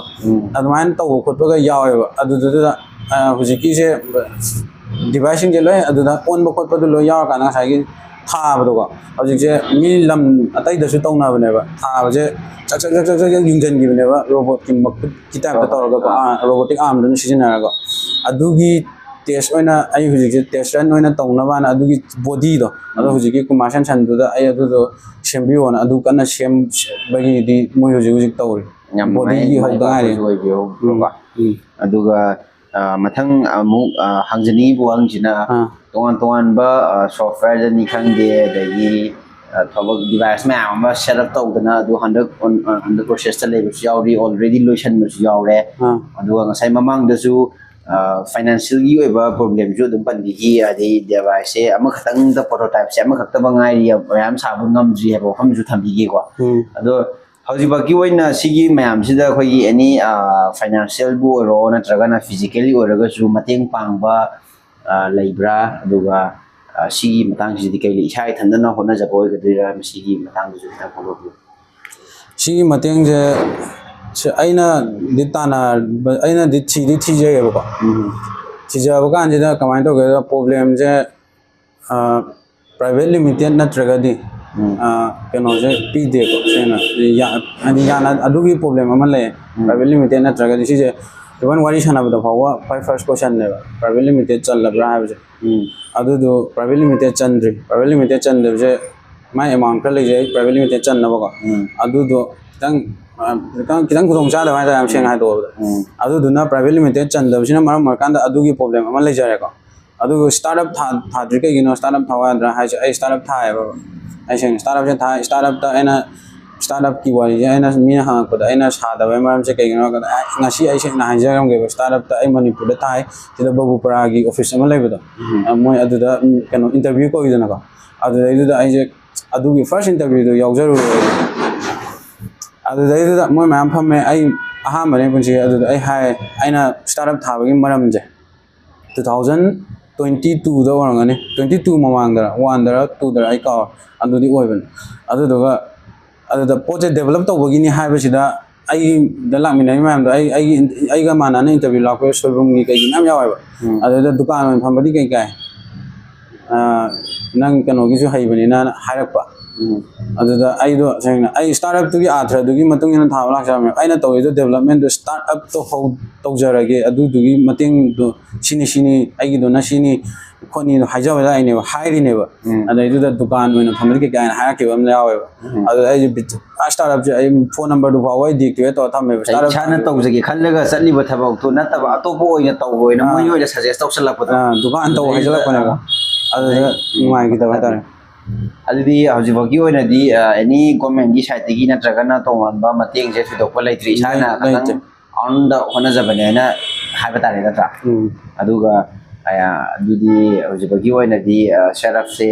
ꯑꯗꯨꯃꯥꯏꯅ ꯇꯧꯕ ꯈꯣꯠꯄꯒ ꯌꯥꯎꯋꯦꯕ꯫ ꯑꯗꯨꯗꯨꯗ, ꯑ, ꯍꯧꯖꯤꯛꯀꯤꯁꯦ ꯗꯤꯚꯥꯏꯁꯁꯤꯡꯁꯦ ꯂꯣꯏ ꯑꯗꯨꯗ ꯑꯣꯟꯕ ꯈꯣꯠꯄꯗꯨ ꯂꯣꯏ ꯌꯥꯎꯔꯀꯥꯟꯗ ꯉꯁꯥꯏꯒꯤ ꯊꯥꯕꯗꯣꯀꯣ꯫ ꯍꯧꯖꯤꯛꯁꯦ ꯃꯤ ꯂꯝ ꯑꯇꯩꯗꯁꯨ ꯇꯧꯅꯕꯅꯦꯕ꯫ ꯊꯥꯕꯁꯦ ꯆꯛ ꯆꯛ ꯆꯛ ꯆꯛ ꯆꯛ ꯆꯛ ꯌꯨꯡꯁꯟꯈꯤꯕꯅꯦꯕꯀꯣ, ꯔꯣꯕꯣꯠꯀꯤ ꯃꯈꯨꯠꯀꯤ ꯇꯥꯏꯞꯇ ꯇꯧꯔꯒꯀꯣ, ꯑꯥ, ꯔꯣꯕꯣꯇꯤꯛ ꯑꯥꯔꯝꯗꯨꯅ ꯁꯤꯖꯤꯟꯅꯔꯒ꯫ ꯑꯗꯨꯒꯤ ꯇꯦꯁ ꯑꯣꯏꯅ ꯑꯩ ꯍꯧꯖꯤꯛꯁꯦ ꯇꯦꯁ ꯔꯟ ꯑꯣꯏꯅ ꯇꯧꯅꯕꯅ ꯑꯗꯨꯒꯤ ꯕꯣꯗꯤꯗꯣ, ꯑꯗꯣ ꯍꯧꯖꯤꯛꯀꯤ ꯀꯨꯃꯥꯔ ꯁꯟꯁꯟꯗꯨꯗ ꯑꯩ ꯑꯗꯨꯗꯣ ꯁꯦꯝꯕꯤꯌꯣꯅ ꯑꯗꯨ ꯀꯟꯅ ꯁꯦꯝꯕꯒꯤꯗꯤ ꯃꯣꯏ ꯍꯧꯖꯤꯛ ꯍꯧꯖꯤꯛ ꯇꯧꯔꯤ꯫ ꯌꯥꯝ ꯅꯨꯡꯉꯥꯏ, ꯕꯣꯗꯤꯒꯤ ꯃꯥꯏ ꯍꯧꯗ ꯉꯥꯏꯔꯤ꯫ ꯄꯥꯛꯄꯁꯨ ꯑꯣꯏꯕꯤꯍꯧꯕꯀꯣ꯫ ꯎꯝ꯫ ꯑꯗꯨꯒ, ꯑ, ꯃꯊꯪ ꯑꯃꯨꯛ, ꯑ, ꯍꯪꯖꯅꯤꯡꯉꯤꯕ ꯋꯥꯍꯪꯁꯤꯅ, ꯑꯥ꯫ ꯇꯣꯉꯥꯟ ꯇꯣꯉꯥꯟꯕ, ꯑ, ꯁꯣꯐꯋꯦꯔꯗꯅꯤ ꯈꯪꯗꯦ, ꯑꯗꯒꯤ, ꯑ, ꯊꯕꯛ ꯗꯤꯚꯥꯏꯁ ꯃꯌꯥꯝ ꯑꯃ ꯁꯦꯠ ꯑꯞ ꯇꯧꯗꯅ ꯑꯗꯨ ꯍꯟꯗꯛ ꯑꯣꯟ-, ꯑ, under processꯇ ꯂꯩꯕꯁꯨ ꯌꯥꯎꯔꯤ, already ꯂꯣꯏꯁꯟꯕꯁꯨ ꯌꯥꯎꯔꯦ꯫ ꯑꯥ꯫ ꯑꯗꯨꯒ ꯉꯁꯥꯏ ꯃꯃꯥꯡꯗꯁꯨ, ꯑ, ꯐꯥꯏꯅꯥꯟꯁꯤꯌꯦꯜꯒꯤ ꯑꯣꯏꯕ ꯄ꯭ꯔꯣꯕ꯭ꯂꯦꯝꯁꯨ ꯑꯗꯨꯝ ꯄꯟꯕꯤꯈꯤ, ꯑꯗꯩ ꯗꯤꯚꯥꯏꯁꯁꯦ ꯑꯃꯈꯛꯇꯪꯗ, ꯄ꯭ꯔꯣꯇꯣꯇꯥꯏꯞꯁꯦ ꯑꯃꯈꯛꯇ ꯃꯉꯥꯏꯔꯤ, ꯃꯌꯥꯝ ꯁꯥꯕ ꯉꯝꯗ꯭ꯔꯤ ꯍꯥꯏꯕ ꯋꯥꯐꯝꯁꯨ ꯊꯝꯕꯤꯈꯤꯀꯣ꯫ ꯎꯝ꯫ ꯑꯗꯣ ꯍꯧꯖꯤꯛꯐꯥꯎꯒꯤ ꯑꯣꯏꯅ ꯁꯤꯒꯤ ꯃꯌꯥꯝꯁꯤꯗ ꯑꯩꯈꯣꯏꯒꯤ ꯑꯦꯅꯤ, ꯑ, ꯐꯥꯏꯅꯥꯟꯁꯤꯌꯦꯜꯕꯨ ꯑꯣꯏꯔꯣ ꯅꯠꯇ꯭ꯔꯒꯅ ꯐꯤꯖꯤꯀꯦꯜꯂꯤ ꯑꯣꯏꯔꯒꯁꯨ ꯃꯇꯦꯡ ꯄꯥꯡꯕ, ꯑ, ꯂꯩꯕ꯭ꯔꯥ? ꯑꯗꯨꯒ, ꯑ, ꯁꯤꯒꯤ ꯃꯇꯥꯡꯁꯤꯗꯤ ꯀꯩ ꯂꯩ? ꯏꯁꯥ ꯏꯊꯟꯗꯅ ꯍꯣꯠꯅꯖꯕ ꯑꯣꯏꯒꯗꯣꯏꯔꯥ ꯃꯁꯤꯒꯤ ꯃꯇꯥꯡꯗꯁꯨ ꯈꯤꯇꯪ ꯐꯣꯡꯗꯣꯛꯄꯤꯌꯨ꯫ ꯁꯤꯒꯤ ꯃꯇꯦꯡꯁꯦ ꯁꯤ ꯑꯩꯅꯗꯤ ꯇꯥꯟꯅ-, ꯑꯩꯅꯗꯤ ꯊꯤꯗꯤ ꯊꯤꯖꯩꯌꯦꯕꯀꯣ꯫ ꯎꯝ꯫ ꯊꯤꯖꯕ ꯀꯥꯟꯁꯤꯗ ꯀꯃꯥꯏꯅ ꯇꯧꯒꯦꯗ, ꯄ꯭ꯔꯣꯕ꯭ꯂꯦꯝꯁꯦ, ꯑ, ꯄ꯭ꯔꯥꯏꯚꯦꯠ ꯂꯤꯃꯤꯇꯦꯠ ꯅꯠꯇ꯭ꯔꯒꯗꯤ, ꯎꯝ꯫ ꯑ, ꯀꯩꯅꯣꯁꯦ ꯄꯤꯗꯦꯀꯣ, ꯁꯦꯡꯅ꯫ ꯌꯥ-, ꯍꯥꯏꯗꯤ ꯌꯥꯅ-, ꯑꯗꯨꯒꯤ ꯄ꯭ꯔꯣꯕ꯭ꯂꯦꯝ ꯑꯃ ꯂꯩꯌꯦ꯫ ꯎꯝ꯫ ꯄ꯭ꯔꯥꯏꯚꯦꯠ ꯂꯤꯃꯤꯇꯦꯠ ꯅꯠꯇ꯭ꯔꯒꯗꯤ ꯁꯤꯁꯦ even ꯋꯥꯔꯤ ꯁꯥꯟꯅꯕꯗ ꯐꯥꯎꯕ ꯈ꯭ꯋꯥꯏ ꯐꯥꯔꯁ ꯀꯣꯏꯁꯟꯅꯦꯕ, ꯄ꯭ꯔꯥꯏꯚꯦꯠ ꯂꯤꯃꯤꯇꯦꯠ ꯆꯜꯂꯕ꯭ꯔꯥ ꯍꯥꯏꯕꯁꯦ꯫ ꯎꯝ꯫ ꯑꯗꯨꯗꯣ ꯄ꯭ꯔꯥꯏꯚꯦꯠ ꯂꯤꯃꯤꯇꯦꯠ ꯆꯟꯗ꯭ꯔꯤ꯫ ꯄ꯭ꯔꯥꯏꯚꯦꯠ ꯂꯤꯃꯤꯇꯦꯠ ꯆꯟꯗꯕꯁꯦ ꯃꯥꯏ ꯑꯦꯃꯥꯎꯟ ꯈꯔ ꯂꯩꯖꯩ ꯄ꯭ꯔꯥꯏꯚꯦꯠ ꯂꯤꯃꯤꯇꯦꯠ ꯆꯟꯅꯕꯀꯣ꯫ ꯎꯝ꯫ ꯑꯗꯨꯗꯣ ꯈꯤꯇꯪ, ꯑ, ꯈꯤꯇꯪ, ꯈꯤꯇꯪ ꯈꯨꯗꯣꯡ ꯆꯥꯗꯕ ꯍꯥꯏꯇꯥꯔꯦ, ꯌꯥꯝ ꯁꯦꯡꯅ ꯎꯝ꯫ ꯍꯥꯏꯗꯣꯛꯑꯕꯗ꯫ ꯎꯝ꯫ ꯑꯗꯨꯗꯨꯅ ꯄ꯭ꯔꯥꯏꯚꯦꯠ ꯂꯤꯃꯤꯇꯦꯠ ꯆꯟꯗꯕꯁꯤꯅ ꯃꯔꯝ ꯑꯣꯏꯔꯀꯥꯟꯗ ꯑꯗꯨꯒꯤ ꯄ꯭ꯔꯣꯕ꯭ꯂꯦꯝ ꯑꯃ ꯂꯩꯖꯔꯦꯀꯣ꯫ ꯑꯗꯨꯒ ꯁ꯭ꯇꯥꯔꯠ ꯑꯞ ꯊꯥꯗ꯭ꯔꯤ ꯀꯩꯒꯤꯅꯣ, ꯁ꯭ꯇꯥꯔꯠ ꯑꯞ ꯊꯥꯎ ꯌꯥꯗ꯭ꯔꯥ ꯍꯥꯏꯁꯦ, ꯑꯩ ꯁ꯭ꯇꯥꯔꯠ ꯑꯞ ꯊꯥꯏꯌꯦꯕ꯫ ꯑꯩ ꯁꯦꯡꯅ ꯁ꯭ꯇꯥꯔꯠ ꯑꯞꯁꯦ ꯊꯥꯏ꯫ ꯁ꯭ꯇꯥꯔꯠ ꯑꯞꯇ ꯑꯩꯅ, ꯁ꯭ꯇꯥꯔꯠ ꯑꯞꯀꯤ ꯋꯥꯔꯤꯁꯦ ꯑꯩꯅ ꯃꯤꯅ ꯍꯪꯉꯛꯄꯗ ꯑꯩꯅ ꯁꯥꯗꯕꯩ ꯃꯔꯝꯁꯦ ꯀꯩꯒꯤꯅꯣ ꯍꯥꯏꯕꯗ, ꯑꯩ ꯉꯁꯤ ꯑꯩ ꯁꯦꯡꯅ ꯍꯥꯏꯖꯔꯝꯒꯦꯕ, ꯁ꯭ꯇꯥꯔꯠ ꯑꯞꯇ ꯑꯩ ꯃꯅꯤꯄꯨꯔꯗ ꯊꯥꯏ, ꯁꯤꯗ ꯕꯕꯨꯄꯔꯥꯒꯤ ꯑꯣꯐꯤꯁ ꯑꯃ ꯂꯩꯕꯗꯣ, ꯎꯝ꯫ ꯑ, ꯃꯣꯏ ꯑꯗꯨꯗ, ꯎꯝ, ꯀꯩꯅꯣ, ꯏꯟꯇꯔꯚ꯭ꯌꯨ ꯀꯧꯏꯗꯅꯀꯣ꯫ ꯑꯗꯨꯗꯩꯗꯨꯗ ꯑꯩꯁꯦ ꯑꯗꯨꯒꯤ ꯐꯥꯔꯁ ꯏꯟꯇꯔꯚ꯭ꯌꯨꯗꯣ ꯌꯥꯎꯖꯔꯨꯔꯦ꯫ ꯑꯗꯨꯗꯩꯗꯨꯗ ꯃꯣꯏ ꯃꯌꯥꯝ ꯐꯝꯃꯦ, ꯑꯩ ꯑꯍꯥꯟꯕꯅꯦ ꯄꯨꯟꯁꯤꯒꯤ꯫ ꯑꯗꯨꯗ ꯑꯩ ꯍꯥꯏ, ꯑꯩꯅ ꯁ꯭ꯇꯥꯔꯠ ꯑꯞ ꯊꯥꯕꯒꯤ ꯃꯔꯝꯁꯦ, two thousand twenty twoꯗ ꯑꯣꯏꯔꯝꯒꯅꯤ, twenty two ꯃꯃꯥꯡꯗꯔ, ꯋꯥꯟꯗꯔ ꯇꯨꯗꯔ ꯑꯩ ꯀꯥꯎꯔꯦ, ꯑꯗꯨꯗꯤ ꯑꯣꯏꯕꯅꯦ꯫ ꯑꯗꯨꯗꯨꯒ ꯑꯗꯨꯗ ꯄꯣꯠꯁꯦ ꯗꯦꯕꯂꯞ ꯇꯧꯕꯒꯤꯅꯤ ꯍꯥꯏꯕꯁꯤꯗ, ꯑꯩꯗ ꯂꯥꯛꯃꯤꯟꯅꯔꯤ ꯃꯌꯥꯝꯗꯣ, ꯑꯩ, ꯑꯩꯒꯤ, ꯑꯩꯒ ꯃꯥꯟꯅꯅ ꯏꯟꯇꯔꯚ꯭ꯌꯨ ꯂꯥꯛꯄ ꯁꯣꯏꯕꯨꯝꯒꯤ ꯀꯩꯒꯤ ꯃꯌꯥꯝ ꯌꯥꯎꯋꯦꯕ꯫ ꯎꯝ꯫ ꯑꯗꯨꯗ ꯗꯨꯀꯥꯟ ꯑꯣꯏꯅ ꯐꯝꯕꯗꯤ ꯀꯩ ꯀꯥꯏ? ꯑꯥ, ꯅꯪ ꯀꯩꯅꯣꯒꯤꯁꯨ ꯍꯩꯕꯅꯤꯅ ꯍꯥꯏꯔꯛꯄ꯫ ꯎꯝ꯫ ꯑꯗꯨꯗ ꯑꯩꯗꯣ ꯁꯦꯡꯅ ꯑꯩ ꯁ꯭ꯇꯥꯔꯠ ꯑꯞꯇꯨꯒꯤ ꯑꯥꯔꯊꯗꯨꯒꯤ ꯃꯇꯨꯡ ꯏꯟꯅ ꯊꯥꯕ ꯂꯥꯛꯆꯕꯅꯦꯕ꯫ ꯑꯩꯅ ꯇꯧꯔꯤꯗꯣ ꯗꯦꯕꯂꯞꯃꯦꯟꯗꯣ ꯁ꯭ꯇꯥꯔꯠ ꯑꯞꯇꯣ ꯍꯧ-, ꯇꯧꯖꯔꯒꯦ, ꯑꯗꯨꯗꯨꯒꯤ ꯃꯇꯦꯡꯗꯣ ꯁꯤꯅꯤ ꯁꯤꯅꯤ, ꯑꯩꯒꯤꯗꯨꯅ ꯁꯤꯅꯤ ꯈꯣꯠꯅꯤꯗꯣ ꯍꯥꯏꯖꯕ ꯂꯥꯛꯏꯅꯦꯕ, ꯍꯥꯏꯔꯤꯅꯦꯕ꯫ ꯎꯝ꯫ ꯑꯗꯩꯗꯨꯗ ꯗꯨꯀꯥꯟ ꯑꯣꯏꯅ ꯐꯝꯕꯗꯤ ꯀꯩ ꯀꯥꯏꯅ ꯍꯥꯏꯔꯛꯈꯤꯕ ꯑꯃ ꯌꯥꯎꯋꯦꯕ꯫ ꯎꯝ꯫ ꯑꯗꯨꯗ ꯑꯩꯁꯦ ꯕꯤꯠ, ꯑ, ꯁ꯭ꯇꯥꯔꯠ ꯑꯞꯁꯦ ꯑꯩ ꯐꯣꯟ ꯅꯝꯕꯔꯗꯨ ꯐꯥꯎꯕ ꯑꯩ ꯗꯤꯑꯦꯛꯇꯤꯚꯦꯠ ꯇꯧꯔ ꯊꯝꯃꯦꯕ꯫ ꯁ꯭ꯇꯥꯔꯠ ꯑꯞ ꯏꯁꯥꯅ ꯇꯧꯖꯒꯦ ꯈꯜꯂꯒ ꯆꯠꯂꯤꯕ ꯊꯕꯛꯇꯨ ꯅꯠꯇꯕ ꯑꯇꯣꯞꯄ ꯑꯣꯏꯅ ꯇꯧꯕ ꯑꯣꯏꯅ ꯑꯥ꯫ ꯃꯣꯏ ꯑꯣꯏꯅ ꯁꯖꯦꯁ ꯇꯧꯁꯜꯂꯛꯄꯗꯣ꯫ ꯑꯥ, ꯗꯨꯀꯥꯟ ꯇꯧ ꯑꯗꯨꯗꯩꯗꯨꯗ, ꯍꯥꯏꯖꯜꯂꯛꯄꯅꯦꯕ꯫ ꯑꯥ꯫ ꯑꯗꯨꯗ ꯑꯗꯩ ꯅꯨꯡꯉꯥꯏꯈꯤꯗꯕ ꯍꯥꯏꯇꯥꯔꯦ꯫ ꯑꯗꯨꯗꯤ ꯍꯧꯖꯤꯛꯐꯥꯎꯒꯤ ꯑꯣꯏꯅꯗꯤ, ꯑ, ꯑꯦꯅꯤ ꯒꯣꯔꯃꯦꯟꯒꯤ ꯁꯥꯏꯠꯇꯒꯤ ꯅꯠꯇ꯭ꯔꯒꯅ ꯇꯣꯉꯥꯟꯕ ꯃꯇꯦꯡꯁꯦ ꯊꯣꯏꯗꯣꯛꯄ ꯂꯩꯇ꯭ꯔꯤ, ꯏꯁꯥꯅ ꯂꯩ-, ꯈꯇꯪ ꯂꯩꯇꯦ꯫ ꯑꯥꯔꯟꯗ ꯍꯣꯠꯅꯖꯕꯅꯦ ꯍꯥꯏꯅ ꯍꯥꯏꯕ ꯇꯥꯔꯦ, ꯅꯠꯇ꯭ꯔꯥ? ꯎꯝ꯫ ꯑꯗꯨꯒ, ꯑ, ꯑꯗꯨꯗꯤ ꯍꯧꯖꯤꯛꯐꯥꯎꯒꯤ ꯑꯣꯏꯅꯗꯤ, ꯑ, ꯁ꯭ꯇꯥꯔꯠ ꯑꯞꯁꯦ,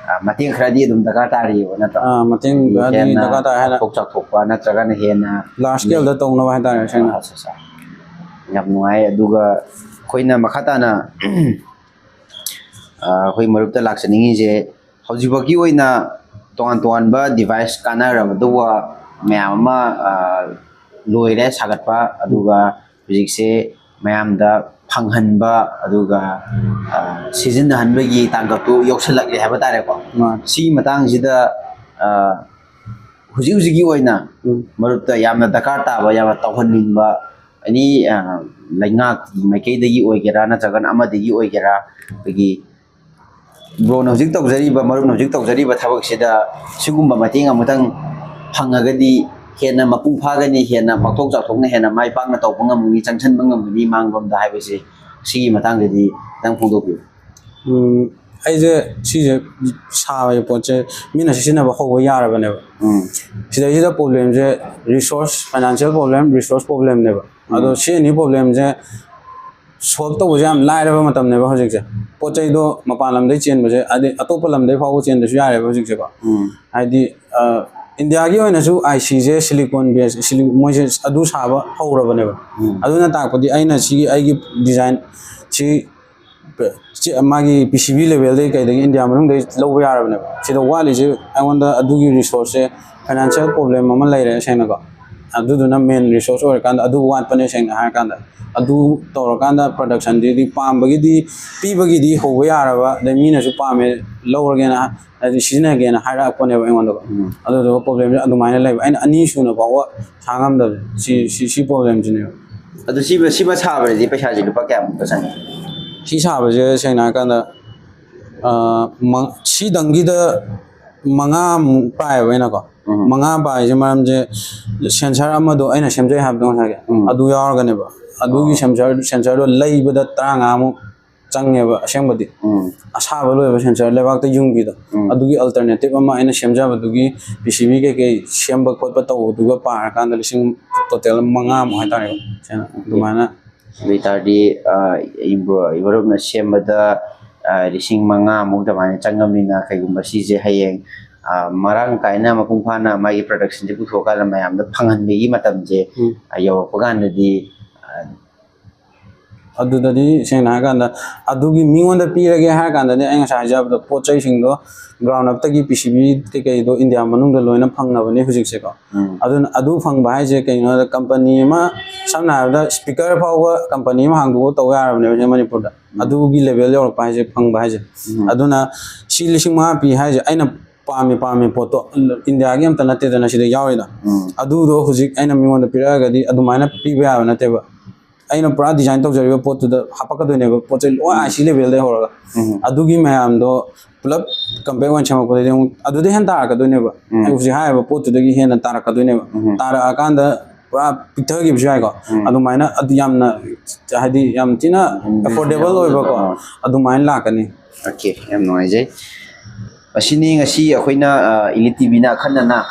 ꯑ, ꯃꯇꯦꯡ ꯈꯔꯗꯤ ꯑꯗꯨꯝ ꯗꯔꯀꯥꯔ ꯇꯥꯔꯤꯕ, ꯅꯠꯇ꯭ꯔꯥ? ꯑꯥ, ꯃꯇꯦꯡ ꯍꯥꯏꯗꯤ ꯈꯔꯗꯤ ꯍꯦꯟꯅ ꯗꯔꯀꯥꯔ ꯇꯥꯏ ꯍꯥꯏꯅ ꯄꯥꯛꯊꯣꯛ ꯆꯥꯎꯊꯣꯛꯄ ꯅꯠꯇ꯭ꯔꯒꯅ ꯍꯦꯟꯅ ꯂꯥꯔꯖ ꯁ꯭ꯀꯦꯜꯗ ꯇꯧꯅꯕ ꯍꯥꯏꯇꯥꯔꯦ, ꯁꯦꯡꯅ꯫ ꯑꯠꯆꯥ, ꯑꯠꯆꯥ꯫ ꯌꯥꯝ ꯅꯨꯡꯉꯥꯏ꯫ ꯑꯗꯨꯒ ꯑꯩꯈꯣꯏꯅ ꯃꯈꯥ ꯇꯥꯅ, ꯑ, ꯑꯩꯈꯣꯏ ꯃꯔꯨꯞꯇ ꯂꯥꯛꯆꯅꯤꯡꯉꯤꯁꯦ, ꯍꯧꯖꯤꯛꯐꯥꯎꯒꯤ ꯑꯣꯏꯅ ꯇꯣꯉꯥꯟ ꯇꯣꯉꯥꯟꯕ ꯗꯤꯚꯥꯏꯁ ꯀꯥꯟꯅꯔꯕꯗꯨꯕꯨ ꯃꯌꯥꯝ ꯑꯃ, ꯑ, ꯂꯣꯏꯔꯦ ꯁꯥꯒꯠꯄ, ꯑꯗꯨꯒ ꯍꯧꯖꯤꯛꯁꯦ ꯃꯌꯥꯝꯗ ꯐꯪꯍꯟꯕ, ꯑꯗꯨꯒ, ꯑ, ꯁꯤꯖꯤꯟꯅꯍꯟꯕꯒꯤ ꯇꯥꯡꯀꯛꯇꯨ ꯌꯧꯁꯤꯜꯂꯛꯂꯦ ꯍꯥꯏꯕ ꯇꯥꯔꯦꯀꯣ꯫ ꯃꯥꯅꯤ꯫ ꯁꯤꯒꯤ ꯃꯇꯥꯡꯁꯤꯗ, ꯑ, ꯍꯧꯖꯤꯛ ꯍꯧꯖꯤꯛꯀꯤ ꯑꯣꯏꯅ ꯎꯝ꯫ ꯃꯔꯨꯞꯇ ꯌꯥꯝꯅ ꯗꯔꯀꯥꯔ ꯇꯥꯕ, ꯌꯥꯝꯅ ꯇꯧꯍꯟꯅꯤꯡꯕ, ꯑꯦꯅꯤ, ꯑ, ꯂꯩꯉꯥꯛꯀꯤ ꯃꯥꯏꯀꯩꯗꯒꯤ ꯑꯣꯏꯒꯦꯔꯥ ꯅꯠꯇ꯭ꯔꯒꯅ ꯑꯃꯗꯒꯤ ꯑꯣꯏꯒꯦꯔꯥ, ꯑꯩꯈꯣꯏꯒꯤ ꯕ꯭ꯔꯣꯅ ꯍꯧꯖꯤꯛ ꯇꯧꯖꯔꯤꯕ, ꯃꯔꯨꯞꯅ ꯍꯧꯖꯤꯛ ꯇꯧꯖꯔꯤꯕ ꯊꯕꯛꯁꯤꯗ ꯁꯤꯒꯨꯝꯕ ꯃꯇꯦꯡ ꯑꯃꯇꯪ ꯐꯪꯉꯒꯗꯤ ꯍꯦꯟꯅ ꯃꯄꯨꯡ ꯐꯥꯒꯅꯤ, ꯍꯦꯟꯅ ꯄꯥꯛꯊꯣꯛ ꯆꯥꯎꯊꯣꯛꯅ, ꯍꯦꯟꯅ ꯃꯥꯏ ꯄꯥꯛꯅ ꯇꯧꯕ ꯉꯝꯒꯅꯤ, ꯆꯪꯁꯤꯟꯕ ꯉꯝꯒꯅꯤ ꯃꯥꯡꯂꯣꯝꯗ ꯍꯥꯏꯕꯁꯤ ꯁꯤꯒꯤ ꯃꯇꯥꯡꯗꯗꯤ ꯈꯤꯇꯪ ꯐꯣꯡꯗꯣꯛꯄꯤꯌꯨ꯫ ꯎꯝ, ꯑꯩꯁꯦ ꯁꯤꯁꯦ ꯁꯥꯕꯒꯤ ꯄꯣꯠꯁꯦ ꯃꯤꯅ ꯁꯤꯖꯤꯟꯅꯕ ꯍꯧꯕ ꯌꯥꯔꯕꯅꯦꯕ꯫ ꯎꯝ ꯁꯤꯗꯩꯁꯤꯗ ꯄ꯭ꯔꯣꯕ꯭ꯂꯦꯝꯁꯦ ꯔꯤꯁꯣꯔꯁ, ꯐꯥꯏꯅꯥꯟꯁꯤꯌꯦꯜ ꯄ꯭ꯔꯣꯕ꯭ꯂꯦꯝ, ꯔꯤꯁꯣꯔꯁ ꯄ꯭ꯔꯣꯕ꯭ꯂꯦꯝꯅꯦꯕ꯫ ꯑꯗꯣ ꯁꯤ ꯑꯅꯤ ꯄ꯭ꯔꯣꯕ꯭ꯂꯦꯝꯁꯦ ꯁꯣꯜꯕ ꯇꯧꯕꯁꯦ ꯌꯥꯝ ꯂꯥꯏꯔꯕ ꯃꯇꯝꯅꯦꯕ ꯍꯧꯖꯤꯛꯁꯦ꯫ ꯄꯣꯠ ꯆꯩꯗꯣ ꯃꯄꯥꯟ ꯂꯝꯗꯩ ꯆꯦꯟꯕꯁꯦ, ꯍꯥꯏꯗꯤ ꯑꯇꯣꯞꯄ ꯂꯝꯗꯩ ꯐꯥꯎꯕ ꯆꯦꯟꯗꯁꯨ ꯌꯥꯔꯦꯕ ꯍꯧꯖꯤꯛꯁꯦꯀꯣ꯫ ꯎꯝ ꯍꯥꯏꯗꯤ ꯏꯟꯗꯤꯌꯥꯒꯤ ꯑꯣꯏꯅꯁꯨ ꯑꯥꯏ ꯁꯤꯁꯦ ꯁꯤꯂꯤꯀꯣꯟ ꯕꯦꯁ, ꯃꯣꯏꯁꯦ ꯑꯗꯨ ꯁꯥꯕ ꯍꯧꯔꯕꯅꯦꯕ꯫ ꯎꯝ ꯑꯗꯨꯅ ꯇꯥꯛꯄꯗꯤ ꯑꯩꯅ ꯁꯤꯒꯤ ꯑꯩꯒꯤ ꯗꯤꯖꯥꯏꯟ ꯁꯤ ꯄ- ꯆꯦ- ꯃꯥꯒꯤ ꯄꯤ ꯁꯤ ꯕꯤ ꯂꯦꯚꯦꯜꯗꯒꯤ ꯀꯩꯗꯒꯤ ꯏꯟꯗꯤꯌꯥ ꯃꯅꯨꯡꯗꯒꯤ ꯂꯧꯕ ꯌꯥꯔꯕꯅꯦꯕ꯫ ꯁꯤꯗ ꯋꯥꯠꯂꯤꯁꯦ ꯑꯩꯉꯣꯟꯗ ꯑꯗꯨꯒꯤ ꯔꯤꯁꯣꯔꯁꯁꯦ, ꯐꯥꯏꯅꯥꯟꯁꯤꯌꯦꯜ ꯄ꯭ꯔꯣꯕ꯭ꯂꯦꯝ ꯑꯃ ꯂꯩꯔꯦ ꯁꯦꯡꯅꯀꯣ꯫ ꯑꯗꯨꯗꯨꯅ ꯃꯦꯟ ꯔꯤꯁꯣꯔꯁ ꯑꯣꯏꯔꯀꯥꯟꯗ ꯑꯗꯨ ꯋꯥꯠꯄꯅꯦ ꯁꯦꯡꯅ ꯍꯥꯏꯔꯀꯥꯟꯗ꯫ ꯑꯗꯨ ꯇꯧꯔꯀꯥꯟꯗ ꯄ꯭ꯔꯗꯛꯁꯟꯗꯨꯗꯤ ꯄꯥꯝꯕꯒꯤꯗꯤ, ꯄꯤꯕꯒꯤꯗꯤ ꯍꯧꯕ ꯌꯥꯔꯕ, ꯑꯗꯩ ꯃꯤꯅꯁꯨ ꯄꯥꯝꯃꯦ, ꯂꯧꯔꯒꯦꯅ, ꯍꯥꯏꯗꯤ ꯁꯤꯖꯤꯟꯅꯒꯦꯅ ꯍꯥꯏꯔꯛꯄꯅꯦꯕ ꯑꯩꯉꯣꯟꯗꯀꯣ꯫ ꯎꯝ ꯑꯗꯨꯗꯨꯒ ꯄ꯭ꯔꯣꯕ꯭ꯂꯦꯝꯁꯦ ꯑꯗꯨꯃꯥꯏꯅ ꯂꯩꯕ, ꯑꯩꯅ ꯑꯅꯤ ꯁꯨꯅ ꯐꯥꯎꯕ ꯁꯥ ꯉꯝꯗꯕꯁꯦ ꯁꯤ ꯁꯤ ꯁꯤ ꯄ꯭ꯔꯣꯕ꯭ꯂꯦꯝꯁꯤꯅꯦꯕ꯫ ꯑꯗꯨ ꯁꯤꯃ ꯁꯤꯃ ꯁꯥꯕꯗꯗꯤ ꯄꯩꯁꯥꯁꯦ ꯂꯨꯄꯥ ꯀꯌꯥꯃꯨꯛꯀ ꯆꯪꯉꯤ? ꯁꯤ ꯁꯥꯕꯁꯦ ꯁꯦꯡꯅ ꯍꯥꯏꯔꯀꯥꯟꯗ, ꯑ, ꯃ- ꯁꯤꯗꯪꯒꯤꯗ ꯃꯉꯥꯃꯨꯛ ꯄꯥꯏꯌꯦꯕ ꯑꯩꯅꯀꯣ꯫ ꯎꯝ ꯃꯉꯥ ꯄꯥꯏꯁꯦ ꯃꯔꯝꯁꯦ ꯁꯦꯟꯁꯔ ꯑꯃꯗꯣ ꯑꯩꯅ ꯁꯦꯝꯖꯩ ꯍꯥꯏꯕꯗꯣ ꯉꯁꯥꯏꯒꯤ, ꯎꯝ ꯑꯗꯨ ꯌꯥꯎꯔꯒꯅꯦꯕ꯫ ꯑꯗꯨꯒꯤ ꯑꯣ ꯁꯦꯟꯁꯔ ꯁꯦꯟꯁꯔꯗꯣ ꯂꯩꯕꯗ ꯇꯔꯥꯃꯉꯥꯃꯨꯛ ꯆꯪꯉꯦꯕ ꯑꯁꯦꯡꯕꯗꯤ꯫ ꯎꯝ ꯑꯁꯥꯕ ꯂꯣꯏꯕ ꯁꯦꯟꯁꯔ ꯂꯩꯕꯥꯛꯇ ꯌꯨꯡꯕꯤꯗꯣ, ꯎꯝ ꯑꯗꯨꯒꯤ ꯑꯜꯇꯔꯅꯦꯇꯤꯞ ꯑꯃ ꯑꯩꯅ ꯁꯦꯝꯖꯕꯗꯨꯒꯤ ꯄꯤ ꯁꯤ ꯕꯤ ꯀꯩꯀꯩ ꯁꯦꯝꯕ ꯈꯣꯠꯄ ꯇꯧꯕꯗꯨꯒ ꯄꯥꯔꯀꯥꯟꯗ ꯂꯤꯁꯤꯡ ꯇꯣꯇꯦꯜ ꯃꯉꯥꯃꯨꯛ ꯍꯥꯏꯇꯥꯔꯦꯀꯣ꯫ ꯁꯦꯡꯅ ꯑꯗꯨꯃꯥꯏꯅ ꯑꯗꯨ ꯑꯣꯏꯇꯥꯔꯗꯤ, ꯑ, ꯏꯕ꯭ꯔꯣ- ꯏꯕ꯭ꯔꯣꯞꯅ ꯁꯦꯝꯕꯗ, ꯑ, ꯂꯤꯁꯤꯡ ꯃꯉꯥꯃꯨꯛ ꯑꯗꯨꯃꯥꯏꯅ ꯆꯪꯉꯕꯅꯤꯅ, ꯀꯩꯒꯨꯝꯕ ꯁꯤꯁꯦ ꯍꯌꯦꯡ, ꯑ, ꯃꯔꯥꯡ ꯀꯥꯏꯅ ꯃꯄꯨꯡ ꯐꯥꯅ ꯃꯥꯒꯤ ꯄ꯭ꯔꯗꯛꯁꯟꯁꯦ ꯄꯨꯊꯣꯛꯑꯀꯥꯟꯗ ꯃꯌꯥꯝꯗ ꯐꯪꯍꯟꯕꯒꯤ ꯃꯇꯝꯁꯦ, ꯎꯝ꯫ ꯑ, ꯌꯧꯔꯛꯄ ꯀꯥꯟꯗꯗꯤ, ꯑ, ꯑꯗꯨꯗꯗꯤ ꯁꯦꯡꯅ ꯍꯥꯏꯔꯀꯥꯟꯗ ꯑꯗꯨꯒꯤ ꯃꯤꯉꯣꯟꯗ ꯄꯤꯔꯒꯦ ꯍꯥꯏꯔ ꯀꯥꯟꯗꯗꯤ ꯑꯩ ꯉꯁꯥꯏ ꯍꯥꯏꯖꯕꯗꯣ ꯄꯣꯠ ꯆꯩꯁꯤꯡꯗꯣ ꯒ꯭ꯔꯥꯎꯟ ꯑꯞꯇꯒꯤ ꯄꯤ ꯁꯤ ꯕꯤ ꯀꯩꯀꯩꯗꯣ ꯏꯟꯗꯤꯌꯥ ꯃꯅꯨꯡꯗ ꯂꯣꯏꯅ ꯐꯪꯅꯕꯅꯦ ꯍꯧꯖꯤꯛꯁꯦꯀꯣ꯫ ꯎꯝ꯫ ꯑꯗꯨꯅ ꯑꯗꯨ ꯐꯪꯕ ꯍꯥꯏꯁꯦ ꯀꯩꯅꯣ ꯍꯥꯏꯗ ꯀꯝꯄꯅꯤ ꯑꯃ, ꯁꯝꯅ ꯍꯥꯏꯔꯕꯗ ꯁ꯭ꯄꯤꯀꯔ ꯐꯥꯎꯕ ꯀꯝꯄꯅꯤ ꯑꯃ ꯍꯥꯡꯗꯣꯛꯑꯒ ꯇꯧ ꯌꯥꯔꯕꯅꯦꯕ ꯍꯧꯖꯤꯛ ꯃꯅꯤꯄꯨꯔꯗ꯫ ꯑꯗꯨꯒꯤ ꯂꯦꯚꯦꯜ ꯌꯧꯔꯛꯄ ꯍꯥꯏꯁꯦ, ꯐꯪꯕ ꯍꯥꯏꯁꯦ꯫ ꯎꯝ꯫ ꯑꯗꯨꯅ ꯁꯤ ꯂꯤꯁꯤꯡ ꯃꯉꯥ ꯄꯤ ꯍꯥꯏꯁꯦ ꯑꯩꯅ ꯄꯥꯝꯃꯤ ꯄꯥꯝꯃꯤ ꯄꯣꯠꯇꯣ ꯏꯟꯗꯤꯌꯥꯒꯤ ꯑꯝꯇ ꯅꯠꯇꯦꯗꯅ ꯁꯤꯗ ꯌꯥꯎꯔꯤꯗꯣ꯫ ꯎꯝ꯫ ꯑꯗꯨꯗꯣ ꯍꯧꯖꯤꯛ ꯑꯩꯅ ꯃꯤꯉꯣꯟꯗ ꯄꯤꯔꯛꯑꯒꯗꯤ ꯑꯗꯨꯃꯥꯏꯅ ꯄꯤꯕ ꯌꯥꯕ ꯅꯠꯇꯦꯕ꯫ ꯑꯩꯅ ꯄꯨꯔꯥ ꯗꯤꯖꯥꯏꯟ ꯇꯧꯖꯔꯤꯕ ꯄꯣꯠꯇꯨꯗ ꯍꯥꯄꯛꯀꯗꯣꯏꯅꯦꯕ, ꯄꯣꯠ ꯆꯩ ꯂꯣꯏ ꯑꯥꯏ ꯁꯤ ꯂꯦꯚꯦꯜꯗꯩ ꯍꯧꯔꯒ꯫ ꯎꯝ꯫ ꯑꯗꯨꯒꯤ ꯃꯌꯥꯝꯗꯣ ꯄꯨꯂꯞ ꯀꯝꯄꯦꯛ ꯑꯣꯏꯅ ꯁꯦꯝꯃꯛꯄꯗꯗꯤ ꯑꯃꯨꯛ ꯑꯗꯨꯗꯩ ꯍꯦꯟꯅ ꯇꯥꯔꯛꯀꯗꯣꯏꯅꯦꯕ꯫ ꯎꯝ꯫ ꯑꯩ ꯍꯧꯖꯤꯛ ꯍꯥꯏꯔꯤꯕ ꯄꯣꯠꯇꯨꯗꯒꯤ ꯍꯦꯟꯅ ꯇꯥꯔꯛꯀꯗꯣꯏꯅꯦꯕ꯫ ꯎꯝ꯫ ꯇꯥꯔꯛꯑꯀꯥꯟꯗ ꯄꯨꯔꯥ ꯄꯤꯛꯊꯈꯤꯕꯁꯨ ꯌꯥꯏꯀꯣ꯫ ꯎꯝ꯫ ꯑꯗꯨꯃꯥꯏꯅ ꯑꯗꯨ ꯌꯥꯝꯅ ꯍꯥꯏꯗꯤ ꯌꯥꯝ ꯊꯤꯅ ꯎꯝ, affordable ꯑꯣꯏꯕꯀꯣ꯫ ꯑꯥ꯫ ꯑꯗꯨꯃꯥꯏꯅ ꯂꯥꯛꯀꯅꯤ꯫ ꯑꯣꯀꯦ, ꯌꯥꯝ ꯅꯨꯡꯉꯥꯏꯖꯩ꯫ ꯑꯁꯤꯅꯤ ꯉꯁꯤ ꯑꯩꯈꯣꯏꯅ ꯏꯂꯤꯠ ꯇꯤꯚꯤꯅ ꯑꯈꯟꯅꯅ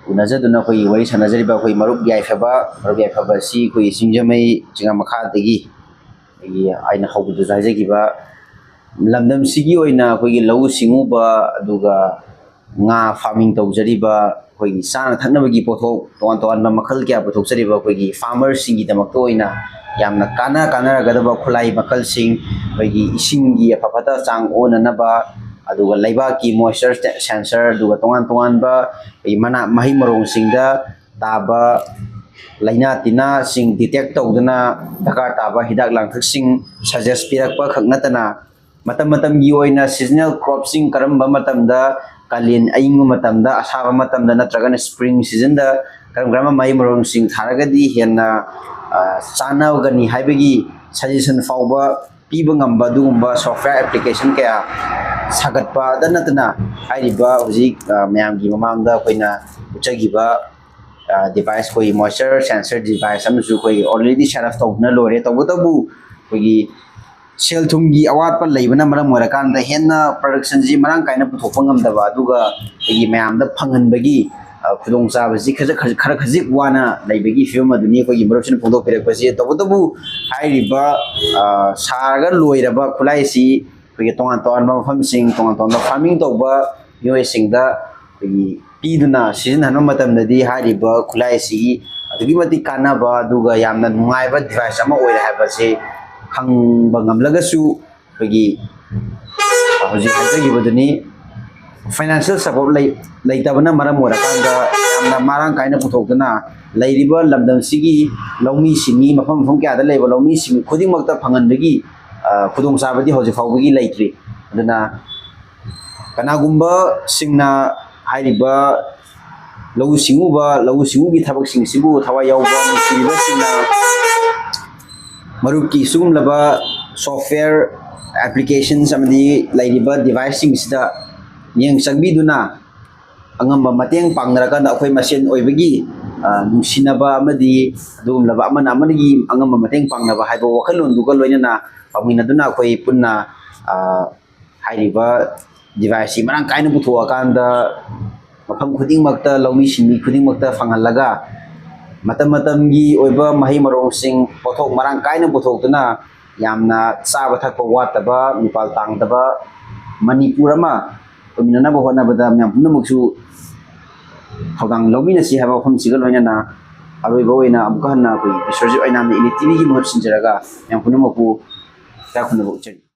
ꯎꯅꯖꯗꯨꯅ ꯑꯩꯈꯣꯏꯒꯤ ꯋꯥꯔꯤ ꯁꯥꯟꯅꯖꯔꯤꯕ ꯑꯩꯈꯣꯏ ꯃꯔꯨꯞ ꯌꯥꯏꯐꯕ꯫ ꯃꯔꯨꯞ ꯌꯥꯏꯐꯕ ꯑꯁꯤ ꯑꯩꯈꯣꯏꯒꯤ ꯁꯤꯡꯖꯃꯩ ꯆꯤꯉꯥ ꯃꯈꯥꯗꯒꯤ ꯑꯩꯈꯣꯏꯒꯤ ꯑꯩꯅ ꯍꯧꯕꯗꯁꯨ ꯍꯥꯏꯖꯈꯤꯕ ꯂꯝꯗꯝꯁꯤꯒꯤ ꯑꯣꯏꯅ ꯑꯩꯈꯣꯏꯒꯤ ꯂꯧꯎ ꯁꯤꯡꯎꯕ, ꯑꯗꯨꯒ ꯉꯥ farming ꯇꯧꯖꯔꯤꯕ, ꯑꯩꯈꯣꯏꯒꯤ ꯆꯥꯅ ꯊꯛꯅꯕꯒꯤ ꯄꯣꯠꯊꯣꯛ ꯇꯣꯉꯥꯟ ꯇꯣꯉꯥꯟꯕ ꯃꯈꯜ ꯀꯌꯥ ꯄꯨꯊꯣꯛꯆꯔꯤꯕ ꯑꯩꯈꯣꯏꯒꯤ farmer ꯁꯤꯡꯒꯤꯗꯃꯛꯇ ꯑꯣꯏꯅ ꯌꯥꯝꯅ ꯀꯥꯟꯅ ꯀꯥꯟꯅꯔꯒꯗꯕ ꯈꯨꯠꯂꯥꯏ ꯃꯈꯜꯁꯤꯡ, ꯑꯩꯈꯣꯏꯒꯤ ꯏꯁꯤꯡꯒꯤ ꯑꯐ ꯐꯠꯇ ꯆꯥꯡ ꯑꯣꯟꯅꯅꯕ, ꯑꯗꯨꯒ ꯂꯩꯕꯥꯛꯀꯤ moisture sensor, ꯑꯗꯨꯒ ꯇꯣꯉꯥꯟ ꯇꯣꯉꯥꯟꯕ ꯑꯩꯈꯣꯏꯒꯤ ꯃꯅꯥ ꯃꯍꯩ ꯃꯔꯣꯡꯁꯤꯡꯗ ꯇꯥꯕ ꯂꯥꯏꯅꯥ ꯇꯤꯟꯅꯥꯁꯤꯡ detect ꯇꯧꯗꯨꯅ ꯗꯔꯀꯥꯔ ꯇꯥꯕ ꯍꯤꯗꯥꯛ ꯂꯥꯡꯊꯛꯁꯤꯡ suggest ꯄꯤꯔꯛꯄ ꯈꯛ ꯅꯠꯇꯅ, ꯃꯇꯝ ꯃꯇꯝꯒꯤ ꯑꯣꯏꯅ seasonal cropꯁꯤꯡ ꯀꯔꯝꯕ ꯃꯇꯝꯗ, ꯀꯥꯂꯦꯟ ꯑꯏꯪꯕ ꯃꯇꯝꯗ, ꯑꯁꯥꯕ ꯃꯇꯝꯗ ꯅꯠꯇ꯭ꯔꯒꯅ spring seasonꯗ ꯀꯔꯝ ꯀꯔꯝꯕ ꯃꯍꯩ ꯃꯔꯣꯡꯁꯤꯡ ꯊꯥꯔꯒꯗꯤ ꯍꯦꯟꯅ, ꯑ, ꯆꯥꯟꯅꯒꯅꯤ ꯍꯥꯏꯕꯒꯤ suggestion ꯐꯥꯎꯕ ꯄꯤꯕ ꯉꯝꯕ ꯑꯗꯨꯒꯨꯝꯕ software application ꯀꯌꯥ ꯁꯥꯒꯠꯄꯗ ꯅꯠꯇꯅ, ꯍꯥꯏꯔꯤꯕ ꯍꯧꯖꯤꯛ, ꯑ, ꯃꯌꯥꯝꯒꯤ ꯃꯃꯥꯡꯗ ꯑꯩꯈꯣꯏꯅ ꯎꯠꯆꯈꯤꯕ, ꯑ, device, ꯑꯩꯈꯣꯏꯒꯤ moisture sensor device ꯑꯃꯁꯨ ꯑꯩꯈꯣꯏ already set up ꯇꯧꯗꯨꯅ ꯂꯣꯏꯔꯦ꯫ ꯇꯧꯕꯇꯕꯨ ꯑꯩꯈꯣꯏꯒꯤ ꯁꯦꯜ ꯊꯨꯝꯒꯤ ꯑꯋꯥꯠꯄ ꯂꯩꯕꯅ ꯃꯔꯝ ꯑꯣꯏꯔꯀꯥꯟꯗ ꯍꯦꯟꯅ productionꯁꯤ ꯃꯔꯥꯡ ꯀꯥꯏꯅ ꯄꯨꯊꯣꯛꯄ ꯉꯝꯗꯕ, ꯑꯗꯨꯒ ꯑꯩꯈꯣꯏꯒꯤ ꯃꯌꯥꯝꯗ ꯐꯪꯍꯟꯕꯒꯤ, ꯑ, ꯈꯨꯗꯣꯡꯆꯥꯕꯁꯤ ꯈꯖꯤꯛ ꯈꯔ, ꯈꯔ ꯈꯖꯤꯛ ꯋꯥꯅ ꯂꯩꯕꯒꯤ ꯐꯤꯕꯝ ꯑꯗꯨꯅꯤ ꯑꯩꯈꯣꯏꯒꯤ ꯃꯔꯨꯞꯁꯤꯅ ꯐꯣꯡꯗꯣꯛꯄꯤꯔꯛꯄꯁꯤ꯫ ꯇꯧꯕꯇꯕꯨ ꯍꯥꯏꯔꯤꯕ, ꯑ, ꯁꯥꯔꯒ ꯂꯣꯏꯔꯕ ꯈꯨꯠꯂꯥꯏꯁꯤ ꯑꯩꯈꯣꯏꯒꯤ ꯇꯣꯉꯥꯟ ꯇꯣꯉꯥꯟꯕ ꯃꯐꯝꯁꯤꯡ, ꯇꯣꯉꯥꯟ ꯇꯣꯉꯥꯟꯕ farming ꯇꯧꯕ ꯃꯤꯑꯣꯏꯁꯤꯡꯗ ꯑꯩꯈꯣꯏꯒꯤ ꯄꯤꯗꯨꯅ ꯁꯤꯖꯤꯟꯅꯍꯟꯕ ꯃꯇꯝꯗꯗꯤ ꯍꯥꯏꯔꯤꯕ ꯈꯨꯠꯂꯥꯏ ꯑꯁꯤꯒꯤ ꯑꯗꯨꯛꯀꯤ ꯃꯇꯤꯛ ꯀꯥꯟꯅꯕ ꯑꯗꯨꯒ ꯌꯥꯝꯅ ꯅꯨꯡꯉꯥꯏꯕ device ꯑꯃ ꯑꯣꯏꯔꯦ ꯍꯥꯏꯕꯁꯤ ꯈꯪꯕ ꯉꯝꯂꯒꯁꯨ, ꯑꯩꯈꯣꯏꯒꯤ ꯍꯧꯖꯤꯛ ꯍꯥꯏꯖꯈꯤꯕꯗꯨꯅꯤ, financial support ꯂꯩ-, ꯂꯩꯇꯕꯅ ꯃꯔꯝ ꯑꯣꯏꯔꯀꯥꯟꯗ ꯌꯥꯝꯅ ꯃꯔꯥꯡ ꯀꯥꯏꯅ ꯄꯨꯊꯣꯛꯇꯨꯅ ꯂꯩꯔꯤꯕ ꯂꯝꯗꯝꯁꯤꯒꯤ ꯂꯧꯃꯤ ꯁꯤꯟꯃꯤ, ꯃꯐꯝ ꯃꯐꯝ ꯀꯌꯥꯗ ꯂꯩꯕ ꯂꯧꯃꯤ ꯁꯤꯟꯃꯤ ꯈꯨꯗꯤꯡꯃꯛꯇ ꯐꯪꯍꯟꯕꯒꯤ, ꯑ, ꯈꯨꯗꯣꯡꯆꯥꯕꯗꯤ ꯍꯧꯖꯤꯛ ꯐꯥꯎꯕꯒꯤ ꯂꯩꯇ꯭ꯔꯤ꯫ ꯑꯗꯨꯅ ꯀꯅꯥꯒꯨꯝꯕꯁꯤꯡꯅ ꯍꯥꯏꯔꯤꯕ ꯂꯧꯎ ꯁꯤꯡꯎꯕ, ꯂꯧꯎ ꯁꯤꯡꯎꯒꯤ ꯊꯕꯛꯁꯤꯡꯁꯤꯕꯨ ꯊꯋꯥꯏ ꯌꯥꯎꯕ ꯅꯨꯡꯁꯤꯕꯤꯕꯁꯤꯡꯅ ꯃꯔꯨꯞꯀꯤ ꯁꯤꯒꯨꯝꯂꯕ software applications ꯑꯃꯗꯤ ꯂꯩꯔꯤꯕ deviceꯁꯤꯡꯁꯤꯗ ꯃꯤꯠꯌꯦꯡ ꯆꯪꯕꯤꯗꯨꯅ ꯑꯉꯝꯕ ꯃꯇꯦꯡ ꯄꯥꯡꯅꯔꯀꯥꯟꯗ ꯑꯩꯈꯣꯏ ꯃꯁꯦꯟ ꯑꯣꯏꯕꯒꯤ ꯅꯨꯡꯁꯤꯅꯕ ꯑꯃꯗꯤ ꯑꯗꯨꯒꯨꯝꯂꯕ ꯑꯃꯅ ꯑꯃꯒꯤ ꯑꯉꯝꯕ ꯃꯇꯦꯡ ꯄꯥꯡꯅꯕ ꯍꯥꯏꯕ ꯋꯥꯈꯜꯂꯣꯟꯗꯨꯒ ꯂꯣꯏꯅꯅ ꯄꯥꯡꯃꯤꯟꯅꯗꯨꯅ ꯑꯩꯈꯣꯏ ꯄꯨꯟꯅ ꯍꯥꯏꯔꯤꯕ ꯗꯤꯚꯥꯏꯁꯁꯤ ꯃꯔꯥꯡ ꯀꯥꯏꯅ ꯄꯨꯊꯣꯛꯑꯀꯥꯟꯗ ꯃꯐꯝ ꯈꯨꯗꯤꯡꯃꯛꯇ ꯂꯧꯃꯤ ꯁꯤꯟꯃꯤ ꯈꯨꯗꯤꯡꯃꯛꯇ ꯐꯪꯍꯜꯂꯒ ꯃꯇꯝ ꯃꯇꯝꯒꯤ ꯑꯣꯏꯕ ꯃꯍꯩ ꯃꯔꯣꯡꯁꯤꯡ ꯄꯣꯠꯊꯣꯛ ꯃꯔꯥꯡ ꯀꯥꯏꯅ ꯄꯨꯊꯣꯛꯇꯨꯅ ꯌꯥꯝꯅ ꯆꯥꯕ ꯊꯛꯄ ꯋꯥꯠꯇꯕ, ꯃꯤꯄꯥꯜ ꯇꯥꯡꯗꯕ ꯃꯅꯤꯄꯨꯔ ꯑꯃ ꯑꯣꯏꯃꯤꯟꯅꯅꯕ ꯍꯣꯠꯅꯕꯗ ꯃꯌꯥꯝ ꯄꯨꯝꯅꯃꯛꯁꯨ ꯊꯧꯗꯥꯡ ꯂꯧꯃꯤꯟꯅꯁꯤ ꯍꯥꯏꯕ ꯋꯥꯐꯝꯁꯤꯒ ꯂꯣꯏꯅꯅ ꯑꯔꯣꯏꯕ ꯑꯣꯏꯅ ꯑꯃꯨꯛꯀ ꯍꯟꯅ ꯑꯩꯈꯣꯏ ꯕꯤꯁ꯭ꯋꯖꯤꯠ ꯑꯣꯏꯅꯥꯝꯅ ꯏꯂꯤꯠ ꯇꯤꯚꯤꯒꯤ ꯃꯍꯨꯠ ꯁꯤꯟꯖꯔꯒ ꯃꯌꯥꯝ ꯄꯨꯝꯅꯃꯛꯄꯨ ꯏꯀꯥꯏ ꯈꯨꯝꯅꯕ ꯎꯠꯆꯔꯤ꯫